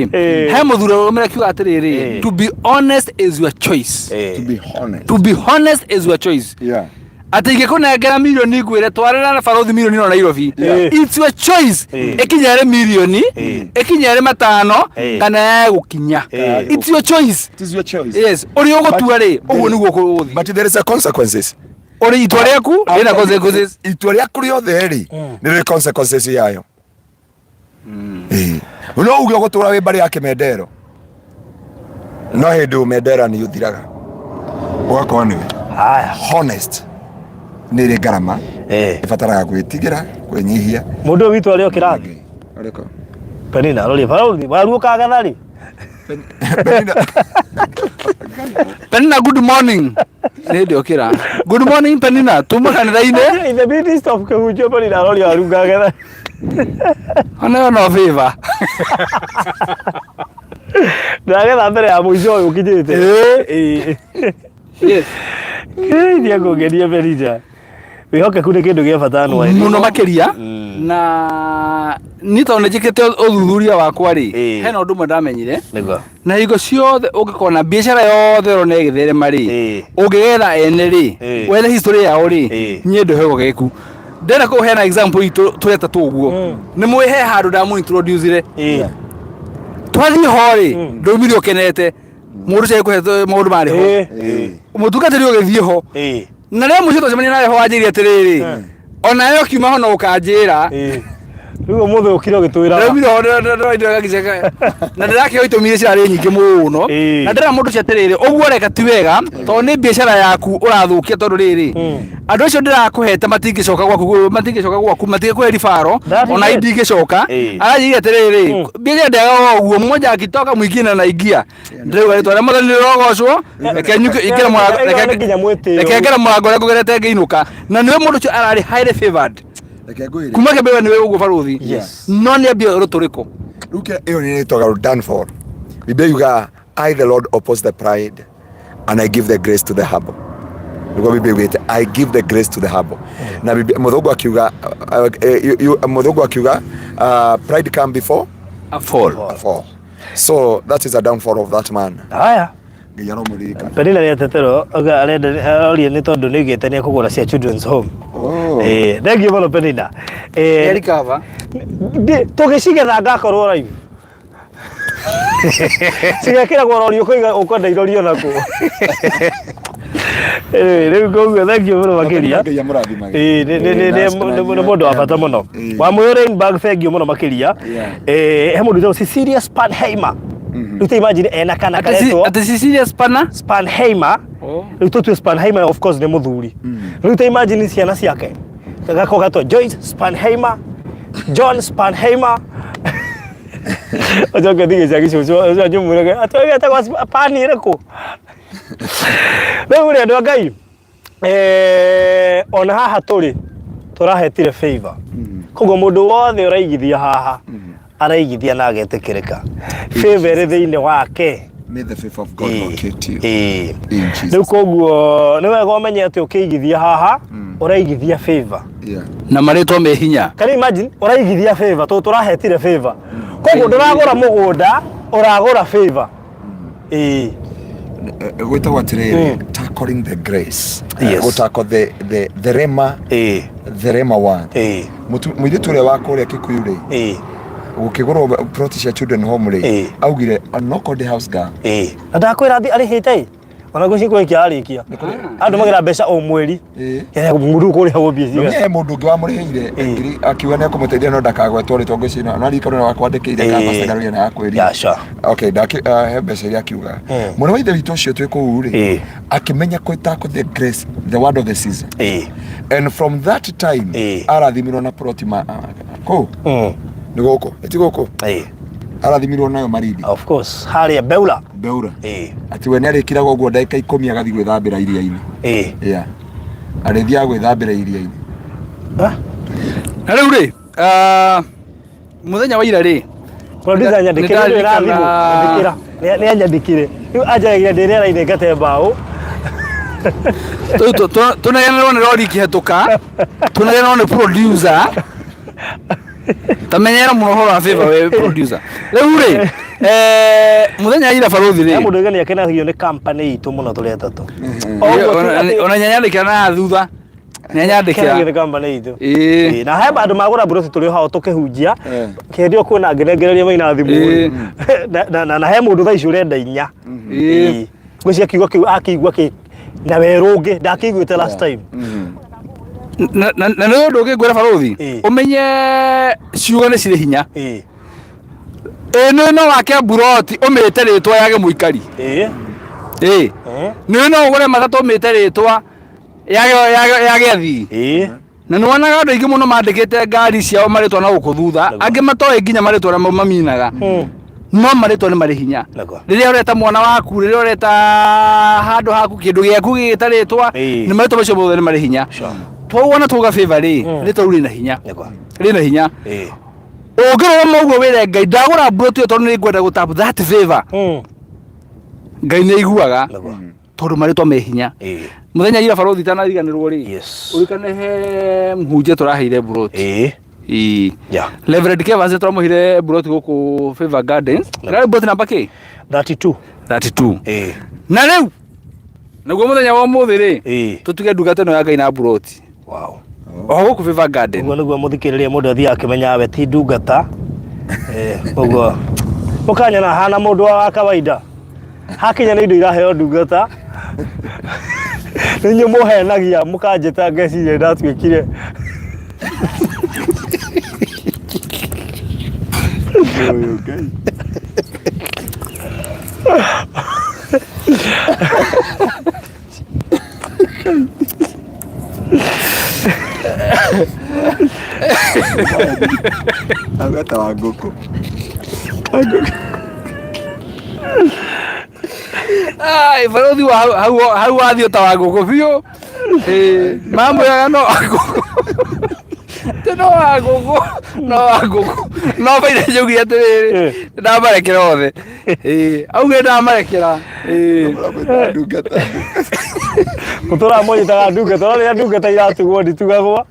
he mũthuri ũrũmĩre akiuga atĩrĩrĩ to be honest is your choice. To be honest. To be honest is your choice. Yeah. Atĩ ingĩkũnengera mirioni ngwĩre twarĩra na barothi mirioni ĩno Nairobi it's your choice ĩkinye ĩrĩ mirioni ĩkinye ĩrĩ matano kana yage gũkinya it's your choice. It is your choice. Yes, ũrĩa ũgũtua rĩ ũguo nĩguo ũgũthiĩ. But there is a consequences. Ũrĩ itua rĩaku rĩna consequences. Itua rĩaku rĩothe rĩ nĩ rĩrĩ consequences yayo. Ĩĩ. No uge ũgũtũra wĩ mbarĩ ya kĩmendero no hĩndĩ ũmendera nĩ ũthiraga ũgakorwo nĩwe haya honest nĩ ĩrĩ ngarama ĩbataraga gwĩtigĩra kwĩnyihia mũndũ ũyũ witũ arĩ o kĩrathi Ũrĩkũ? Penina rori barũthi waruo kagetha rĩ Penina. Penina good morning. Nĩ hĩndĩ okĩra. Good morning Penina, tuma kanitha-inĩ. In the midst of kĩhunjio Penina rori waru kagetha Ona no favor. Ndagetha mbere ya mũico ũyũ ũkinyĩte. Ĩĩ. Yes. Ĩĩ ngũngenia Penina. Wĩhokeku nĩ kĩndũ gĩa bata nwa. Mũno makĩria na niĩ tondũ nĩ njĩkĩte ũthuthuria wakwa rĩ hena ũndũ ũmwe ndamenyire. Nĩguo. Na hingo ciothe ũngĩkorwo na biacara yothe ũrona ĩgĩtherema rĩ ũngĩgetha ene rĩ wethe history yao rĩ niĩ ndĩhokeku. Ndĩrenda kũheana example itũ tũrĩ atatũ ũguo nĩ mũĩ he handũ ndamũ introduce twathiĩ ho rĩ ndaumire ũkenete mũndũ ũcio agĩkũhe maũndũ marĩ ho mũtungatĩri ũgĩthiĩ ho na rĩrĩa mũico twacemania nawe ho wanjĩrire atĩrĩrĩ Ona yo kiuma ho no ũkanjĩra. Ĩĩ. Rĩu ũmũthĩ ũkire ũgĩtwĩraga. Ndaumire ho ndĩragiceka na ndĩrakĩo itũmi iria ciarĩ nyingĩ mũno. Ĩĩ. Na ndĩra mũndũ ũcio atĩrĩrĩ, ũguo ũreka ti wega tondũ nĩ biacara yaku ũrathũkia tondũ rĩrĩ andũ acio ndĩrakũhete matingĩcoka gwaku matingĩcoka gwaku matingĩkũhe ribaro That is ona it. indingĩcoka. Ĩĩ. Aranjĩrire atĩrĩrĩ, biacara ndĩagaga ũguo mmoja akitoka mwingine anaingia. Ndĩrauga rĩtwa rĩa mwathani rĩrogocwo. Reke nyuke ingĩre mũrango Ĩyo nĩ reke nginya mwĩtĩo. reke ngere mũrango ũrĩa ngũgerete ngĩinũka. Na nĩwe mũndũ ũcio ararĩ highly favored. Reke ngwĩre. Kuma kĩambĩrĩria nĩwe ũguo barũthi. Yes. No nĩ ambia rũtũrĩko. Rĩu kĩrĩa ĩyo nĩ ĩtagwo downfall. Biblia yugaga I the Lord oppose the pride and I give the grace to the humble. Nĩguo Biblia yugĩte I give the grace to the humble. Na Biblia mũthũngũ akiuga mũthũngũ akiuga pride come before A fall. a fall. So that is a downfall of that man. Haya. Ngai aromũririkana. Penina nĩ atetero auga arenda aroria nĩ tondũ nĩ augĩte nĩ ekũgũra cia children's home. Oh. Eh, thank you mũno Penina. Eh, Recover. Tũgĩcigetha ngakorwo live. Cigekĩragwo rori ũkoiga ũkwenda irorio nakũ. Eh, rĩu koguo thank you mũno makĩria. Ngai amũrathimage. Ĩĩ, nĩ mũndũ wa bata mũno. Ĩĩ. Wa Mũyũ Rainbag thank you mũno makĩria. Yeah. Eh, he mũndũ wĩtagwo Cecilia Spanheimer. Rĩu ta imagine ena kana Ati si- karetwo ati Cecilia Spana? Spanheimer. Oh. Rĩu tũtue Spanheimer of course nĩ mũthuri. Rĩu ta imagine ciana ciake. Gako gatwo Joyce Spanheimer, John Spanheimer. Ũcoke ũthiĩ gĩcagi cũcũ ũcio njũmwĩre atĩ getagwo pani ĩrĩkũ? Rĩu rĩ andũ a Ngai ona haha tũrĩ tũrahetire favor. Koguo mũndũ wothe ũraigithia haha araigithia na agetĩkĩrĩka. Favor ĩrĩ thĩinĩ wake. May the favor of God locate you. Ĩĩ. In Jesus. Rĩu koguo nĩ wega ũmenye atĩ ũkĩigithia haha ũraigithia favor. Yeah. Na marĩtwa me hinya. Can you imagine ũraigithia favor tondũ tũrahetire favor. Koguo ndũragũra mũgũnda ũragũra favor. Ĩĩ. Gwĩtagwo atĩrĩrĩ tackling the grace. Yes. Gũtako the rema Ĩĩ. the rema one. Ĩĩ. Mũirĩtu ũrĩa wa kũrĩa Kikuyu rĩ Ĩĩ. gũkĩgũrwo plot cia children home rĩ Ĩĩ. augire no the house girl. Ĩĩ. Na ndakwĩra atĩ arĩhĩte ĩ. Ona ngwĩciria kũrĩkia arĩkia. Andũ magĩra mbeca o mweri. Ĩĩ. Mũndũ kũrĩhagwo mbia No cigana. he mũndũ ũngĩ wamũrĩhĩire ngiri akiuga nĩ ekũmũteithia no ndakagwetwo rĩtwa ngwĩciria no aririkana ũrĩa wakwandĩkĩire Ĩĩ. ka pastor Ngaruiya na akwĩrire. Yeah, sure. Okay, ndaki he mbeca iria akiuga. Mwana wa ithe witũ ũcio twĩ kũu rĩ Ĩĩ. akĩmenya kwĩtako the grace the word of the season. Ĩĩ. And from that time Ĩĩ. arathimirwo na plot ma kũu nĩ gũkũ ĩti gũkũ Ĩĩ. arathimirwo nayo Marindi Of course. Harĩa Beula. Beura Ĩĩ. atĩ we nĩ arĩkiraga ũguo ndagĩka ikũmi agathiĩ gwĩthambĩra iria-inĩ. Ĩĩ. Yeah. Arĩthiaga gwĩthambĩra iria-inĩ. Ah. Na rĩu rĩ, mũthenya wa ira rĩ, Producer nyandĩkĩre rĩu ĩra thimũ nyandĩkĩra nĩ anyandĩkire rĩu anjaragia ndĩ rĩera-inĩ ngate mbaũ tũnegenерwo nĩ rori ikĩhetũka, tũnegenерwo nĩ producer. Ta menyera mũno ũhoro wa favor we producer. Rĩu rĩ, mũthenya wa ira barũthi he rĩ, mũndũ uga nĩ akenagio nĩ company itũ mũno tũrĩ atatũ ona nyanyandĩkĩra na thutha. Nĩanyandĩkĩra. Akenagio nĩ company itũ Ĩĩ. Ĩĩ, na he andũ magũra mburoti tũrĩ o hao tũkĩhunjia Eh. hĩndĩ ĩyo kuona ngĩnengereria maina thimũ Ĩĩ. Na he mũndũ thaa ici ũrenda inya Ĩĩ. Ngwĩciria kiugo kĩu akĩigua kĩ na werũ ũngĩ ndakĩiguĩte last time Na nĩ ũndũ ũngĩ ngwĩra barũthi, Ĩĩ. ũmenye ciugo nĩ cirĩ hinya. Ĩĩ. Ĩĩ nĩ no wake mburoti ũmĩte rĩtwa yage mũikari. Ĩĩ. Ĩĩ. Nĩ no ũgũre matatũ ũmĩte rĩtwa yage athii. Ĩĩ. Na nĩ wonaga andũ aingĩ mũno mandĩkĩte ngari ciao marĩtwa na gũkũ thutha, angĩ matoĩ nginya marĩtwa ũrĩa maminaga. No marĩtwa nĩ marĩ hinya. Nakwa. Rĩrĩa ũreta mwana waku, rĩrĩa ũreta handũ haku, kĩndũ gĩaku gĩgĩta rĩtwa, Ĩĩ. nĩ marĩtwa macio mothe nĩ marĩ hinya. Sure. Twauona twauga favor rĩ, rĩtwa rĩu rĩna hinya. Nakwa. Rĩna hinya. Ĩĩ. Ũngĩrũgama ũguo wĩre Ngai ndagũra mburoti ĩyo tondũ nĩ ngwenda gũ tap that favor. Ngai nĩ aiguaga Nakwa. tondũ marĩtwa me hinya. Ĩĩ. Mũthenya ira barũthi itanariganĩrwo rĩ, Yes. ũririkane he mũhunjia tũraheire mburoti. Ĩĩ. Ĩĩ. Yeah. Reverend Kevans tũramũheire mburoti gũkũ Favor Gardens. Ĩrarĩ mburoti namba kĩ? 32. 32. Ĩĩ. Na rĩu naguo mũthenya wa ũmũthĩ rĩ, Ĩĩ. tũtuge ndungata ĩno ya Ngai na mburoti. Wow. O gũkũ Favor Garden. Ũguo nĩguo mũthikĩrĩria mũndũ athiaga akĩmenyaga we ti ndungata. Ũguo ũkanyona hana mũndũ wa kawaida. Hakinya nĩ indo iraheo ndungata. Nĩ inyuĩ mũhenagia mũkanjĩta ngeciria ndatuĩkire. Ũyũ Ngai. Agweta wa ngũkũ. Ai, barothi wa hau- hau hau wathiĩ ta wa ngũkũ biũ. Ĩĩ, mamwĩraga no wa ngũkũ. Ti no wa ngũkũ, no wa ngũkũ. No baire njaugire atĩrĩrĩ, ndamarekera othe. Ĩĩ, augire ndamarekera. Ĩĩ. Ũramwĩta ndungata. Mũtũraga mũnyitaga ndungata, no rĩrĩa ndungata iratugwo nditugagwo.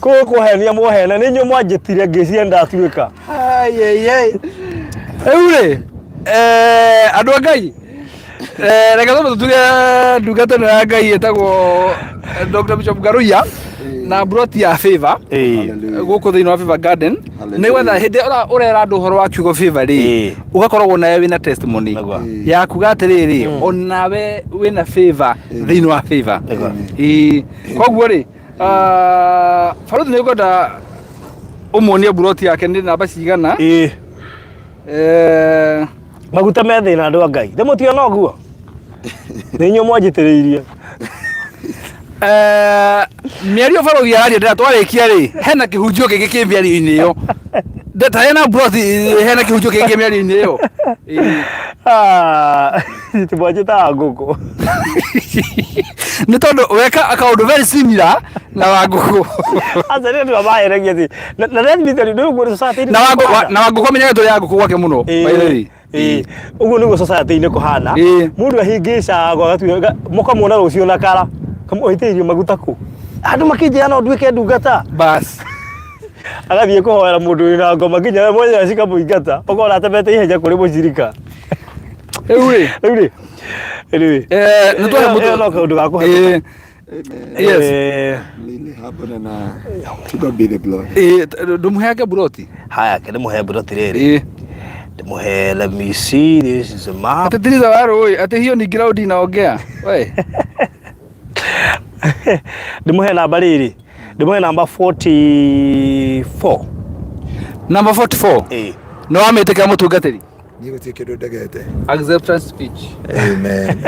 Kũu kũhenia mũhena, nĩ inyuĩ mwanjĩtire ngĩciria ndatuĩka. Ai, ai, ai. Rĩu rĩ, eh, andũ a Ngai, eh, reke twambe tũtuge ndungata ĩno ya Ngai ĩtagwo eh, Dr. Bishop Ngaruiya na broti ya favor gũkũ thĩinĩ wa Favor Garden Hallelujah. nĩ gwetha hĩndĩ ĩrĩa ũrera andũ ũhoro wa kiugo favor rĩ Ĩĩ. ũgakoragwo nawe wĩna testimony Nĩguo. ya kuga atĩrĩrĩ onawe wĩna favor thĩinĩ wa favor Nĩguo. Ĩĩ. koguo rĩ ah, barothi nĩ ngwenda ũmuonie buroti yake nĩ namba cigana Ĩĩ. Eh, Maguta me thĩna andũ a Ngai. Ndĩmũtiona ũguo. Nĩ inyuĩ mwanjitĩrĩirie. eh, mĩario barothi araria ndĩra twarĩkia rĩ hena kĩhunjio kĩngĩ kĩ mĩario-inĩ ĩyo Ndeta hena buroti hena kĩhunjio kĩngĩ kĩ mĩario-inĩ ĩyo Ĩĩ. Ah, Timwanjĩtaga ngũkũ. Nĩ tondũ weka kaũndũ very similar na wa ngũkũ Aca nĩ andũ amahenagia atĩ. Na let me tell you, nĩ ũguo society-inĩ na wa ngũkũ kũhana. na wa ngũkũ amenyaga tũrĩa ngũkũ gwake mũno Ĩĩ, by the way. ĩĩ. Ũguo nĩguo society-inĩ kũhana. Ĩĩ. Mũndũ ahĩngĩcaga agatuĩka mũkamuona rũciũ na kara. Kamũitĩrĩirie maguta kũ? Andũ makĩnjĩra no nduĩke ndungata. Bas. Agathiĩ kũhoera mũndũ wĩna ngoma nginya we mwenyewe cikamũingata. Ũkona atemete ihenya kũrĩ mũcirika. Rĩu rĩ Rĩu rĩ. Rĩu. eh, nĩ twahe Ĩyo ĩyo no kaũndũ ga kũhetũka. Ĩĩ. Yes. Eh, Lily happen na to God be the glory. Ĩĩ, ndũmũheage buroti Haya, ke ndĩmũhe mburoti rĩrĩ. Ĩĩ. Ndĩmũhe, let me see, this is a map. Atĩ tiriza wa rũĩ atĩ hiyo ni ground inaongea we Ndĩmũhe namba rĩrĩ. Ndĩmũhe namba 44. Number 44 Ĩĩ. nĩ wamĩtĩkĩra mũtungatĩri Niĩ gũtirĩ kĩndũ ndegete. Acceptance speech. Amen.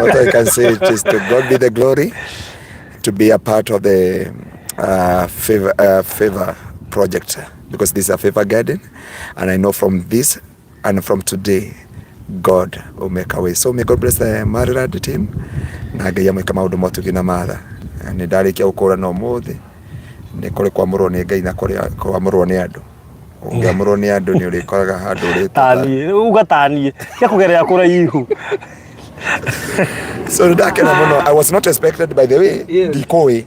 What I can say is to God be the glory to be a part of the favor project because this is a favor garden and I know from this and from today God will make a way. So may God bless the Maryland team na Ngai amwĩke maũndũ motugi na matha. Nĩ ndarĩkia gũkũrana ũmũthĩ nĩ kũrĩ kwamũrwo nĩ Ngai na kũrĩ kwamũrwo nĩ andũ. Ũngĩamũrwo nĩ andũ nĩ ũrĩkoraga handũ ũrĩtwo. Taniĩ, uga taniĩ. Cia kũgerera kũraihu. So nĩ ndakena mũno. I was not expected by the way. Yes. Ndikũĩ.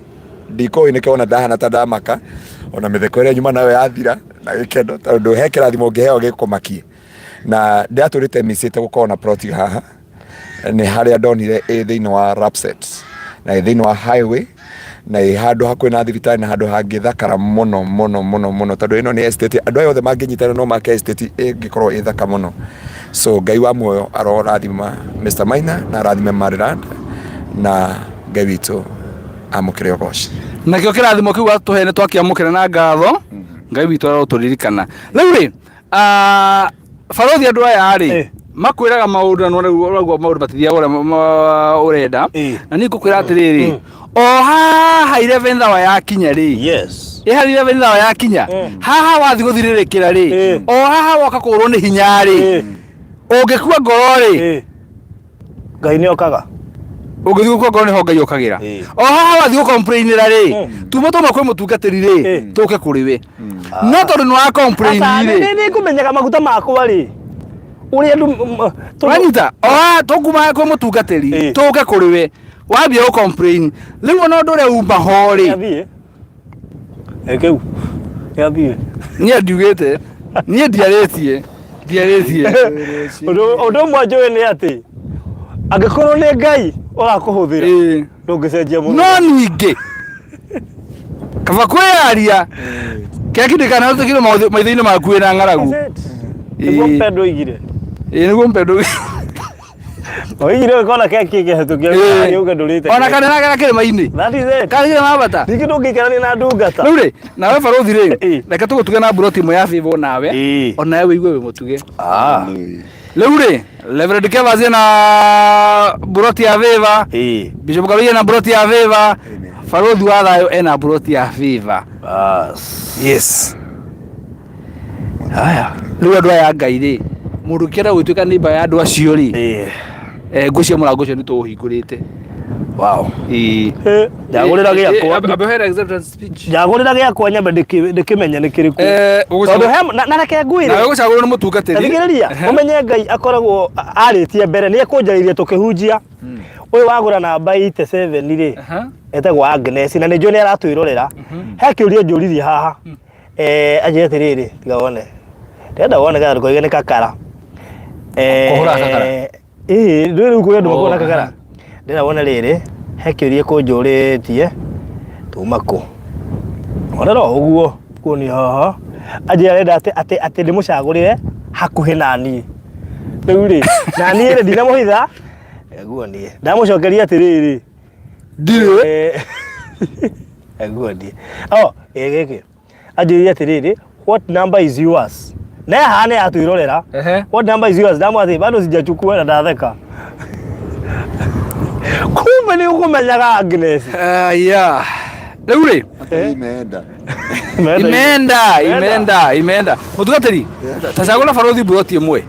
Ndikũĩ nĩkĩo ona ndahana ta ndamaka. Ona mĩtheko ĩrĩa nyuma nayo yathira na gĩkeno tondũ he kĩrathimo ũngĩheo gĩkũmakie. Na ndĩratũrĩte micĩte gũkorwo na plot haha. Nĩ harĩa ndonire ĩ thĩinĩ wa Rapset na ĩ thĩinĩ wa highway na ĩ handũ hakuhĩ na thibitarĩ na handũ hangĩthakara mũno mũno mũno mũno tondũ ĩno nĩ estate andũ aya othe mangĩnyitana no make estate ĩngĩkorwo ĩ thaka mũno so Ngai wa muoyo arorathima Mr Maina na arathime Maryland na Ngai witũ amũkĩre ũgoci. Nakĩo kĩrathimo kĩu atũhe nĩ twakĩamũkĩra na ngatho Ngai witũ arotũririkana rĩu rĩ Ah, barothi andũ aya rĩ Eh. makwĩraga maũndũ na nĩwona rĩu ũraigua maũndũ matithiaga ũrĩa ũrenda Eh. na niĩ ngũkwĩra atĩrĩrĩ o haha 11 hour yakinya rĩ Yes. ĩ harĩa 11 hour yakinya haha wathiĩ gũthirĩrĩkĩra rĩ Eh. o haha woka kũũrwo nĩ hinya rĩ Eh. ũngĩkua ngoro rĩ Eh. Ngai nĩ okaga. Ũngĩthiĩ gũkua ngoro nĩho Ngai okagĩra. Ĩĩ. O haha wathiĩ gũ-complainĩra rĩ, tuma twauma kwĩ mũtungatĩri rĩ, Ĩĩ. tũke kũrĩ we. No tondũ nĩ wa complain Aca, rĩ, nĩ nĩ ngũmenyaga maguta makwa rĩ. Ũrĩa andũ tondũ- wanyita o haha tũkuma kwĩ mũtungatĩri Ĩĩ. tũke kũrĩ we wambia gũ complain rĩu ona ũndũ ũrĩa uma ho rĩ Nĩathiĩ. Ĩ kĩu. Nĩathiĩ. Niĩ ndiugĩte, niĩ ndiarĩtie, ndiarĩtie. Ũndũ ũndũ ũmwe njũĩ nĩ atĩ angĩkorwo nĩ Ngai ũrakũhũthĩra Ĩĩ. ndũngĩcenjia mũno. No ningĩ kaba kwĩyaria kĩrĩa kĩndĩkana tũkire maitho-inĩ maku wĩna ng'aragu. That's it. Nĩguo Ĩĩ. Mpendo oigire. Ĩĩ nĩguo mpendo. Oigire ũkona keki ĩkĩhetũkia uge ndũrĩte. Ona kana nagera kĩrĩma-inĩ. That is it. Karĩ na bata. Ningĩ ndũngĩikarania na ndungata. Rĩu rĩ, nawe barũthi rĩ, Ĩĩ. reke tũgũtuge na mburoti ĩmwe ya favor nawe. Ĩĩ. Onawe wĩigue wĩ mũtuge. Ah. Rĩu rĩ, Reverend Kevas ena mburoti ya favor. Ĩĩ. Bishop Karuia ena mburoti ya favor. Barũthi wa thayũ ena mburoti ya favor. Bas. Yes. Haya, rĩu andũ aya a Ngai rĩ, mũndũ ũkĩenda gũtuĩka neighbor ya andũ acio rĩ, Ĩĩ. ngwĩciria mũrango ũcio nĩ tũũhingũrĩte. Wow. Ĩĩ. Njagũrĩra gĩakwa. Ambe ũheane acceptance speech. Njagũrĩra gĩakwa nyambe ndĩkĩmenye nĩ kĩrĩkũ. Tondũ he na reke ngwĩre. Nawe gũcagũrwo nĩ mũtungatĩri. Thikĩrĩria, ũmenye Ngai akoragwo arĩtie mbere nĩ ekũnjarĩirie tũkĩhunjia. Ũyũ wagũra namba 87 rĩ, etagwo Agnes na nĩ njũĩ nĩ aratwĩrorera. He kĩũria njũririe haha. Anjĩre atĩrĩrĩ, tiga wone. Ndĩrenda wone kana ndũkoige nĩ kakara. Kũhũra kakara? Ĩĩ, ndũĩ rĩu kũrĩ andũ makũhũra kakara. Ndĩrenda wone rĩrĩ, he kĩũria kũnjũrĩtie, tuma kũ? Onera o ũguo, kuonia haha. Anjĩra arenda atĩ atĩ atĩ ndĩmũcagũrĩre hakuhĩ na niĩ. Rĩu rĩ, na niĩ rĩ ndinamũhitha, nguonie. Ndamũcokeria atĩrĩrĩ, Ndirĩ. Nguonie. Oh, ĩ gĩkĩ. Anjĩrire atĩrĩrĩ, what number is yours? Na haha nĩ atwĩrorera. What number is yours? Ndamwatĩ atĩ bado sijachukua na ndatheka. Kumbe nĩ ũkũmenyaga Agnes. Yeah. Rĩu rĩ, Imeenda. imeenda, imeenda, imeenda. Mũtungatĩri, ta cagũra barũthi mburoti ĩmwe.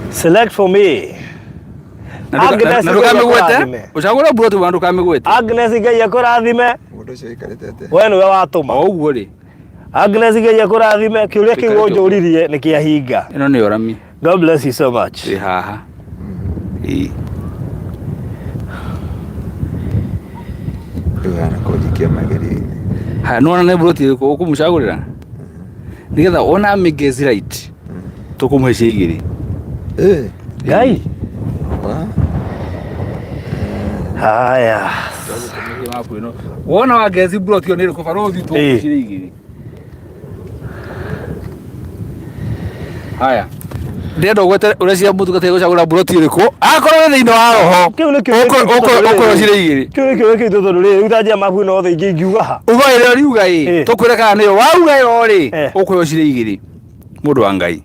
Select for me. Na Agnes ndũkamĩgwete. Ngai akũrathime. Ũcagũre mburoti ĩmwe na ndũkamĩgwete. Agnes Ngai akũrathime. Mũndũ ũcio aikarĩte atĩa? We nĩwe watũma. O ũguo rĩ, Agnes Ngai akũrathime. Kĩũria kĩu Ũikarĩte ũguo. ũnjũririe nĩ kĩahinga. ĩno nĩ orami God bless you so much. ĩ haha. Ĩ. Rĩu hana kũnjikia magerio-inĩ. Haya, nĩwona nĩ mburoti ĩrĩkũ ũkũmũcagũrĩra? Nĩgetha wona amĩguess right, tũkũmũhe cia igĩrĩ. Ngai. Haya. Wona wa guess mburoti ĩyo nĩ ĩrĩkũ barũthi tũkũmũhe cia igĩrĩ. Haya. Ndĩrenda ũgwete ũreciria mũtungatĩri gũcagũra mburoti ĩrĩkũ akorwo wĩ thĩinĩ wa roho Kĩu nĩ kĩũria ũkũrwo cirĩ igĩrĩ. Kĩu nĩ kĩũria kĩritũ tondũ rĩrĩ rĩu tanjia mabu ĩno othe ingĩ ingiuga ha. Uga ĩrĩa ũriuga ĩ tũkwĩre kana nĩyo wauga ĩyo rĩ ũkũheo cirĩ igĩrĩ mũndũ wa Ngai.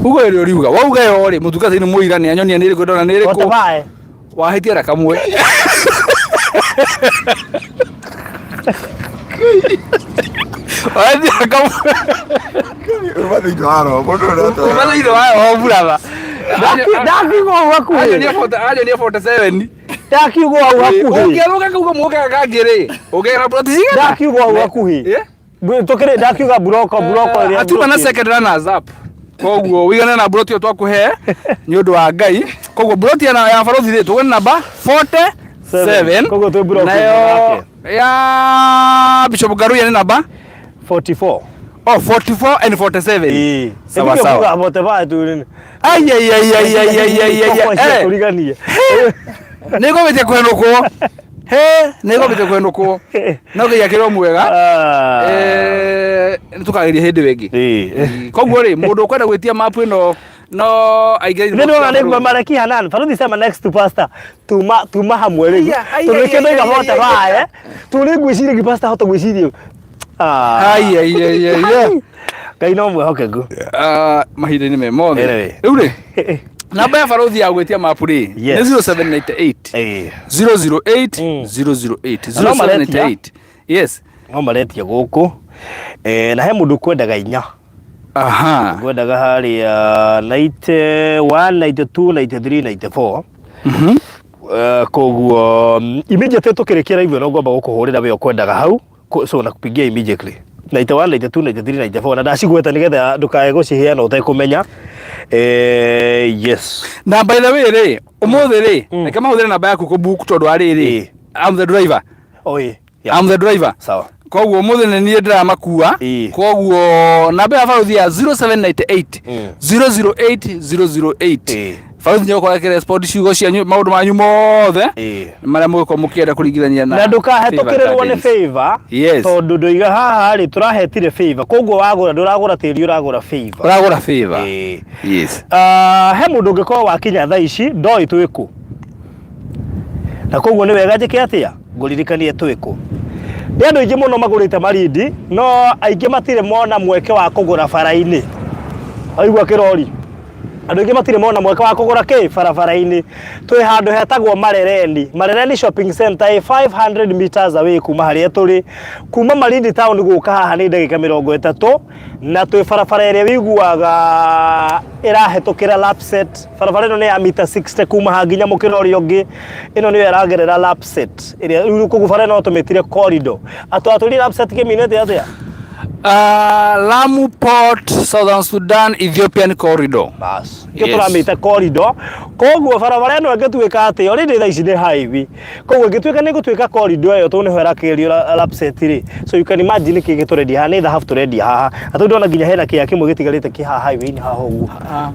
Uga ĩrĩa ũriuga wauga ĩyo rĩ mũtungatĩri nĩ mũira nĩ anyonia nĩ ĩrĩkũ ndona nĩ ĩrĩkũ wahĩtia na kamwe. Wahĩtia na kamwe. Uma thĩinĩ wa roho mũndũ ũrĩa Uma thĩinĩ wa roho brother. Ndakiuga hau hakuhĩ. Anyonia 47. Ndakiuga hau hakuhĩ. Ũngĩarũga kauga mũkaga kangĩ rĩ, ũngĩgera ploti cigana? Ndakiuga hau hakuhĩ. Tukire ndakiuga buroko buroko ĩrĩa Atuma na buroko. second runners up. Koguo wĩigane na mburoti ĩyo twakũhe nĩ ũndũ wa Ngai. Koguo mburoti ya ya barothi rĩ tũgwe namba 47. Koguo twĩ buroko Nayo ĩmwe ya Bishop Ngaruiya nĩ namba 44. Oh, 44 and 47. Ĩĩ. Sawa Ĩthuĩ sawa. kuga bote ba tu nini. Ai ai ai ai ai ai ai ai. Tũriganie. Nĩ ngũbĩtie kũhenũkwo. He, nĩ ngũbĩtie kũhenũkwo. No Ngai akĩrĩ o mwega. Nĩ tũkageria hĩndĩ ĩyo ĩngĩ. Koguo rĩ, mũndũ ũkwenda gwĩtia mapu ĩno no aingĩre Nĩ ndona nĩ mareki hanan. Baruthi sema next to pastor. Tuma tuma hamwe rĩu. Aya, aya, Tondũ nĩkĩo aya, ndoiga aya, bote aya, ba eh. Tondũ nĩ ngwĩciria ngi pastor hota gwĩciria. Ai, ai, ai, ai, ai. Ngai no mwĩhokeku. Mahinda-inĩ me mothe. Anyway. Rĩu rĩ, namba ya barothi ya gwĩtia mapu rĩ Yes. nĩ 0798 008 008 No maretia. 0798 yes No maretia gũkũ. Na he mũndũ kwendaga inya. Aha. Ngwendaga harĩa 91, 92, 93, 94. Koguo immediately tũkĩrĩkia live ĩno ngwamba gũkũhũrĩra we ũkwendaga hau so nakupigia immediately 91, 92, 93, 94 na ndacigweta nĩgetha ndũkae gũciheana ũtekũmenya. Yes. Na by the way rĩ ũmũthĩ rĩ reke mahũthĩre namba yaku kũbook tondũ wa rĩrĩ I'm the driver. Oh, yeah. I'm the driver. Sawa. Koguo ũmũthĩ nĩ niĩ ndĩramakua. Koguo namba ya barothi ya 0798 008 008 Baruthi nĩ gũkorwo akĩrespond ciugo cianyu maũndũ manyu mothe marĩa mũgĩkorwo mũkĩenda kũringithania na Na ndũkahetũkĩrĩrwo nĩ Favor Gardens. favor. Yes. Tondũ ndoiga haha rĩ, tũrahetire favor, koguo wagũra ndũragũra tĩri, ũragũra favor. Ũragũra favor. Ĩĩ. Yes. Ah, he mũndũ ũngĩkorwo wakinya thaa ici ndoĩ twĩ kũ, na koguo nĩ wega njĩke atĩa, ngũririkanie twĩ kũ. Nĩ andũ aingĩ mũno magũrĩte Malindi, no aingĩ matirĩ mona mweke wa kũgũra bara-inĩ. Waigua kĩrori? Andũ aingĩ matirĩ mona mweke wa kũgũra kĩ barabara-inĩ. Twĩ handũ hetagwo Marereni. Marereni Shopping Center ĩ 500 meters away kuma harĩa tũrĩ. Kuma Malindi town gũka haha nĩ ndagĩka 30, na twĩ barabara ĩrĩa wĩiguaga ĩrahetũkĩra Lapsset. Barabara ĩno nĩ ya mita 60 kuma haha nginya mũkĩra ũrĩa ũngĩ. Ĩno nĩyo ĩragerera Lapsset. Ĩrĩa rĩu koguo bara ĩno tũmĩtire corridor. Atwatũrire Lapsset kĩminĩte atĩa? Lamu Port, Southern Sudan, Ethiopian Corridor. Bas. Nĩkĩo tũramĩta corridor. Koguo barabara ĩno ĩngĩtuĩka atĩ already thaa ici nĩ highway. Koguo ĩngĩtuĩka nĩ ĩgũtuĩka corridor ĩyo tondũ nĩho ĩrakĩgerio Lapsset rĩ. So you can imagine nĩkĩ gĩtũrendia haha, nĩ thahabu tũrendia haha. Na tondũ ndĩrona nginya hena kĩea kĩmwe gĩtigarĩte kĩ haha highway-inĩ haha ũguo.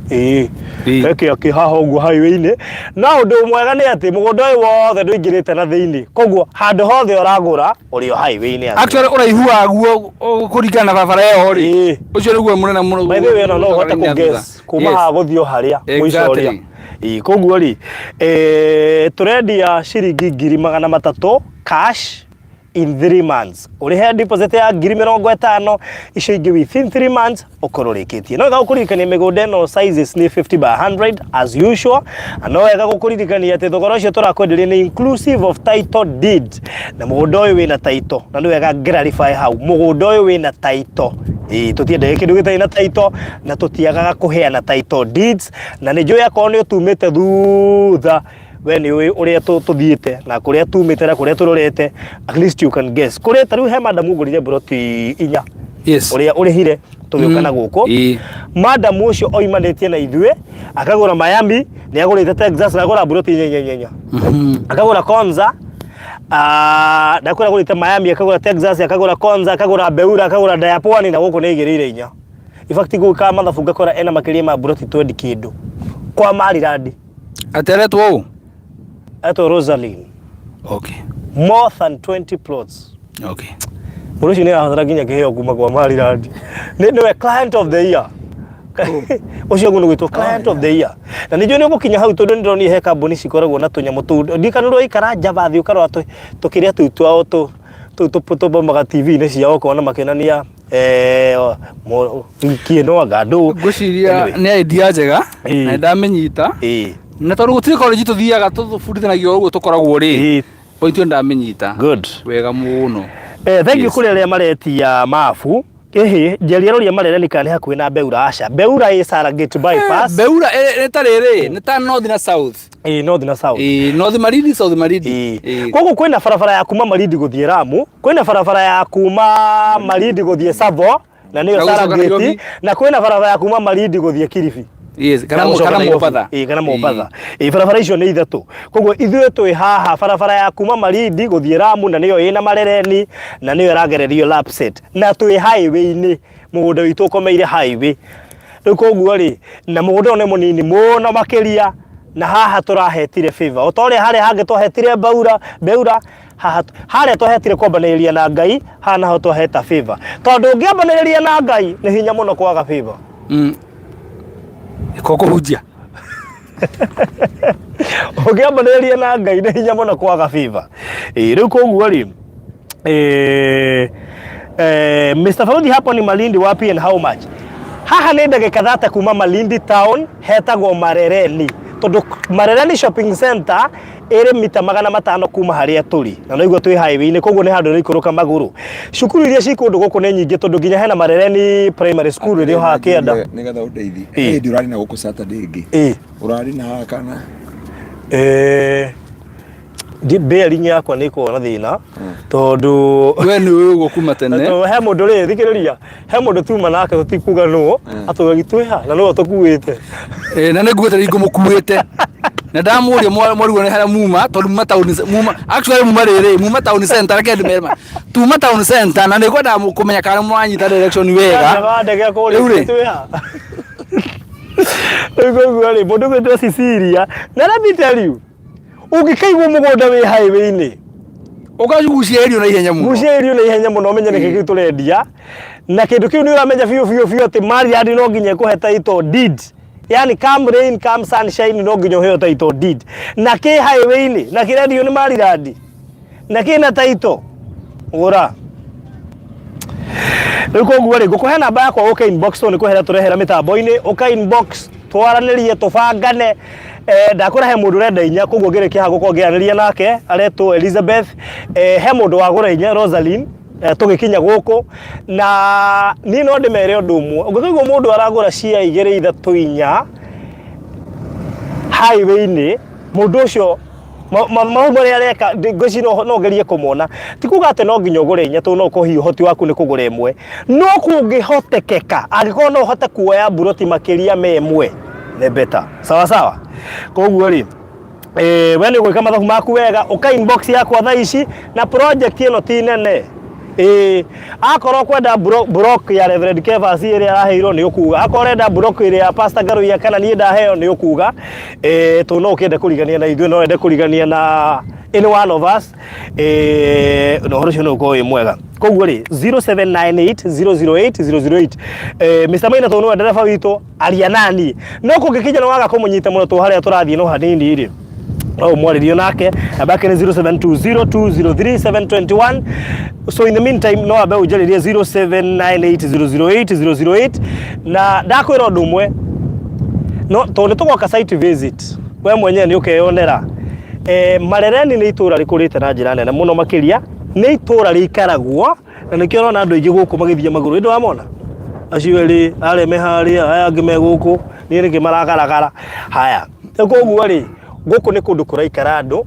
Ĩĩ. He kĩea kĩ haha ũguo highway-inĩ. No ũndũ mwega nĩ atĩ mũgũnda ũyũ wothe ndũingĩrĩte na thĩinĩ. Koguo handũ hothe ũragũra ũrĩ o highway-inĩ as well. Actually ũraihu waguo kũringana na barabara ĩyo rĩ, Ĩĩ. ũcio nĩguo mũnene mũno. By the way, ona no ũhote kũ guess kuma haha gũthiĩ o harĩa mũico ũrĩa. Ĩĩ, koguo rĩ, tũrendia ciringi 300,000 cash in 3 months. Ũrĩhe deposit ya 50,000, icio ingĩ within 3 months ũkorwo ũrĩkĩtie. No wega gũkũririkania mĩgũnda ĩno sizes nĩ 50 by 100 as usual. Na no wega gũkũririkania atĩ thogora ũcio tũrakwenderia nĩ inclusive of title deed. Na mũgũnda ũyũ wĩna title. Na nĩ wega clarify hau. Mũgũnda ũyũ wĩna title. Ĩĩ, tũtiendagia kĩndũ gĩtarĩ na title, na tũtiagaga kũheana title deeds. Na nĩ njũĩ akorwo nĩ ũtumĩte thutha, we nĩ ũĩ ũrĩa tũthiĩte na kũrĩa tumĩte na kũrĩa tũrorete, at least you can guess. Kũrĩa ta rĩu he madam ũgũrire mburoti 4. Ũrĩa ũrĩhire tũgĩũka na gũkũ. Madam ũcio oimanĩtie na ithuĩ, akagũra Miami, nĩ agũrĩte Texas, na agũra mburoti inya inya inya inya. Akagũra Konza, ndakwĩra agũrĩte Miami, akagũra Texas, akagũra Konza, akagũra Beura, akagũra Dayapwani, na gũkũ nĩ aigĩrĩire 4. In fact gũka mathabu ngakora ena makĩria ma mburoti 20 kĩndũ kwa Maryland. Ateretwo ũ? Etwo Rosaline. Okay. More than 20 plots. Okay. Mũndũ ũcio nĩ arabatara nginya kĩheo kuma kwa Maryland. Nĩ nĩwe client of the year. Ũcio ũguo nĩ gwĩtwo client of the year. Na nĩ njũĩ nĩ ũgũkinya hau tondũ nĩ ndĩronire he kambuni cikoragwo na tũnyamũ tũu. Ndikana ũraikara Java thiĩ ũkarora tũkĩrĩa tũu twao tũu tũbomaga TV-inĩ ciao ũkona makĩonania kĩno anga ndũ. Ngwĩciria nĩ idea njega na nĩ ndamĩnyita. Na tondũ gũtirĩ college tũthiaga tũbundithanagio ũguo tũkoragwo rĩ, point ĩyo ndamĩnyita. Good. Wega mũno. Thank you kũrĩ arĩa maretia mabu. Ĩhĩ, njeria rũria Marereni kana nĩ hakuhĩ na Beura? Aca. Beura ĩ Saragate bypass. Beura nĩ ta rĩrĩ, nĩ ta north na south. Ĩ, north na south. Ĩ, north Malindi, south Malindi. Ĩ. Koguo kwĩna barabara ya kuma Malindi gũthiĩ Lamu, kwĩna barabara ya kuma Malindi gũthiĩ Savo, na nĩyo Na gũcoka Saragate, Nairobi. na kwĩna barabara ya kuma Malindi gũthiĩ Kilifi. Yes, Na gũcoka kana Nairobi. Mombatha. Ĩ, kana Mombatha. Ĩ, barabara icio nĩ ithatũ. Koguo ithuĩ twĩ haha barabara ya kuma Malindi gũthiĩ Lamu, na nĩyo ĩna Marereni, na nĩyo ĩragererio Lapsset. Na twĩ highway-inĩ, mũgũnda witũ ũkomeire highway. Rĩu koguo rĩ, na mũgũnda ũyũ nĩ mũnini mũno makĩria, na haha tũrahetire favor. O ta ũrĩa harĩa hangĩ twahetire Beura, Beura, haha harĩa twahetire kwambanĩrĩria na Ngai, haha naho twaheta favor. Tondũ ũngĩambanĩrĩria na Ngai, nĩ hinya mũno kwaga favor. Ko kũhunjia. Ũngĩambanĩrĩria na Ngai nĩ hinya mũno kwaga favor. Ĩ, rĩu koguo rĩ, Mr. Faudhi hapo ni Malindi wapi and how much? Haha nĩ ndagĩka 30 kuma Malindi town, hetagwo Marereni. Tondũ Marereni shopping center ĩrĩ mita 500 kuma harĩa tũrĩ. Na noiguo twĩ highway-inĩ, koguo nĩ handũ ũraikũrũka magũrũ. Cukuru iria ci kũndũ gũkũ nĩ nyingĩ tondũ nginya hena Marereni primary school ĩrĩ o haha kĩanda. Nĩgetha ũndeithie. Hĩndĩ ũrarĩ na gũkũ Saturday ĩngĩ. Ũrarĩ na haha kana? Bearing yakwa nĩ ĩkoragwo na thĩna tondũ we nĩ ũĩ ũguo kuma tene. Tondũ he mũndũ rĩ, thikĩrĩria, he mũndũ tuma nake tũtikuga nũ, atũgagi twĩha na nĩwe tũkuĩte. Na nĩ nguĩte rĩngĩ mũkuĩte. Na ndamũria mwarigwo nĩ harĩa muma, tondũ muma town muma, actually muma rĩrĩ, muma town center, reke ndĩmere ma. Tuma town center na nĩ ngwenda kũmenya kana mũranyita direction wega. Wa ndege kũrĩa Rĩu rĩ. twĩha. Rĩu koguo rĩ, mũndũ ũgwĩtwo Cecilia, na let me tell you, ũngĩkaigwo mũgũnda wĩ highway-inĩ, Ũkagucia irio na ihenya mũno. gucia irio na ihenya mũno ũmenye nĩkĩ kĩu tũrendia na kĩndũ kĩu nĩ ũramenya biũ biũ biũ atĩ Mariad no nginya ĩkũhe title deed yani come rain come sunshine no nginya ũheo title deed na kĩ highway-inĩ na kĩrendio nĩ Maryland na kĩna title gũra rĩu koguo rĩ ngũkũhe namba yakwa ũke inbox tondũ nĩ kwehera tũrehera mĩtambo-inĩ ũka inbox twaranĩrie tũbangane eh, ndakũra he mũndũ ũrenda inya koguo ngĩrĩkia haha gũkorwo ngĩaranĩria nake aretwo Elizabeth eh, he mũndũ wagũra inya Rosaline eh, tũgĩkinya gũkũ na niĩ no ndĩmere ũndũ ũmwe ũngĩkaigua mũndũ aragũra cia igĩrĩ ithatũ inya highway-inĩ mũndũ ũcio mau marĩa areka ngwĩciria no ngerie kũmona ti kuga atĩ no nginya ũgũre inya tondũ no ũkorwo hihi ũhoti waku nĩ kũgũra ĩmwe no kũngĩhotekeka angĩkorwo no ũhote kuoya mburoti makĩria ma ĩmwe the better sawa sawa koguo rĩ eh, we nĩ ũgwĩka mathabu maku wega ũka inbox yakwa thaa ici na project ĩno ti nene ĩĩ akorwo kwenda block ya Reverend Kevas ĩrĩa araheirwo nĩ ũkuga akorwo ũrenda block ĩrĩa ya Pastor Ngaruiya kana niĩ ndaheo nĩ ũkuga ĩĩ tondũ no ũkĩende kũrigania na ithuĩ no wende kũrigania na any one of us ĩĩ na ũhoro ũcio nĩ ũkorwo wĩ mwega koguo rĩ 0798 008 008 eh, Mr. Maina tondũ nĩwe ndereba witũ aria nani no kũngĩkinya nĩ waga kũmũnyita mũno tũ harĩa tũrathiĩ no hanini rĩ no ũmwarĩrio nake namba yake nĩ 0720203721 so in the meantime no ambe ũnjarĩrie 0798008008 na ndakwĩra ũndũ ũmwe no tondũ nĩ tũgoka site visit we mwenyewe nĩ ũkeyonera eh, Marereni nĩ itũra rĩkũrĩte na njĩra nene mũno makĩria nĩ itũra rĩikaragwo na nĩkĩo ũrona andũ aingĩ gũkũ magĩthiĩ magũrũ ĩndĩ wamona acio erĩ arĩa me harĩa aya angĩ me gũkũ niĩ nĩkĩ maragaragara haya koguo rĩ gũkũ nĩ kũndũ kũraikara andũ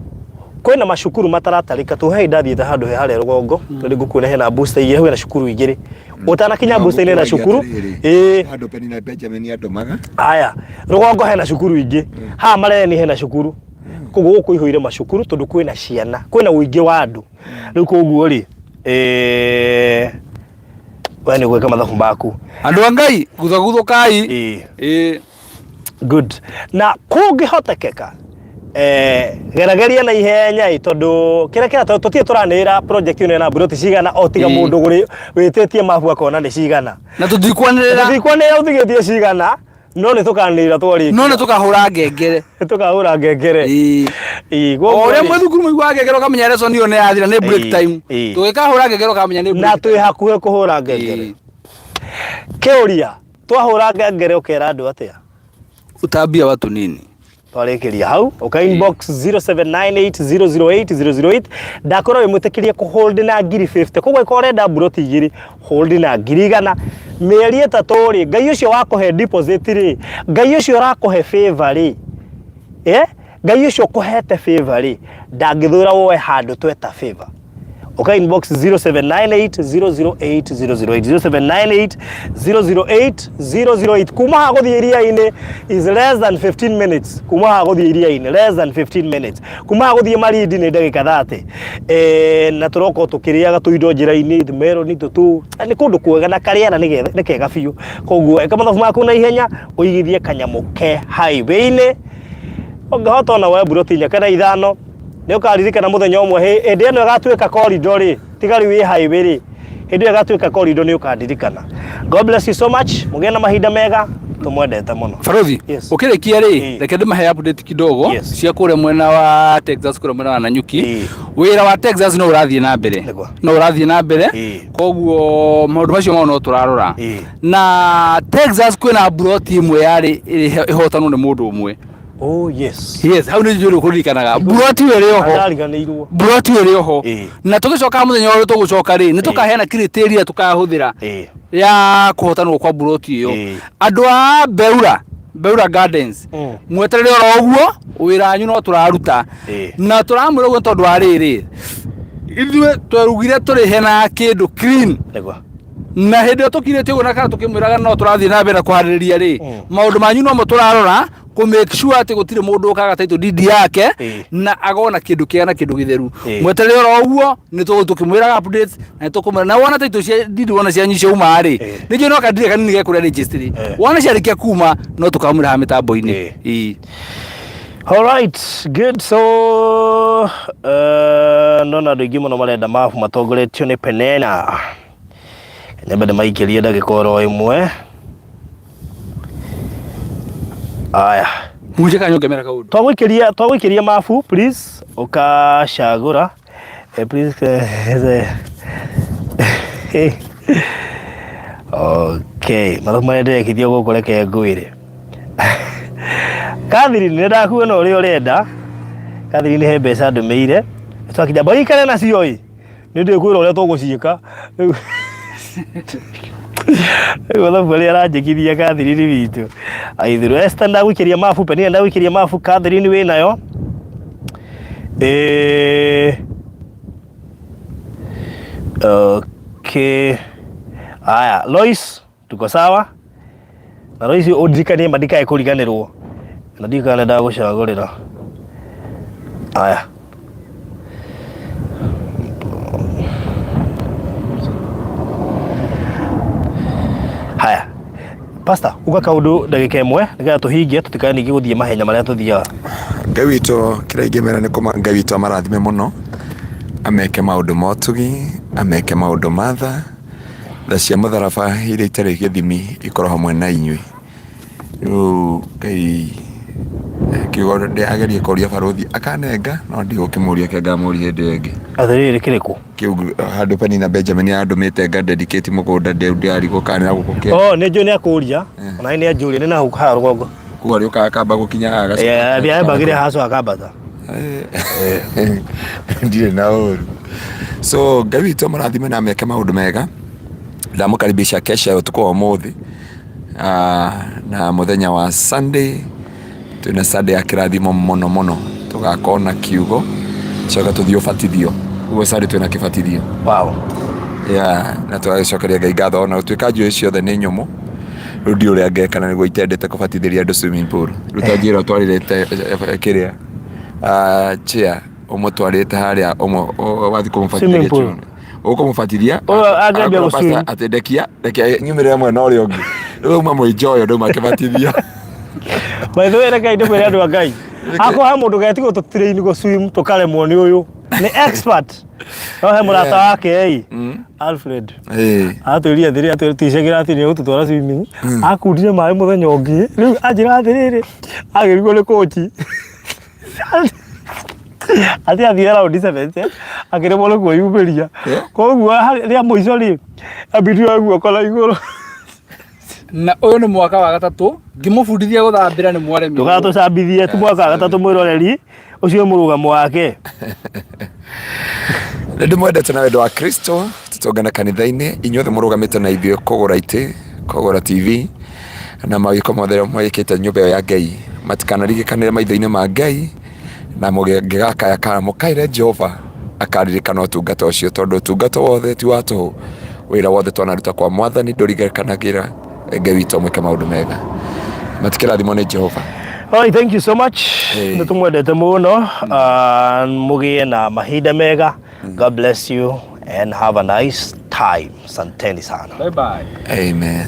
kwĩna macukuru mataratarĩka tũ he ndathiĩte handũ he harĩa rũgongo tondũ ngũkuona hena booster igĩrĩ hena cukuru igĩrĩ ũtanakinya booster-inĩ hena cukuru ĩĩ handũ Penina Benjamin andũmaga haya rũgongo hena cukuru ingĩ haha Marereni hena cukuru koguo gũkũ ihũire macukuru tondũ kwĩna ciana kwĩna ũingĩ wa andũ rĩu koguo rĩ eh, we nĩ gwĩka mathabu maku andå a ngai guthaguthåkai Ĩĩ. ä good na kũngĩhotekeka eh, gerageria na ihenya ĩ tondũ kĩrĩa kĩra tũtirĩ tũranĩrĩra project ĩno ĩna mburoti cigana o tiga Ĩĩ. mũndũ wĩtĩtie mabu akona nĩ cigana na tå tikwanä rä ra tũtikwanĩrĩra ũtigĩtie cigana no nĩ tũkanĩrĩra twarĩkia no nä tå kahå ra ngengere nĩ tũkahũra ngengere Ĩĩ. Ĩĩ, o koguo å rä a rĩ, mwä thukuru må iguaga ngengere å kamenya lesson ĩyo nä yathira nä break Ĩĩ, time ĩĩ. tå gä kahå ra ngengere å kamenya nä na break twĩ hakuhĩ kũhũra ngengere Ĩĩ. kĩũria twahũra ngengere ũkera andũ atĩa utambia watu nini twarĩkĩria hau ũka inbox 0798008008 ndakorwo wĩ mwĩtĩkĩrie kũ hold na ngiri 50 koguo ĩkorwo ũrenda mburoti igĩrĩ hold na ngiri igana mĩeri ĩtatũ rĩ ngai ũcio wakũhe deposit rĩ ngai ũcio ũrakũhe favor rĩ eh ngai ũcio ũkũhete favor rĩ ndangĩthũra woe handũ tweta favor Uka inbox 0798008008 0798008008 kuma haha gũthiĩ iria-inĩ is less than 15 minutes kuma haha gũthiĩ iria-inĩ less than 15 minutes kuma haha gũthiĩ Malindi nĩ ndagĩka 30 eh, na tũroka tũkĩrĩaga tũindo njĩra-inĩ tũmeroni tũtũ nĩ kũndũ kwega na karĩera nĩ kega biũ koguo ĩka mathabu maku na ihenya ũigithie kanyamũ ke highway-inĩ ũngĩhota ona woe mburoti inya kana ithano nĩ ũkaririkana mũthenya ũmwe hĩndĩ ĩno ĩgatuĩka corridor rĩ tiga rĩu ĩ highway rĩ hĩndĩ ĩyo ĩgatuĩka corridor nĩ ũkandirikana God bless you so much mũgĩe na mahinda mega tũmwendete mũno Barothi, Yes. ũkĩrĩkia rĩ Ĩĩ. reke ndĩmahe update kidogo Yes. cia kũrĩa mwena wa Texas kũrĩa mwena wa Nanyuki Ĩĩ. wĩra wa Texas no ũrathiĩ na mbere Nĩguo. no ũrathiĩ na mbere Ĩĩ. koguo maũndũ macio mao no tũrarora Ĩĩ. na Texas kwĩna mburoti ĩmwe yarĩ ĩhotanwo nĩ mũndũ ũmwe Oh yes. Yes, hau nĩ njũĩ kũririkanaga mburoti ĩyo ĩrĩ oho Ndariganĩirwo. mburoti ĩyo ĩrĩ oho Ĩĩ. na tũgĩcoka mũthenya ũrĩa tũgũcoka rĩ nĩ tũkaheana criteria tũkahũthĩra Ĩĩ. ya kũhotanwo kwa mburoti ĩyo Ĩĩ. andũ a Beura Beura Gardens mweterere oro ũguo wĩra wanyu no tũraruta Ĩĩ. na tũramwĩra ũguo tondũ wa rĩrĩ ithuĩ twerugire tũrĩhe na kĩndũ clean Nĩguo. Na hĩndĩ ĩyo tũkirĩte ũguo na kana tũkĩmwĩraga no tũrathiĩ na mbere na kũharĩrĩria rĩ, maũndũ manyu nomo tũrarora. Kũ make sure atĩ gũtirĩ mũndũ ũkaga title deed yake Ĩĩ. na agona kĩndũ kĩega na kĩndũ gĩtheru. Ĩĩ. Mweterere oro ũguo nĩ tũgũthiĩ tũkĩmwĩraga updates na nĩ tũkũmwĩra na wona title cia deed wona cianyu ciauma rĩ Ĩĩ. nĩ njũĩ no kandire kanini ge kũrĩa registry Ĩĩ. wona ciarĩkia kuma no tũkamwĩra haha mĩtambo-inĩ. Ĩĩ. Ĩĩ. All right, good. So, ndona andũ aingĩ mũno marenda mabu matongoretio nĩ Penena. Nyambe ndĩmaikĩrie ndagĩka oro ĩmwe. Aya. Munje kanyo ngemera kaundu. Twagũikĩria twagũikĩria mabu please ũkacagũra. Eh, please eh, okay, mathabu marĩa ndĩrekithio gũkũ reke ngwĩre. Catherine nĩ ndakuona ũrĩa ũrenda. Catherine he mbeca ndũmĩire. Twakinya mbaikare nacio ĩ. Nĩ ndĩkwĩra ũrĩa tũgũciĩka. Rĩu rĩu mathabu marĩa aranjĩkithia Catherine witũ. Aithirũ Esther ndagũikĩria mabu, Penina ndagũikĩria mabu, Catherine wĩnayo. Eh, okay. Aya, Lois, tuko sawa? Na Lois undirikanie ma ndikae kũriganĩrwo. Na ndiũĩ kana nĩndagũcagũrĩra. Aya. Haya. Pastor, uga kaundu ndagĩka ĩmwe nĩgetha tũhingie tũtikae ningĩ gũthiĩ mahenya marĩa tũthiaga. Ngai witũ kĩrĩa ingĩmera nĩ kũma Ngai witũ amarathime mũno ameke maũndũ ma ũtugi ameke maũndũ ma tha tha cia mũtharaba iria itarĩ gĩthimi ikorwo hamwe na inyuĩ rĩu Ngai kiugo ndĩrageria kũria barũthi akanenga no ndigũkĩmũria kĩ ngamũria hĩndĩ ĩyo ĩngĩ Atĩrĩrĩ kĩrĩkũ? Kĩu handũ Penina Benjamin andũmĩte nga dedicate mũgũnda ndĩrarigwo kana nĩ gũkũ kĩ Oh, nĩ njũĩ nĩ akũria. Ona nĩ anjũria nĩ na hau haha rũgongo. Kuga rĩũkaga akamba gũkinya haha agacoka Eh, athiĩ ambagĩre haha akambata. Ndirĩ na ũru. So Ngai witũ amũrathime na ameke maũndũ mega. Ndamũkaribisha kesha ya ũtukũ wa ũmũthĩ Ah, na mũthenya wa Sunday twĩna Sunday ya kĩrathimo mũno mũno tũgakorwo na kiugo coka tũthiĩ ũbatithio ũguo Sunday twĩna kĩbatithio Wow. yeah, na tũgagĩcokeria Ngai ngatho ona gũtuĩka njũĩ ciothe nĩ nyũmũ rĩu ndiũ ũrĩa ngeka na nĩguo itendete kũbatithĩria andũ swimming pool rĩu ta njĩra ũtwarĩrĩte kĩrĩa ah, chair ũmũtwarĩte harĩa wathiĩ kũmũbatithĩria Swimming pool. choo. Ũkũmũbatithia Ũyũ angĩambia agakorwo gũ-swim. pastor atĩ ndekia reke nyumĩrĩre mwena ũrĩa ũngĩ rĩu auma mwĩnjoyo ndauma akĩbatithio. By the way, reke ndĩkwĩre andũ a Ngai. Akorwo he mũndũ getigwo tũtrain gũ swim tũkaremwo nĩ ũyũ. Nĩ expert. No he mũrata wake ĩ. Alfred. Atwĩrire atĩrĩ atwĩticagĩra atĩ nĩ egũtũtwara swimming. Akundire maĩ mũthenya ũngĩ. Rĩu anjĩra atĩrĩrĩ, agĩrigwo nĩ kũnji. Atĩ athire raundi 70 akĩremwo nĩ kwĩyumĩria. Koguo rĩa mũico rĩ, ambindire guoko na igũrũ. Na ũyũ nĩ mwaka wa gatatũ ngĩmũbundithia gũthambĩra nĩ mwaremirwo. Ndũgatũcambithie ti mwaka wa gatatũ mwĩroreri ũcio nĩ mũrũgamo wake. Nĩ ndĩmwendete na wendo wa Kristo tũtũngana kanitha-inĩ inyuothe mũrũgamĩte na ithuĩ kũgũra itĩ kũgũra TV na mawĩko mothe mwĩkĩte nyũmba ĩyo ya Ngai matikanaririkanĩre maitho-inĩ ma Ngai na mũngĩgakaya kana mũkaĩre Jehova akaririkana ũtungata ũcio tondũ ũtungata wothe ti wa tũhũ wĩra wothe twanaruta kwa mwathani ndũririkanagĩra Ngai witũ amwĩke maũndũ mega matikĩrathimwo nĩ Jehova. All right, thank you so much. Hey. Nĩ tũmwendete mũno. Ah, mũgĩe na mahinda mega. God bless you and have a nice time. Santeni sana. Bye bye. Amen.